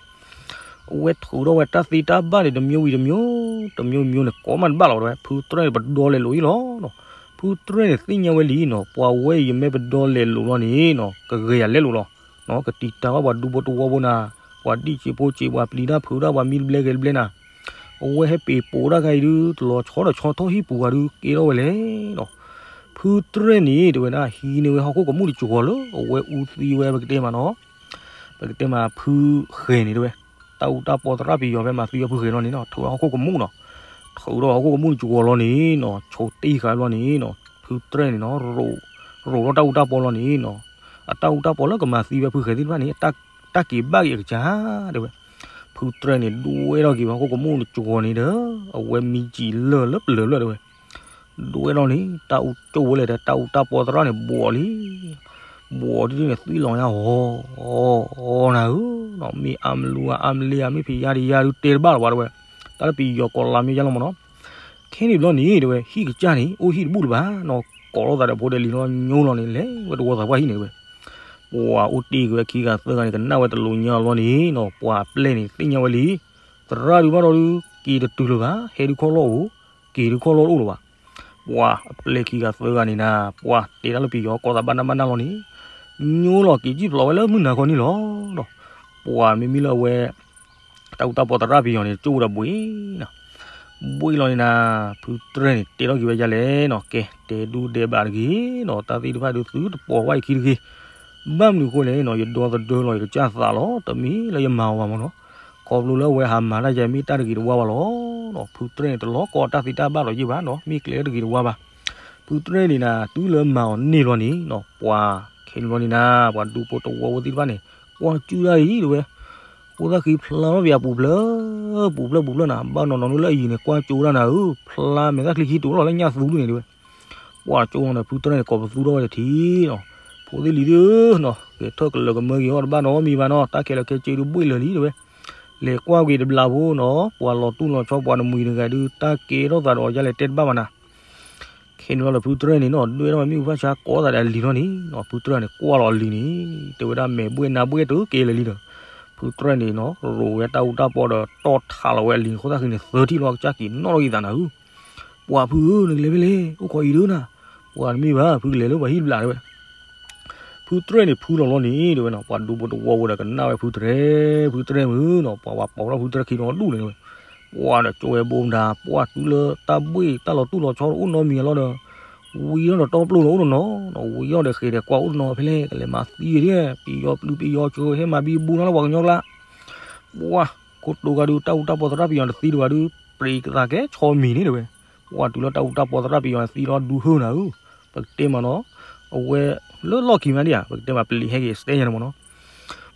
အဝဲထုးထီၣ်ဝဲတၢ်သ့တၢ်ဘၣ်န့ၣ် တမျိုးဝံၤတမျိုး တမျိုးမျိုးန့ၣ် ကိးမးတဘၣ်လီၤတဲဝဲ ဖုတြဲၣ်န့ၣ် ပဒီလဲၤလိာ်အံၤလီၤနီၤ ဖုတြဲၣ်န့ၣ် သ့ၣ်ညါဝဲလံနီၤ ပှၤဝဲအံၤယမ့ၢ်ပဒီလဲၤလိာ်လီၤန့ၣ်နီၤ ကဂ့ၤယၤလဲလိာ်လီၤနီၤ ကတံာ်တာ်ဘၣ်ပှၤဒူဖိတဝီဖိနၤ ပှၤဒံၣ်စံးဖိစံး ပှၤပျံၤတၢ်ဖုးတၢ် ပှၤမံတဘျဲကဲတဘျဲနၤ အဝဲဟဲပ့ၤပိာ်တၢ်ခါအံၤဒုး တလီၤဆီတလီၤဆီထီၣ်ဟံၣ်ပူၤဂၤဒုး ကဲထီၣ်ဝဲလဲၣ်နီၤ ဖုတြဲၣ်န့ၣ် တဲဝဲဒၣ် ဟံးန့ၢ်ဝဲဟီၣ်ခိၣ်ကမူၣ်တစှီၤလၢ အဝဲအူသံဝဲပကတဲမးနီၤ ပကတဲမးဖုဃဲၤန့ၣ်တဲဝဲ တၢ်အူတၢ်ပီသရၣ်ပယီၤဖဲမၤသံဝဲဖုဃဲၤလီၤန့ၣ်နီၤ ထုးထီၣ်ဟီၣ်ခိၣ်ကမူၣ်နီၤ ထုးထီၣ်ဟီၣ်ခိၣ်ကမူၣ်တစှီၤလီၤန့ၣ်နီၤ ဆိးတ့ၢ်ဃာ်ဘျီန့ၣ်နီၤ ဖုတြဲၣ်န့ၣ်နီၤ ရိၣ်ထီၣ်တၢ်အူတၢ်ပီလီၤန့ၣ်နီၤ အတၢ်အူတၢ်ပီလၢကမၤသံဝဲဖုဃဲၤသ့ၣ်တဖၣ်န့ၣ် တၢ်က့ၤဘၣ်က့ၤအကစၢ်တဲဝဲ ဖုတြဲၣ်န့ၣ် ဒွဲၣ်ထီၣ်က့ၤဝဲဟီၣ်ခိၣ်ကမူၣ်တစှီၤန့ၣ်ဒီး အဝဲမံစံာ်လၢၢ်လၢပျၢၤလၢတဲဝဲ ဒွဲၣ်ထီၣ်န့ၣ် တၢ်အူကၠိဝဲလဲၣ်ဒီး တၢ်အူတၢ်ပီသရၣ်န့ၣ် ဘှီးလံ ဘှီးဒ်န့ၣ် သွံၣ်လီၤညါ ဟီ အီ နၤဧၢ မ့ၢ်အါမလူၤဧါ အါမလ့ၤဧါ မ့ၢ်ဖံးယါဒံးယါဒုးတဲတဘၣ်လီၤဘၣ်တဲဝဲ တၢ်လၢပယီၤကိးလါမ့ၢ်ယါလီၤမ့ၢ်နီၤ ခဲန့ၣ်ဘျီန့ၣ်တဲဝဲ ဟံၣ်ကစၢ်န့ၣ် အိၣ်ဟံၣ်တဘူၣ်လၢၤဘၣ်နီၤ ကိးလိာ်သးဒီးဖိဒဲးလံၤလီၤ ညိလီၤန့ၣ် လဲၤဝဲတဝီသးပှၢ်ဟံၣ်န့ၣ်တဲဝဲ ပှၤအိၣ်တ့ၢ်က့ၤဝဲခံဂၤသၢဂၤန့ၣ် ကနၣ်ဝဲတလိာ်ညါလီၤန့ၣ်နီၤ ပှၤအပျဲၢ်န့ၣ် သ့ၣ်ညါဝဲလံ သရၣ်ဒုးဘၣ်ဒီးဒုး က့ၤတတုၤလၢၤဘၣ် ဟဲဒုးခီၣ်လီၢ်အိၣ် က့ၤဒုးခီၣ်လီၢ်တအိၣ်လၢၤဘၣ် ပှၤအပျဲၢ်ခံဂၤသၢဂၤန့ၣ်နၤ ပှၤတဲတၢ်လၢပယီၤကိးသးဘၣ်နၢ်ဘၣ်နၢ်လီၤန့ၣ် ညိလီၤက့ၤကံၣ်ဖျိးဝဲလၢမုၢ်နၤခီန့ၣ်လီၤနီၤ ပှၤမ့မ့ၢ်လၢအဝဲ တၢ်အူတၢ်ပီသရၣ်ပယီၤန့ၣ် ကၠိဝဲဒီးဘှံးနီၤ ဘှံးလီၤန့ၣ်နၤ ဖုတြဲၣ်န့ၣ် တဲထီၣ်က့ၤဝဲဒ်လဲၣ်နီၤ ကဲ တဲဒူၣ်ဒဲးဘးတဂ့ၤနီၤ တၢ်သ့ၣ်တဖၣ်ဒုးသုတပိာ်ဝဲအံၤခံတဂ့ၤ ဘၣ်မနုၤအဃိလဲၣ်နီၤ ယဒီသဒၢလီၤယကစၢ်သးလီၤ တမ့ၢ်လၢယမၤအီၤဘၣ်မ့ၢ်နီၤ ခီဖျိလၢအဝဲဟးမၤတၢ်ယၤမ့ၢ်တၢ်တဂ့ၤတဝါဘၣ်လီၤနီၤ ဖုတြဲၣ်န့ၣ် တလီၤကီတၢ်သ့တၢ်ဘၣ်လီၤယ့ၢ်ဘၣ်နီၤ မ့ၢ်ကျဲတဂ့ၤတဝါဘၣ် ဖုတြဲၣ်န့ၣ်နၤ တုၤလၢမၤအီၤန့ၢ်လီၤန့ၣ်နီၤ ပှၤခဲန့ၣ်ဘျီန့ၣ်နၤ ပှၤဒူဖိတဝီဖိသ့ၣ်တဖၣ်န့ၣ် ကွၢ်ကၠူၣ်တၢ်အံၤတဲဝဲ ဖိသၣ်ဃံဖျါထီၣ်ပယၤပူၤဖျၢၣ် ပူၤဖျၢၣ်ပူၤဖျၢၣ်နၤ ဘၣ်နီၤနီၤန့ၣ်လၢအယံၤန့ၣ် ကွၢ်ကၠိတၢ်နၤဧၢ ဖျါမဲာ်သၣ်ချံခံတိၤလီၤလၢညၣ်သူဒုန့ၣ်တဲဝဲ ပှၤကၠိနီၤန့ၣ် ဖုတြဲၣ်န့ၣ် ကိးပသူထီၣ်ဝဲတထံၣ်နီၤ ဖိသ့ၣ်လံၤသ့ၣ်ဧၢနီၤ ဂဲၤထၢၣ်ကလၢာ်ကမၢက့ၤအီၤတဘၣ်နီတမံၤဘၣ်နီၤ, တၢ်ခဲလၢာ်ခဲဆ့ဒုးဘှ့ၣ်လၢာ်လံတဲဝဲ. လဲၤကွၢ်က့ၤတဘျီဖိနီၤ, ပှၤလီၤတူၢ်လီၤဆီ ပှၤတမှံၤတဂၤဒုး တၢ်ကဲထီၣ်သးဒီးအီၤ ယလဲၤတဲတဘၣ်ဘၣ်နၤ. ခဲန့ၣ်လီၤဒီး ဖုတရဲၣ်န့ၣ်နီၤ ဒွဲၣ်ထီၣ်ဝဲမ့ၣ်အူဖးဆါ ကိးသးဒီးအလံၤထီၣ်န့ၣ်နီၤ, ဖုတရဲၣ်န့ၣ်ကွၢ်လီၤအလံၤန့ၣ် တဲဝဲဒၣ် မဲာ်ဘှ့ၣ်နါဘှ့ၣ်တကဲလၢာ်လံဒီး, ဖုတရဲၣ်န့ၣ်နီၤ ရိးဝဲတၢ်အူတၢ်ပီဒီး တီၢ်ထးလီၤဝဲအလံၤန့ၣ် ဃိသၣ်ဃံန့ၣ် သၢထံၣ်လီၤ ကစၢ်က့ၤနီၣ်ထီၣ်က့ၤသးနၤဧၢ. ပှၤဖုဧၢ နကလဲၤဖဲလဲၣ်, အိၣ်ခိးအံၤဒုးနၤ. ပှၤတမ့ၢ်ဘၣ် ဖုကလဲၤလၢပှၤဟံၣ်တဘျးတဲဝဲ. ဖုတရဲၣ်န့ၣ်ဖုလီၤလီၤန့ၣ်တဲဝဲနီၤ, ပှၤဒူဖိတဝီဖိဒီးကနၣ်ဝဲဖုတရဲၣ်, ဖုတရဲၣ်မုၢ်နီၤ, ပှၤဝဲပိာ်ထီၣ်ဖုတရဲၣ်ခံနီဒူၣ်န့ၣ်တဲဝဲ. ပှၤဒီးကၠိဝဲဘိမတၤ, ပှၤတုၤလၢတၢ်ဘှ့ၣ်တၢ်လီၤတူၢ်လီၤဆီအိၣ်နီတမံၤလီၤဒီး, ဝံၤထီၣ်ဒီးတီပျိလီၤအိၣ်တနီၤနီၤ, ဝံၤထီၣ်ဒီးဃဲၤဒီးကွၢ်အိၣ်တနီၤဖဲလဲၣ်, ကလဲၤမၤသံဝဲဒၣ်, ပယီၤပျုၢ်ပယီၤကၠိ ဟဲမၤဘံဘူနီၤလၢပှၤကညီကျါ. ပှၤ ခိၣ်တိၤဂၤဒုး တၢ်အူတၢ်ပီသရၣ်ပယီၤတသံတဝၤဒုး ပြံးကသးကဲဆီမံၤန့ၣ်တဲဝဲ. ပှၤတုၤလၢတၢ်အူတၢ်ပီသရၣ်ပယီၤသံလီၤဒူဟၢနၤဧၢ, ပကတဲမးနီၤ, အဝဲ လၢလီၢ်ခံမးဒံးဧါ, ပကတဲမးပလံၤဟဲက့ၤစတဲညါန့ၣ်မးနီၤ.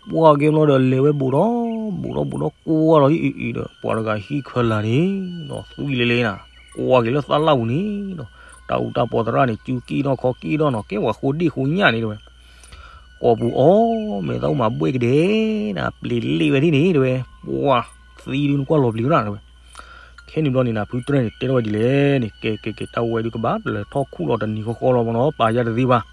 ပှၤကဲဘျီဒီးလဲၤဝဲဘူးဒီး, ဘူးဒီးဘူးဒီးကွၢ်လီၤအံၤအံၤဒီး ပှၤတဂၤဟံၣ်ခဲလၢာ်န့ၣ်နီၤ သွံၣ်လ့လ့နၤ, ကွၢ်က့ၤလၢသးလၢ်ပူၤန့ၣ်နီၤ, တၢ်အူတၢ်ပီသရၣ်န့ၣ် စုကံၣ်ထီၣ်ခီကံၣ်ထီၣ်နီၤ, ကဲပှၤဃိဒ့ၣ်ဃိညၣ်န့ၣ်တဲဝဲ. ကိာ်ပူၤအီၤ မဲာ်သၣ်မၤဘှဲၣ်ကဒဲနၤ, ပျံၤလ့ၣ်ဝဲဒ်န့ၣ်တဲဝဲ. ပှၤသံဒုးနကွၢ်လီၤပျံၤဝဲဒၣ်တဲဝဲ. ခဲန့ၣ်ဘျီန့ၣ်နၤ ဖုတရဲၣ်န့ၣ် တဲထီၣ်ဝဲဒ်လဲၣ်န့ၣ်, ကဲကဲကဲ တၢ်ဝဲဒုးကဘၣ်လဲၤထီၣ်ခူၣ်လီၤတနံၤဃီဃီလီၤမးနီၤ, ပာ်ယၤတသ့ဘၣ်.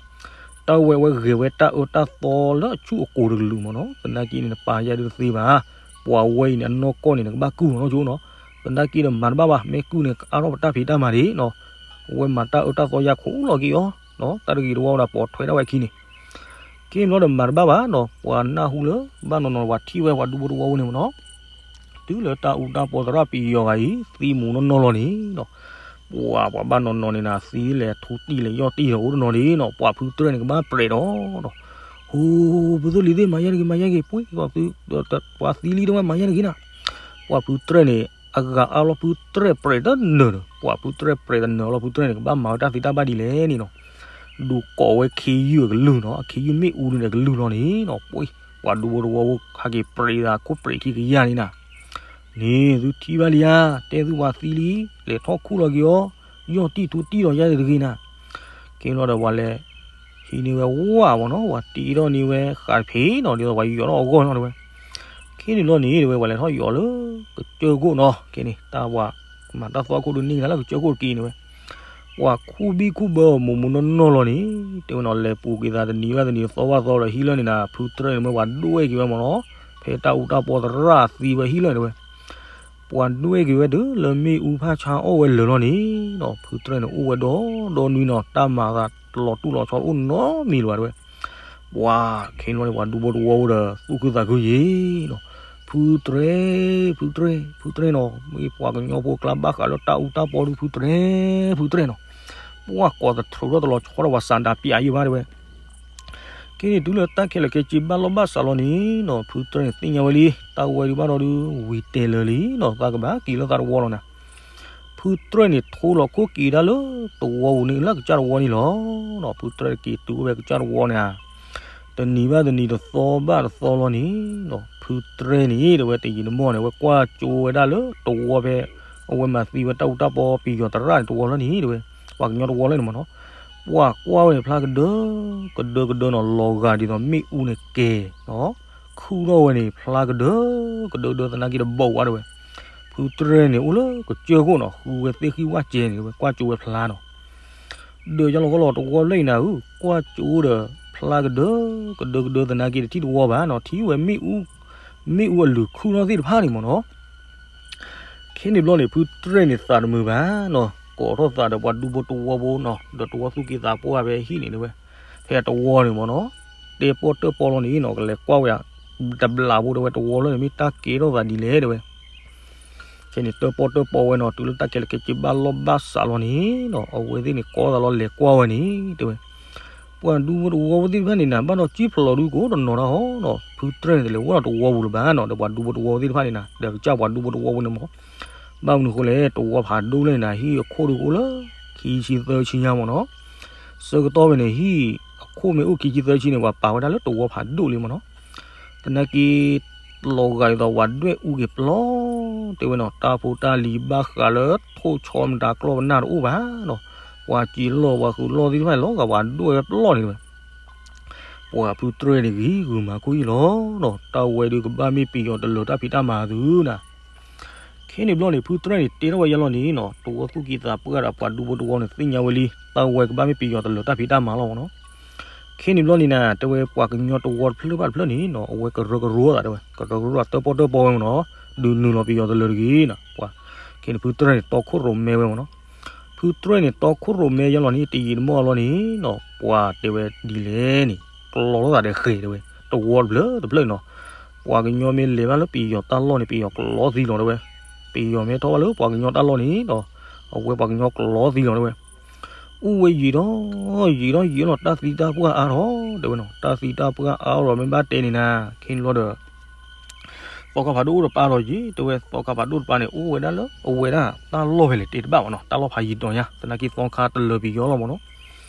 တၢ်ဝဲဝဲဂဲၤဝဲတၢ်အၢတၢ်သီလၢအဆူၣ်အကိၤတကလုာ်မးနီၤ, သနာ်က့န့ၣ် နပာ်ယၤဒုးတသ့ဘၣ်. ပှၤဝဲအံၤန့ၣ် အနီၢ်ကီၢ်န့ၣ် နကဘၣ်ကုၢ်မးနီၤကၠိနီၤ. သနာ်က့ဒီးမၤတဘၣ်ဘၣ်, မ့ၢ်ကုၢ်န့ၣ် ကအါထီၣ်ပတၢ်ဖံးတၢ်မၤဒံးနီၤ. အဝဲမၤတၢ်အၢတၢ်သီယါခူၣ်လီၤက့ၤအီၤ, တၢ်တဂ့ၤတဝါဒီးပိာ်ထွဲဒၣ်ဝဲအခံန့ၣ်. ကဲဘျီဒီးမၤတဘၣ်ဘၣ်နီၤ, ပှၤနၢ်ဟူလၢဘၣ်နီၤနီၤ ပှၤထံၣ်ဝဲပှၤဒူဖိတဝီဖိန့ၣ်မးနီၤ, တုၤလၢတၢ်အူတၢ်ပီသရၣ်ပယီၤဂၤအံၤ သံမူၤနီၢ်နီၢ်လီၤန့ၣ်နီၤ, ပှၤပှၤဘၣ်နီၤနီၤန့ၣ်နၤ သံလဲၤထူတံၢ်လဲၤယီၢ်တံၢ်ဒီးအိၣ်တနီၤဒံးနီၤ, ပှၤဖုတရဲၣ်န့ၣ် ကဘၣ်ပြဲးဒီးနီၤ. ဟူ, ဖုသူလံၤသ့ၣ် မၤယါတဂ့ၤ မၤယါတဂ့ၤ, ပှၤသံလံတဲဝဲ မၤယါတဂ့ၤနၤ. ပှၤဖုတရဲၣ်န့ၣ် အဂၤအါလီၤဖုတရဲၣ်ပြဲးတနၢၤဒီး, ပှၤဖုတရဲၣ်ပြဲးတနၢၤလီၤ ဖုတရဲၣ်န့ၣ် ကဘၣ်မၤဝဲတၢ်သံတၢ်ဘၣ်ဒ်လဲၣ်န့ၣ်နီၤ. ဒုးကိးဝဲခ့ယုၢ်အကလုၢ်နီၤ, အခ့ယုၢ်မ့ၣ်အူဒုးန့ၣ်ကလုၢ်လီၤန့ၣ်နီၤ, ပှၤဒူဖိတဝီဖိ ဟဲက့ၤပြဲးသးခိၣ်ပြဲးခံကယၤန့ၣ်နၤ. န့ၣ် သုထံၣ်ဘၣ်လံဧါ, တဲသုပှၤသံလံ, လဲၤထီၣ်ခူၣ်လီၤက့ၤအီၤ, ယီၢ်တံၢ်ထူတံၢ်ဒီးယါတဂ့ၤနၤ. ကဲလီၤဒီးပှၤလဲၤ ဟံးန့ၢ်ဝဲဝါမးနီၤ, ပှၤတ့ထီၣ်န့ၢ်ဝဲဃးတဖံးနီၤ, ဒ်သိးပှၤယီၤထီၣ်အဂီၢ်နီၤတဲဝဲ. ခဲန့ၣ်လီၤန့ၣ် တဲဝဲ ပှၤလဲၤထီၣ်ယီၤလၢကစၢၢ်ခိၣ်နီၤ, ခဲန့ၣ် တၢ်ပှၤမၤတၢ်သွီခိၣ်ဒုးန့ၢ်ကသးလၢကစၢၢ်ခိၣ်တက့ၢ်န့ၣ်ဝဲ. ပှၤခူၣ်ဘံၣ်ခူၣ်ဘၢမူးမူးနီၢ်နီၢ်လီၤန့ၣ် တဲဝဲနီၤ, လဲၤပူၤက့ၤသးတနံၤဘၣ်တနံၤ သီဘၣ်သီဒီးဟံၣ်လၢန့ၣ်နၤ ဖုတရဲၣ်န့ၣ်မ့ၢ်ပှၤဒွဲၣ်က့ၤဝဲမးနီၤ, ဖဲတၢ်အူတၢ်ပီသရၣ်သံဝဲဟံၣ်လၢန့ၣ်ဝဲ. ပှၤဒွဲၣ်က့ၤဝဲတုၤလၢမ့ၣ်အူဖးဆါအီၣ်ဝဲလၢာ်လီၤန့ၣ်နီၤ, ဖုတရဲၣ်န့ၣ်အိၣ်ဝဲဒီဒီနွံနီၤ, တၢ်မၤသးလီၤတူၢ်လီၤဆီအိၣ်နီတမံၤလၢၤဘၣ်တဲဝဲ. ပှၤခဲန့ၣ်လီၤန့ၣ် ပှၤဒူဖိတဝီဖိဒီး သူၣ်ခုသးခုယံၤနီၤ, ဖုတရဲၣ်, ဖုတရဲၣ်, ဖုတရဲၣ်နီၤ, မ့ၢ်ပှၤကညီဖိကျါဘၣ်ဃးလၢတၢ်အူတၢ်ပီဒုး ဖုတရဲၣ်, ဖုတရဲၣ်နီၤ. ပှၤကိးသထြူးထီၣ်တလီၤဆီဒီးပှၤစးဒးပျးယံၤဘၣ်တဲဝဲ. ကဲန့ၣ် တုၤလၢတၢ်ခဲလၢာ်ခဲဆ့ဘၣ်လီၢ်ဘၣ်စးလီၤန့ၣ်နီၤ, ဖုတရဲၣ်န့ၣ်သ့ၣ်ညါဝဲလံ, တၢ်ဝဲဒုးဘၣ်ဒီဒုး ဝံၤတဲာ်လၢာ်လံနီၤ, သးကဘၣ်က့ၤလၢသးတဝီလီၤနၤ. ဖုတရဲၣ်န့ၣ် ထိလီၤခိၣ်က့ၤဒၣ်လၢတဝီပူၤန့ၣ် လၢကစၢ်တဝီန့ၣ်လီၤ. ဖုတရဲၣ်က့ၤတုၤအိၣ်ဝဲကစၢ်တဝီန့ၣ်ဧါ, တနံၤဘၣ်တနံၤ တသီဘၣ်တသီလီၤန့ၣ်နီၤ, ဖုတရဲၣ်န့ၣ် တဲဝဲ တယံာ်တမီၢ်န့ၣ် အဝဲကွၢ်ကၠိဝဲဒၣ်လၢတဝီဖဲ အဝဲမၤသံဝဲတၢ်အူတၢ်ပီပယီၤသရၣ်န့ၣ်တဝီလီၤန့ၣ် တဲဝဲ, ပှၤကညီတဝီလၢန့ၣ်မးနီၤ. ပှၤကွၢ်ဝဲန့ၣ် ဖျါကဒၢ ကဒၢကဒၢနီၤ, လီၤဂာ်ဒ်သိးမ့ၣ်အူန့ၣ်ကဲၤနီၤ, ခုၣ်ထီၣ်ဝဲန့ၣ် ဖျါကဒၢ ကဒၢကဒၢ သနာ်က့ဒီးဘီၣ်ဝဲတဲဝဲ. ဖုတရဲၣ်န့ၣ် အိၣ်လၢကစၢၢ်ခိၣ်နီၤ, ဃုဝဲသ့ၣ်ဃံဝၣ်စဲန့ၣ် တဲဝဲ ကွၢ်ကၠိဝဲဖျါနီၤ. ဒီးယလီၤကလီၤတဝီဖျၢၣ်အံၤနၤဧၢ, ကွၢ်ကၠိဒီးဖျါကဒၢ ကဒၢကဒၢ သနာ်က့တထံၣ်တဝီဘၣ်နီၤ, ထံၣ်ဝဲမ့ၣ်အူ မ့ၣ်အူအလုၢ်ခုၣ်ထီၣ်သ့ၣ်တဖၣ်န့ၣ်မးနီၤ. ခဲန့ၣ်ဘျီန့ၣ် ဖုတရဲၣ်န့ၣ်သးတမုာ်ဘၣ်နီၤ, ကိးထီၣ်သးဒီးပှၤဒူဖိတဝီဖိနီၤ, ဒီးတဝီသူၣ်က့သးပှၢ်ဖဲဟံၣ်န့ၣ်တဲဝဲ, ဖဲတဝီန့ၣ်မးနီၤ, တဲပီၢ်တၢၣ်ပီၢ်လီၤန့ၣ်နီၤ, ကလဲၤကွၢ်ဝဲ တဘျးဖိတဲဝဲ တဝီလၢန့ၣ် မ့ၢ်တၢ်ကဲထီၣ်သးဒ်လဲၣ်တဲဝဲ. ခဲန့ၣ် တၢၣ်ပီၢ်တၢၣ်ပီၢ်ဝဲနီၤ, တုၤလၢတၢ်ခဲလၢာ်ခဲဆ့ဘၣ်လီၢ်ဘၣ်စးလီၤန့ၣ်နီၤ, အဝဲသ့ၣ်န့ၣ်ကိးသးလီၤလဲၤကွၢ်ဝဲန့ၣ်တဲဝဲ. ပှၤဒူဖိတဝီဖိသ့ၣ်တဖၣ်န့ၣ်နၤ ဘၣ်ဒီးကံၣ်ဖျိးဒုးကိးတနီၤတၢ်ဟီနီၤ, ဖုတရဲၣ်န့ၣ် တလဲၤဝဲဒီးတဝီပူၤလၢၤဘၣ်နီၤ, ဒီးပှၤဒူဖိတဝီဖိသ့ၣ်တဖၣ်န့ၣ်နၤ ဒီးကစၢ်ပှၤဒူဖိတဝီဖိန့ၣ်မး ဘၣ်မနုၤဃိလဲၣ်, တဝီဖးဒိၣ်လၢန့ၣ်နၤ ဟံၣ်အခိၣ်ဒုးကအိၣ်လၢ ခံဆံသၢဆံညါမးနီၤ. ဆၢကတီၢ်ဖဲန့ၣ် ဟံၣ်အခိၣ်မ့ၢ်အိၣ်ခံဆံသၢဆံန့ၣ် ပှၤပာ်ဝဲဒၣ်လၢတဝီဖးဒိၣ်လံမးနီၤ. သနာ်က့ လီၤဂာ်ဒ်သိးပှၤဒွဲၣ်အူက့ၤပျီ တဲဝဲနီၤ, တၢ်ဖိတၢ်လံၤဘၣ်ဃးလၢထိၣ်ဆီမတၤကျီၢ်ပနၢ်တအိၣ်ဘၣ်နီၤ. ပှၤစံးလီၢ်ပှၤဃုာ်လီၢ်သ့ၣ်တဖၣ်န့ၣ် လီၤဂာ်ပှၤဒွဲၣ်ဝဲပျီန့ၣ်တဲဝဲ. ပှၤဖုတြဲၣ်န့ၣ်ဂံၢ်ဂုာ်မၤခိၣ်အံၤလီၤနီၤ, တၢ်ဝဲဒုးကဘၣ်မ့ၢ်ပယီၤတလၢၤတၢ်ဖံးတၢ်မၤသုနီၤ. ခဲန့ၣ်ဘျီန့ၣ် ဖုတြဲၣ်န့ၣ်တဲထီၣ်ဝဲယဲလီၤန့ၣ်နီၤ, တဝီသူၣ်ကံၢ်သးပှၢ်ဒီးပှၤဒူဖိတဝီန့ၣ် သ့ၣ်ညါဝဲလံ တၢ်ဝဲကဘၣ်မ့ၢ်ပယီၤတလၢၤတၢ်ဖံးတၢ်မၤလီၤမ့ၢ်နီၤ. ခဲန့ၣ်ဘျီန့ၣ်နီၤ တဲဝဲပှၤကညီတဝီတဖျၢၣ်ဘၣ်တဖျၢၣ်န့ၣ်နီၤ အဝဲကရၢကရိသးတဲဝဲ ကရၢကရိတၢၣ်ပီၣ်တၢၣ်ပီဝဲမ့ၢ်နီၤ, ဒုးနုာ်လီၤပယီၤတလၢၤတဂ့ၤနီၤ. ပှၤခဲန့ၣ်ဖုတြဲၣ်န့ၣ် တီခိၣ်ရိၣ်မဲဝဲမ့ၢ်နီၤ. ဖုတြဲၣ်န့ၣ် တီခိၣ်ရိၣ်မဲယဲလီၤန့ၣ် တယံာ်တမီၢ်လီၤန့ၣ်နီၤ ပှၤတဲဝဲဒ်လဲၣ်န့ၣ် ကျီလိာ်သးဒီးဃဲၤတဲဝဲ တဝီတဖျၢၣ်တဖျၢၣ်န့ၣ်နီၤ. ပှၤကညီမ့ၢ်လဲၤဘၣ်လၢပယီၤတၢ်လီၢ်န့ၣ် ပယီၤကျီသံလီၤတဲဝဲ. ပယီၤမ့ၢ်ထီၣ်ဘၣ်လၢပှၤကညီတၢ်လီၢ်န့ၣ်ဒီး အဝဲပှၤကညီကျီသံလီၤတဲဝဲ. အိၣ်ဝဲယံာ်ဒီး ယံာ်ဒီးယံာ်လီၤ တၢ်သံတၢ်ပှၢ်အါထီၣ်တဲဝဲနီၤ. တၢ်သံတၢ်ပှၢ်အါထီၣ်မ့ၢ်ဘၣ်တဲန့ၣ်နၤ ခဲန့ၣ်လီၤဒီး သီခါဖးဒိၣ်အိၣ်တပၤဒီးယံာ်တဲဝဲ သီခါဖးဒိၣ်တပၤန့ၣ် အိၣ်ဝဲဒၣ်လၢအဝဲဒၣ်တၢ်လီၢ်ဖဲလဲၣ်တဲတဘၣ်မ့ၢ်နီၤ, တၢ်လီၢ်ဖးယံၤဒီးညါ သနာ်က့သီခါတလၢၤပယီၤလီၤမ့ၢ်နီၤ.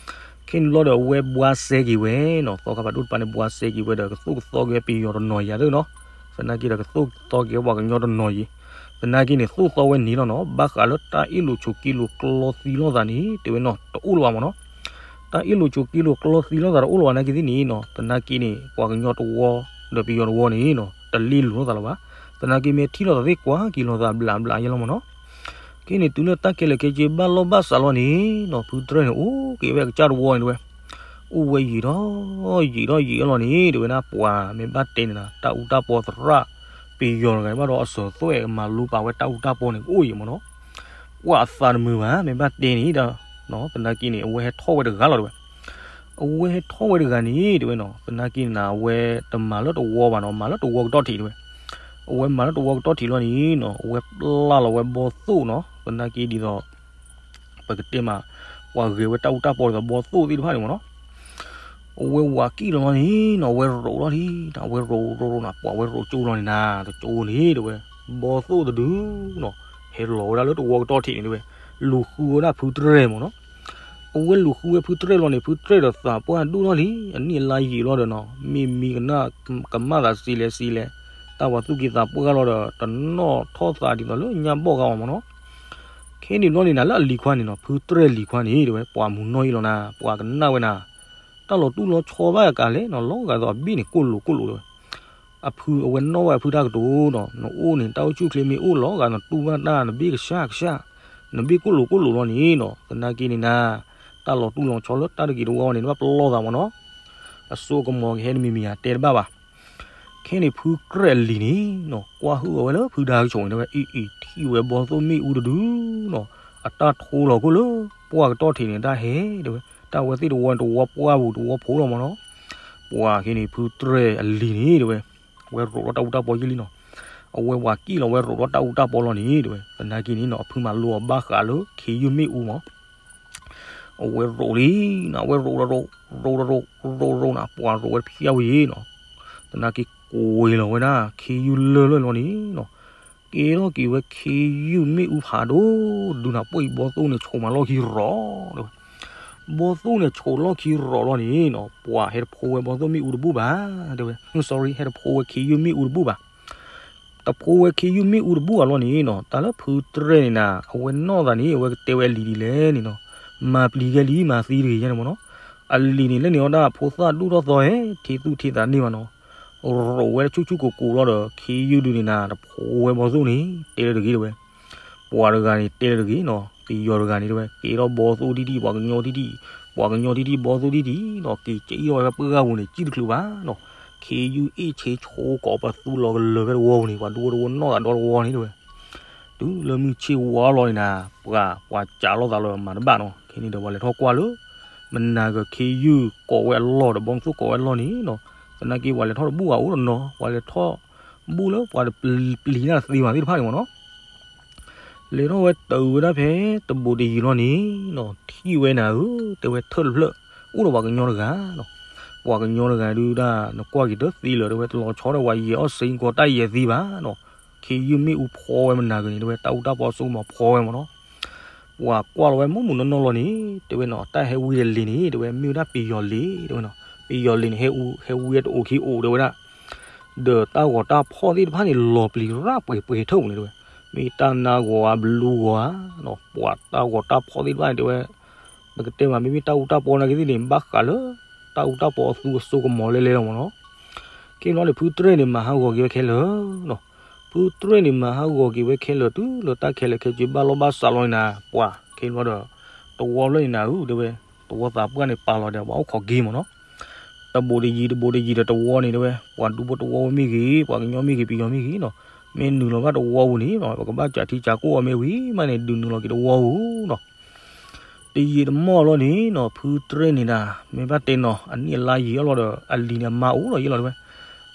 ခဲန့ၣ်လီၤဒီးအဝဲဘှါစဲက့ၤဝဲနီၤ, သီခါဖးဒိၣ်တပၤန့ၣ် ဘှါစဲက့ၤဝဲဒီး ကသိၣ်ကသီက့ၤဝဲပယီၤတနီၤယၤသ့ၣ်နီၤ. သနာ်က့ဒီးကသိၣ်ကသီက့ၤဝဲပှၤကညီတနီၤယံၤ. သနာ်က့န့ၣ် သိၣ်သီဝဲန့ၣ်လီၤနီၤ, ဘၣ်ဃးလၢတၢ်အ့ၣ်လိာ်ဆိးက့လိာ်ကျီသံလိာ်သးန့ၣ် တဲဝဲနီၤ တအိၣ်လၢၤဘၣ်မ့ၢ်နီၤ. တၢ်အ့ၣ်လိာ်ဆိးက့လိာ်ကျီသံလိာ်သးတအိၣ်လၢၤဘၣ်နာ်က့သ့ၣ်န့ၣ်နီၤ, သနာ်က့န့ၣ် ပှၤကညီတဝီ ဒီးပယီၤတဝီန့ၣ်နီၤ တလ့လိာ်လိာ်သးလၢၤဘၣ်. သနာ်က့မ့ၢ်ထံၣ်လိာ်သးသ့ၣ်ကွၢ်က့ၤလိာ်သးဘျးဘျးယဲလီၤမ့ၢ်နီၤ. ခဲန့ၣ်တုၤလၢတၢ်ခဲလၢာ်ခဲဆ့ဘၣ်လီၢ်ဘၣ်စးလီၤန့ၣ်နီၤ ဖုတြဲၣ်န့ၣ် အိၣ်က့ၤဝဲအကစၢ်တဝီန့ၣ်တဲဝဲ. အိၣ်ဝဲယံာ်ဒီး ယံာ်ဒီးယံာ်လီၤန့ၣ် တဲဝဲဒၣ်ပှၤမ့ၢ်ဘၣ်တဲန့ၣ်နီၤ တၢ်အူတၢ်ပီသရၣ် ပယီၤတဂၤန့ၣ်ဘၣ်ဒီးအစၢၤသွဲၣ်မၤလိပာ်ဝဲတၢ်အူတၢ်ပီန့ၣ် ကအိၣ်ယံာ်မ့ၢ်နီၤ. ကွၢ်အသးတမုာ်ဘၣ် မ့ၢ်ဘၣ်တဲန့ၣ်ဒီး သနာ်က့န့ၣ် အဝဲဟဲထီၣ်ဝဲတဂၤလီၤတဲဝဲ. အဝဲဟဲထီၣ်ဝဲတဂၤန့ၣ် တဲဝဲနီၤ သနာ်က့န့ၣ် အဝဲတမၤလၢတဝီဘၣ်နီၤ မၤလၢတဝီကတီၢ်ထံးတဲဝဲ. အဝဲမၤလၢတဝီကတီၢ်ထံးလီၤန့ၣ်နီၤ အဝဲပျၢ်လီၤဝဲဘီသိၣ်နီၤ သနာ်က့ဒ်သိး ပကတဲမး ပှၤဂဲၤဝဲတၢ်အူတၢ်ပီဒ်သိးဘီသိၣ်သ့ၣ်တဖၣ်န့ၣ်မ့ၢ်နီၤ. အဝဲဝၤကံၣ်လီၤန့ၣ်နီၤ အဝဲရိးလီၤလံ အဝဲရိးရိးရိးနီၤ ပှၤဝဲရိးကၠိလီၤန့ၣ်နၤ တကၠိန့ၣ်တဲဝဲ ဘီသိၣ်တဒုနီၤ ဟဲလီၤဝဲဒၣ်လၢတဝီကတီၢ်ထံးန့ၣ်တဲဝဲ လူၤဃုဝဲဒၣ်ဖုတြဲၣ်မ့ၢ်နီၤ. အဝဲလူၤဃုဝဲဖုတြဲၣ်လီၤန့ၣ် ဖုတြဲၣ်ဒီးသးပှၢ်ဒိၣ်ထီၣ်လံ အနံၣ်အလါယံာ်လီၤဒီးနီၤ မ့ၢ်မံကနၣ်ကမၣ်သးစံးလဲၣ်စံးလဲၣ် တၢ်ဝၤသူၣ်က့သးပှၢ်လီၤဒီး တနီၣ်ထီၣ်သးဒ်သိးလၢညါဘီၣ်ဂၤအီၤမ့ၢ်နီၤ. ခဲန့ၣ်ဘျီန့ၣ်နၤ လၢအလံၤခွါန့ၣ်နီၤ ဖုတြဲၣ်လံၤခွါန့ၣ်တဲဝဲ ပှၤမုၢ်နီၢ်အံၤလီၤနၤ ပှၤကနၣ်ဝဲနၤ တၢ်လီၤတူၢ်လီၤဆီဘၣ်အကါလဲၣ်နီၤ လီၤဂာ်သိးအဘ့ၣ်န့ၣ်ကိၣ်လိာ်ကိၣ်လိာ်တဲဝဲ. အဖုအဝဲနီၣ်ဝဲအဖုတၢ်ကတိၤနီၤ နအိၣ်န့ၣ် တၢ်အိၣ်ဆူၣ်ချ့မ့ၢ်အိၣ်လီၤဂာ်နတူၢ်ဘၣ်တၢ် နဘ့ၣ်ကဆှၣ်ကဆှၣ် နဘ့ၣ်ကိၣ်လိာ်ကိၣ်လိာ်လီၤန့ၣ်နီၤ သနာ်က့န့ၣ်နၤ တၢ်လီၤတူၢ်လီၤဆီလၢတၢ်တဂ့ၤတဝီန့ၣ် နဘၣ်ပလီၢ်သးမ့ၢ်နီၤ. အစိကမီၤကဟဲတမံၤမံၤဧါ တဲတဘၣ်ဘၣ်. ခဲန့ၣ်ဖုတြဲၣ်အလံၤန့ၣ်နီၤ ကွၢ်ဟုၣ်အဝဲလၢဖုဒါကဆိးန့ၣ်တဲဝဲ အံၤအံၤ ထံၣ်ဝဲဘီသိၣ်မ့ၣ်အူတဒုနီၤ အတၢ်ထိလီၤခိၣ်လၢ ပှၢ်ကတီၢ်ထံးန့ၣ် တၢ်ဟဲတဲဝဲ တၢ်ဝဲသ့ၣ်တဝီန့ၣ် တဝီပှၢ်ပူၤတဝီဖိလီၤမ့ၢ်နီၤ. ပှၤခဲန့ၣ်ဖုတြဲၣ်အလံၤန့ၣ်တဲဝဲ အဝဲရိးထီၣ်တၢ်အူတၢ်ပီယံာ်လံနီၤ. အဝဲဝၤကံၣ်လီၤဝဲရိးထီၣ်တၢ်အူတၢ်ပီလီၤန့ၣ်တဲဝဲ သနာ်က့န့ၣ်နီၤ အဖုမၤလိအီၤဘၣ်ဃးလၢ ခ့ယုၢ်မ့ၣ်အူမ့ၢ် အဝဲရိးလံနီၤ အဝဲရိးရိး ရိးရိး ရိးရိးနီၤ ပှၤရိးဝဲတဖျၢၣ်ဝဲယံၤနီၤ. သနာ်က့ကွဲးလီၤဝဲဒၣ် ခ့ယုၢ်လၢၢ်လၢလီၤန့ၣ်နီၤ. ကဲထီၣ်က့ၤဝဲခ့ယုၢ်မ့ၣ်အူဖးဒိၣ်ဒုနီၤ ပှၤအံၤဘီသိၣ်န့ၣ်ဆိးမးလီၢ်ခံရီၤတဲဝဲ. ဘီသိၣ်န့ၣ်ဆိးလီၢ်ခံရီၤလီၤန့ၣ်နီၤ ပှၤဟဲတဖိဝဲဘီသိၣ်မ့ၣ်အူတဘူၣ်ဘၣ်တဲဝဲ sorry ဟဲတဖိဝဲခ့ယုၢ်မ့ၣ်အူတဘူၣ်ဘၣ်. တဖိဝဲခ့ယုၢ်မ့ၣ်အူတဘူၣ်အလီၢ်န့ၣ်နီၤ တၢ်လၢဖုတြဲၣ်န့ၣ်နၤ အဝဲနီၣ်သးန့ၣ် အဝဲကတဲဝဲအလံၤဒ်လဲၣ်န့ၣ်နီၤ မၤပျံၤဂ့ၤလံ မၤသံတဂ့ၤယဲန့ၣ်မ့ၢ်နီၤ. အလံၤန့ၣ်လၢန့ၣ်အီၤဒၣ်ဖိသၣ်ဒူၣ်ထီၣ်သီဟဲ ထံသူၣ်ထံသးန့ၢ်ဘၣ်နီၤ ရိးဝဲဆူၣ်ဆူၣ်ကိၢ်ကိၢ်လီၤဒီး ခ့ယုၢ်ဒုန့ၣ်နၤ တဖိဝဲဘီသိၣ်န့ၣ် တဲလၢတဂ့ၤတဲဝဲ ပှၤတဂၤန့ၣ်တဲလၢတဂ့ၤနီၤ ပယီၤတဂၤန့ၣ်တဲဝဲ ကဲထီၣ်ဘီသိၣ်ဒံၣ်ဒံၣ် ပှၤကညီဒံၣ်ဒံၣ် ပှၤကညီဒံၣ်ဒံၣ်ဘီသိၣ်ဒံၣ်ဒံၣ်နီၤ က့ၤကဲအံၤထီၣ်ဝဲပှၢ်ဂၤပူၤန့ၣ် ကံၣ်တချုးဘၣ်နီၤ ခ့ယုၢ်အ့ၣ်ဆ့ဆိကိးပသူလီၤကလၢၤဖဲတဝီပူၤန့ၣ် ပှၤဒူဖိတဝီနီၣ်သးဒီတဝီန့ၣ်တဲဝဲ တုၤလၢမုၢ်ဆ့ၣ်ဝါလီၤန့ၣ်နၤ ပှၤ ပှၤကးလိာ်သးလီၤမၤတဘၣ်နီၤ ခဲန့ၣ်ဒီးပှၤလဲၤထီၣ်ကွၢ်လၢ မနၤကခ့ယုၢ်ကိးဝဲအလီၢ်ဒီး ဘီသိၣ်ကိးဝဲအလီၢ်န့ၣ်နီၤ သနာ်က့ပှၤလဲၤထီၣ်တဘူၣ်ဘၣ်အိၣ်တနီၤ ပှၤလဲၤထီၣ်ဘူၣ်လၢပှၤတပျံၤတၢ်သ့ဘၣ်သ့ၣ်တဖၣ်န့ၣ်မ့ၢ်နီၤ လဲၤထီၣ်ဝဲတုၤဝဲဒၣ်ဖဲတဘိးတယံၤလီၤန့ၣ်နီၤ ထံၣ်ဝဲနၤဧၢ တဲဝဲထၢၣ်တဖျၢၣ် အိၣ်ဒီးပှၤကညီတဂၤနီၤ ပှၤကညီတဂၤဒုဒၣ် နကွၢ်က့ၤတသ့လၢၤ တဲဝဲတလီၤဆီဒီးပှၤယဲၤအီၣ်စ့ၢ်ကီးတၢ်ယဲၤသံဘၣ်နီၤ ခ့ယုၢ်မ့ၣ်အူဖီဝဲမနၤကန့ၣ် တဲဝဲတၢ်အူတၢ်ပီစိကမီၤဖီဝဲမ့ၢ်နီၤ ပှၤကွၢ်လီၤဝဲမုၢ်မုၢ်နီၢ်နီၢ်လီၤန့ၣ် တဲဝဲနီၤ တၢ်ဟဲဝံတလ့ၤန့ၣ် တဲဝဲမ့ၢ်ဝဲဒၣ်ပယီၤလ့ၤ တဲဝဲနီၤ ပယီၤလ့ၤန့ၣ် ဟဲဝံဟဲဝံတအိၣ်ခံအိၣ်တဲဝဲဒၣ် ဒီးတၢ်ဂီၤတၢ်ဖီၣ်သ့ၣ်တဖၣ်န့ၣ် လီၤပျံၤရၣ်ပှဲၤပှဲၤထၢၣ်ပူၤန့ၣ်တဲဝဲ မ့ၢ်တၢ်နါဂီၤဧါ ဘလူးဂီၤဧါ ပှၤတၢ်ဂီၤတၢ်ဖီၣ်သ့ၣ်တဖၣ်န့ၣ်တဲဝဲ နကတဲမး မ့မ့ၢ်တၢ်အူတၢ်ပီနာ်က့သ့ၣ်န့ၣ် ဘၣ်ဃးလၢ တၢ်အူတၢ်ပီအသူအစိကမီၤလဲလဲလီၤမၢ်နီၤ. ခ့လီၤန့ၣ် ဖုတရဲၣ်န့ၣ် မၤဟးဂီၤက့ၤဝဲခဲလၢာ်နီၤ. ဖုတရဲၣ်န့ၣ် မၤဟးဂီၤက့ၤဝဲခဲလၢာ် တုၤလၢတၢ်ခဲလၢာ်ခဲဆ့ဘၣ်လီၢ်ဘၣ်စးလီၤန့ၣ်နၤ ပှၤခ့လီၤဒီး တဝီဖျၢၣ်န့ၣ်နၤဧၢ တဲဝဲ, တဝီသးပှၢ်န့ၣ် ပာ်လီၤဒီး ပှၤအိၣ်ခိးက့ၤမၢ်နီၤ. တဘူးတယံၤ တဘူးတယံၤဒီးတဝီန့ၣ် တဲဝဲ, ပှၤဒူဖိတဝီဝဲမ့ၢ်ဂ့ၤ, ပှၤကညီမ့ၢ်ဂ့ၤ ပယီၤမ့ၢ်ဂ့ၤနီၤ, မ့ၢ်နုာ်လီၤဘၣ်တဝီပူၤန့ၣ် ပကဘၣ်စးထံစးကီၢ်အီၤမ့ၢ်ဝံၤမးန့ၣ် ဒုးနုာ်လီၤက့ၤတဝီပူၤနီၤ. တယံာ်တမီၢ်လီၤန့ၣ်နီၤ ဖုတရဲၣ်န့ၣ်ဒၣ် မ့ၢ်ဘၣ်တဲနီၤ အနံၣ်အလါယံာ်အလီၤဒီး အလံၤန့ၣ်အမါအိၣ်လီၤယ့ၢ်လီၤတဲဝဲ.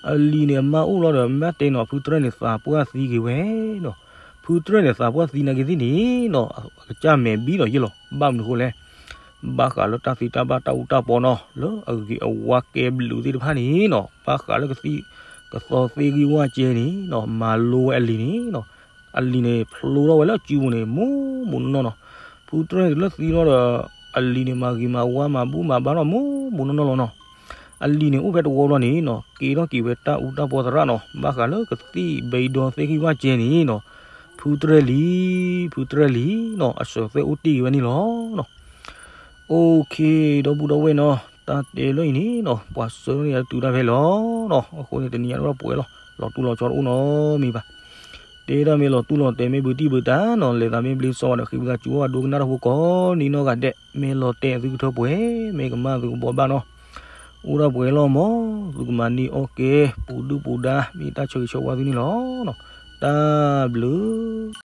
အလံၤန့ၣ်အမါအိၣ်လီၤဒီး မ့ၢ်ဘၣ်တဲနီၤ ဖုတရဲၣ်န့ၣ် သးပှၢ်သံက့ၤဝဲနီၤ. ဖုတရဲၣ်န့ၣ် သးပှၢ်သံနာ်က့ၤသ့ၣ်န့ၣ်နီၤ အကစၢ်မဲာ်ဘံလီၤယ့ၢ်လီၤ. ဘၣ်မနုၤဃိလဲၣ်, ဘၣ်ဃးလၢတၢ်သံတၢ်ဘၣ်တၢ်အူတၢ်ပီနီၤ လၢအဂ့ၤအဝါကဲဘျုးသ့ၣ်တဖၣ်န့ၣ်နီၤ ဘၣ်ဃးလၢကသံၣ်ကသီသ့ဂံၢ်ဝၣ်ကဲန့ၣ်နီၤ မၤလိဝဲအလံၤန့ၣ်နီၤ. အလံၤန့ၣ် ဖျိထီၣ်ဝဲလၢအစုပူၤန့ၣ် မူးမူးနီၢ်နီၢ်နီၤ. ဖုတရဲၣ်န့ၣ်တုၤလၢသံလီၤဒီး အလံၤန့ၣ် မၤဂ့ၤမၤဝါ မၤဘူၣ်မၤဘါထီၣ်မူးမူးနီၢ်နီၢ်လီၤနီၤ. အလံၤန့ၣ် အိၣ်ဖဲတဝီဘျီန့ၣ်နီၤ ကဲထီၣ်က့ၤဝဲတၢ်အူတၢ်ပီသရၣ်နီၤ ဘၣ်ဃးလၢကသံၣ်ဘဲဒီသ့ဂံၢ်ဝၣ်ကဲန့ၣ်နီၤ ဖုတရဲၣ်လံ, ဖုတရဲၣ်လံနီၤ အစၢၤသဲအိၣ်တ့ၢ်က့ၤဝဲန့ၣ်လီၤနီၤ. အိၣ်ခ့ ဒီပုၢ်ဒီဝဲၢ်နီၤ တၢ်တဲလၢအံၤန့ၣ်နီၤ ပှၤဆှၢန့ၢ်ယၤတုၤတၢ်ဖဲလီၤနီၤ. အဃိန့ၣ် တနံၤညါဒီးပှဲၤလီၤ လီၤတူၢ်လီၤဆီတအိၣ်နီတမံၤဘၣ်. တဲဒၣ်မ့ၢ်လီၤတူၢ်လီၤတဲာ် မ့ၢ်ဘုတံၢ်ဘုတၢ်နီၤ လဲၤသးမ့ၢ်ဘျ့စီဝါဒီး ဃ့ဝံသးစူၤဝဲဒိကနၣ်တၢ်ဖိကိးနံၤနီၢ်ဂၤဒဲး မ့ၢ်လီၤတဲာ်သုကထၢပှဲၤ မ့ၢ်ကမၣ်သုကဘှီဘၣ်နီၤ. အိၣ်ဒၣ်ပှဲၤလီၤမး သုကမၤန့ၢ်အီၣ်ကဲ ပူၤဒုၣ်ပူၤဒါ မ့ၢ်တၢ်ဆၢဂ့ၤဆၢဝါသုန့ၣ်လီၤ. တၢ်ဘျုး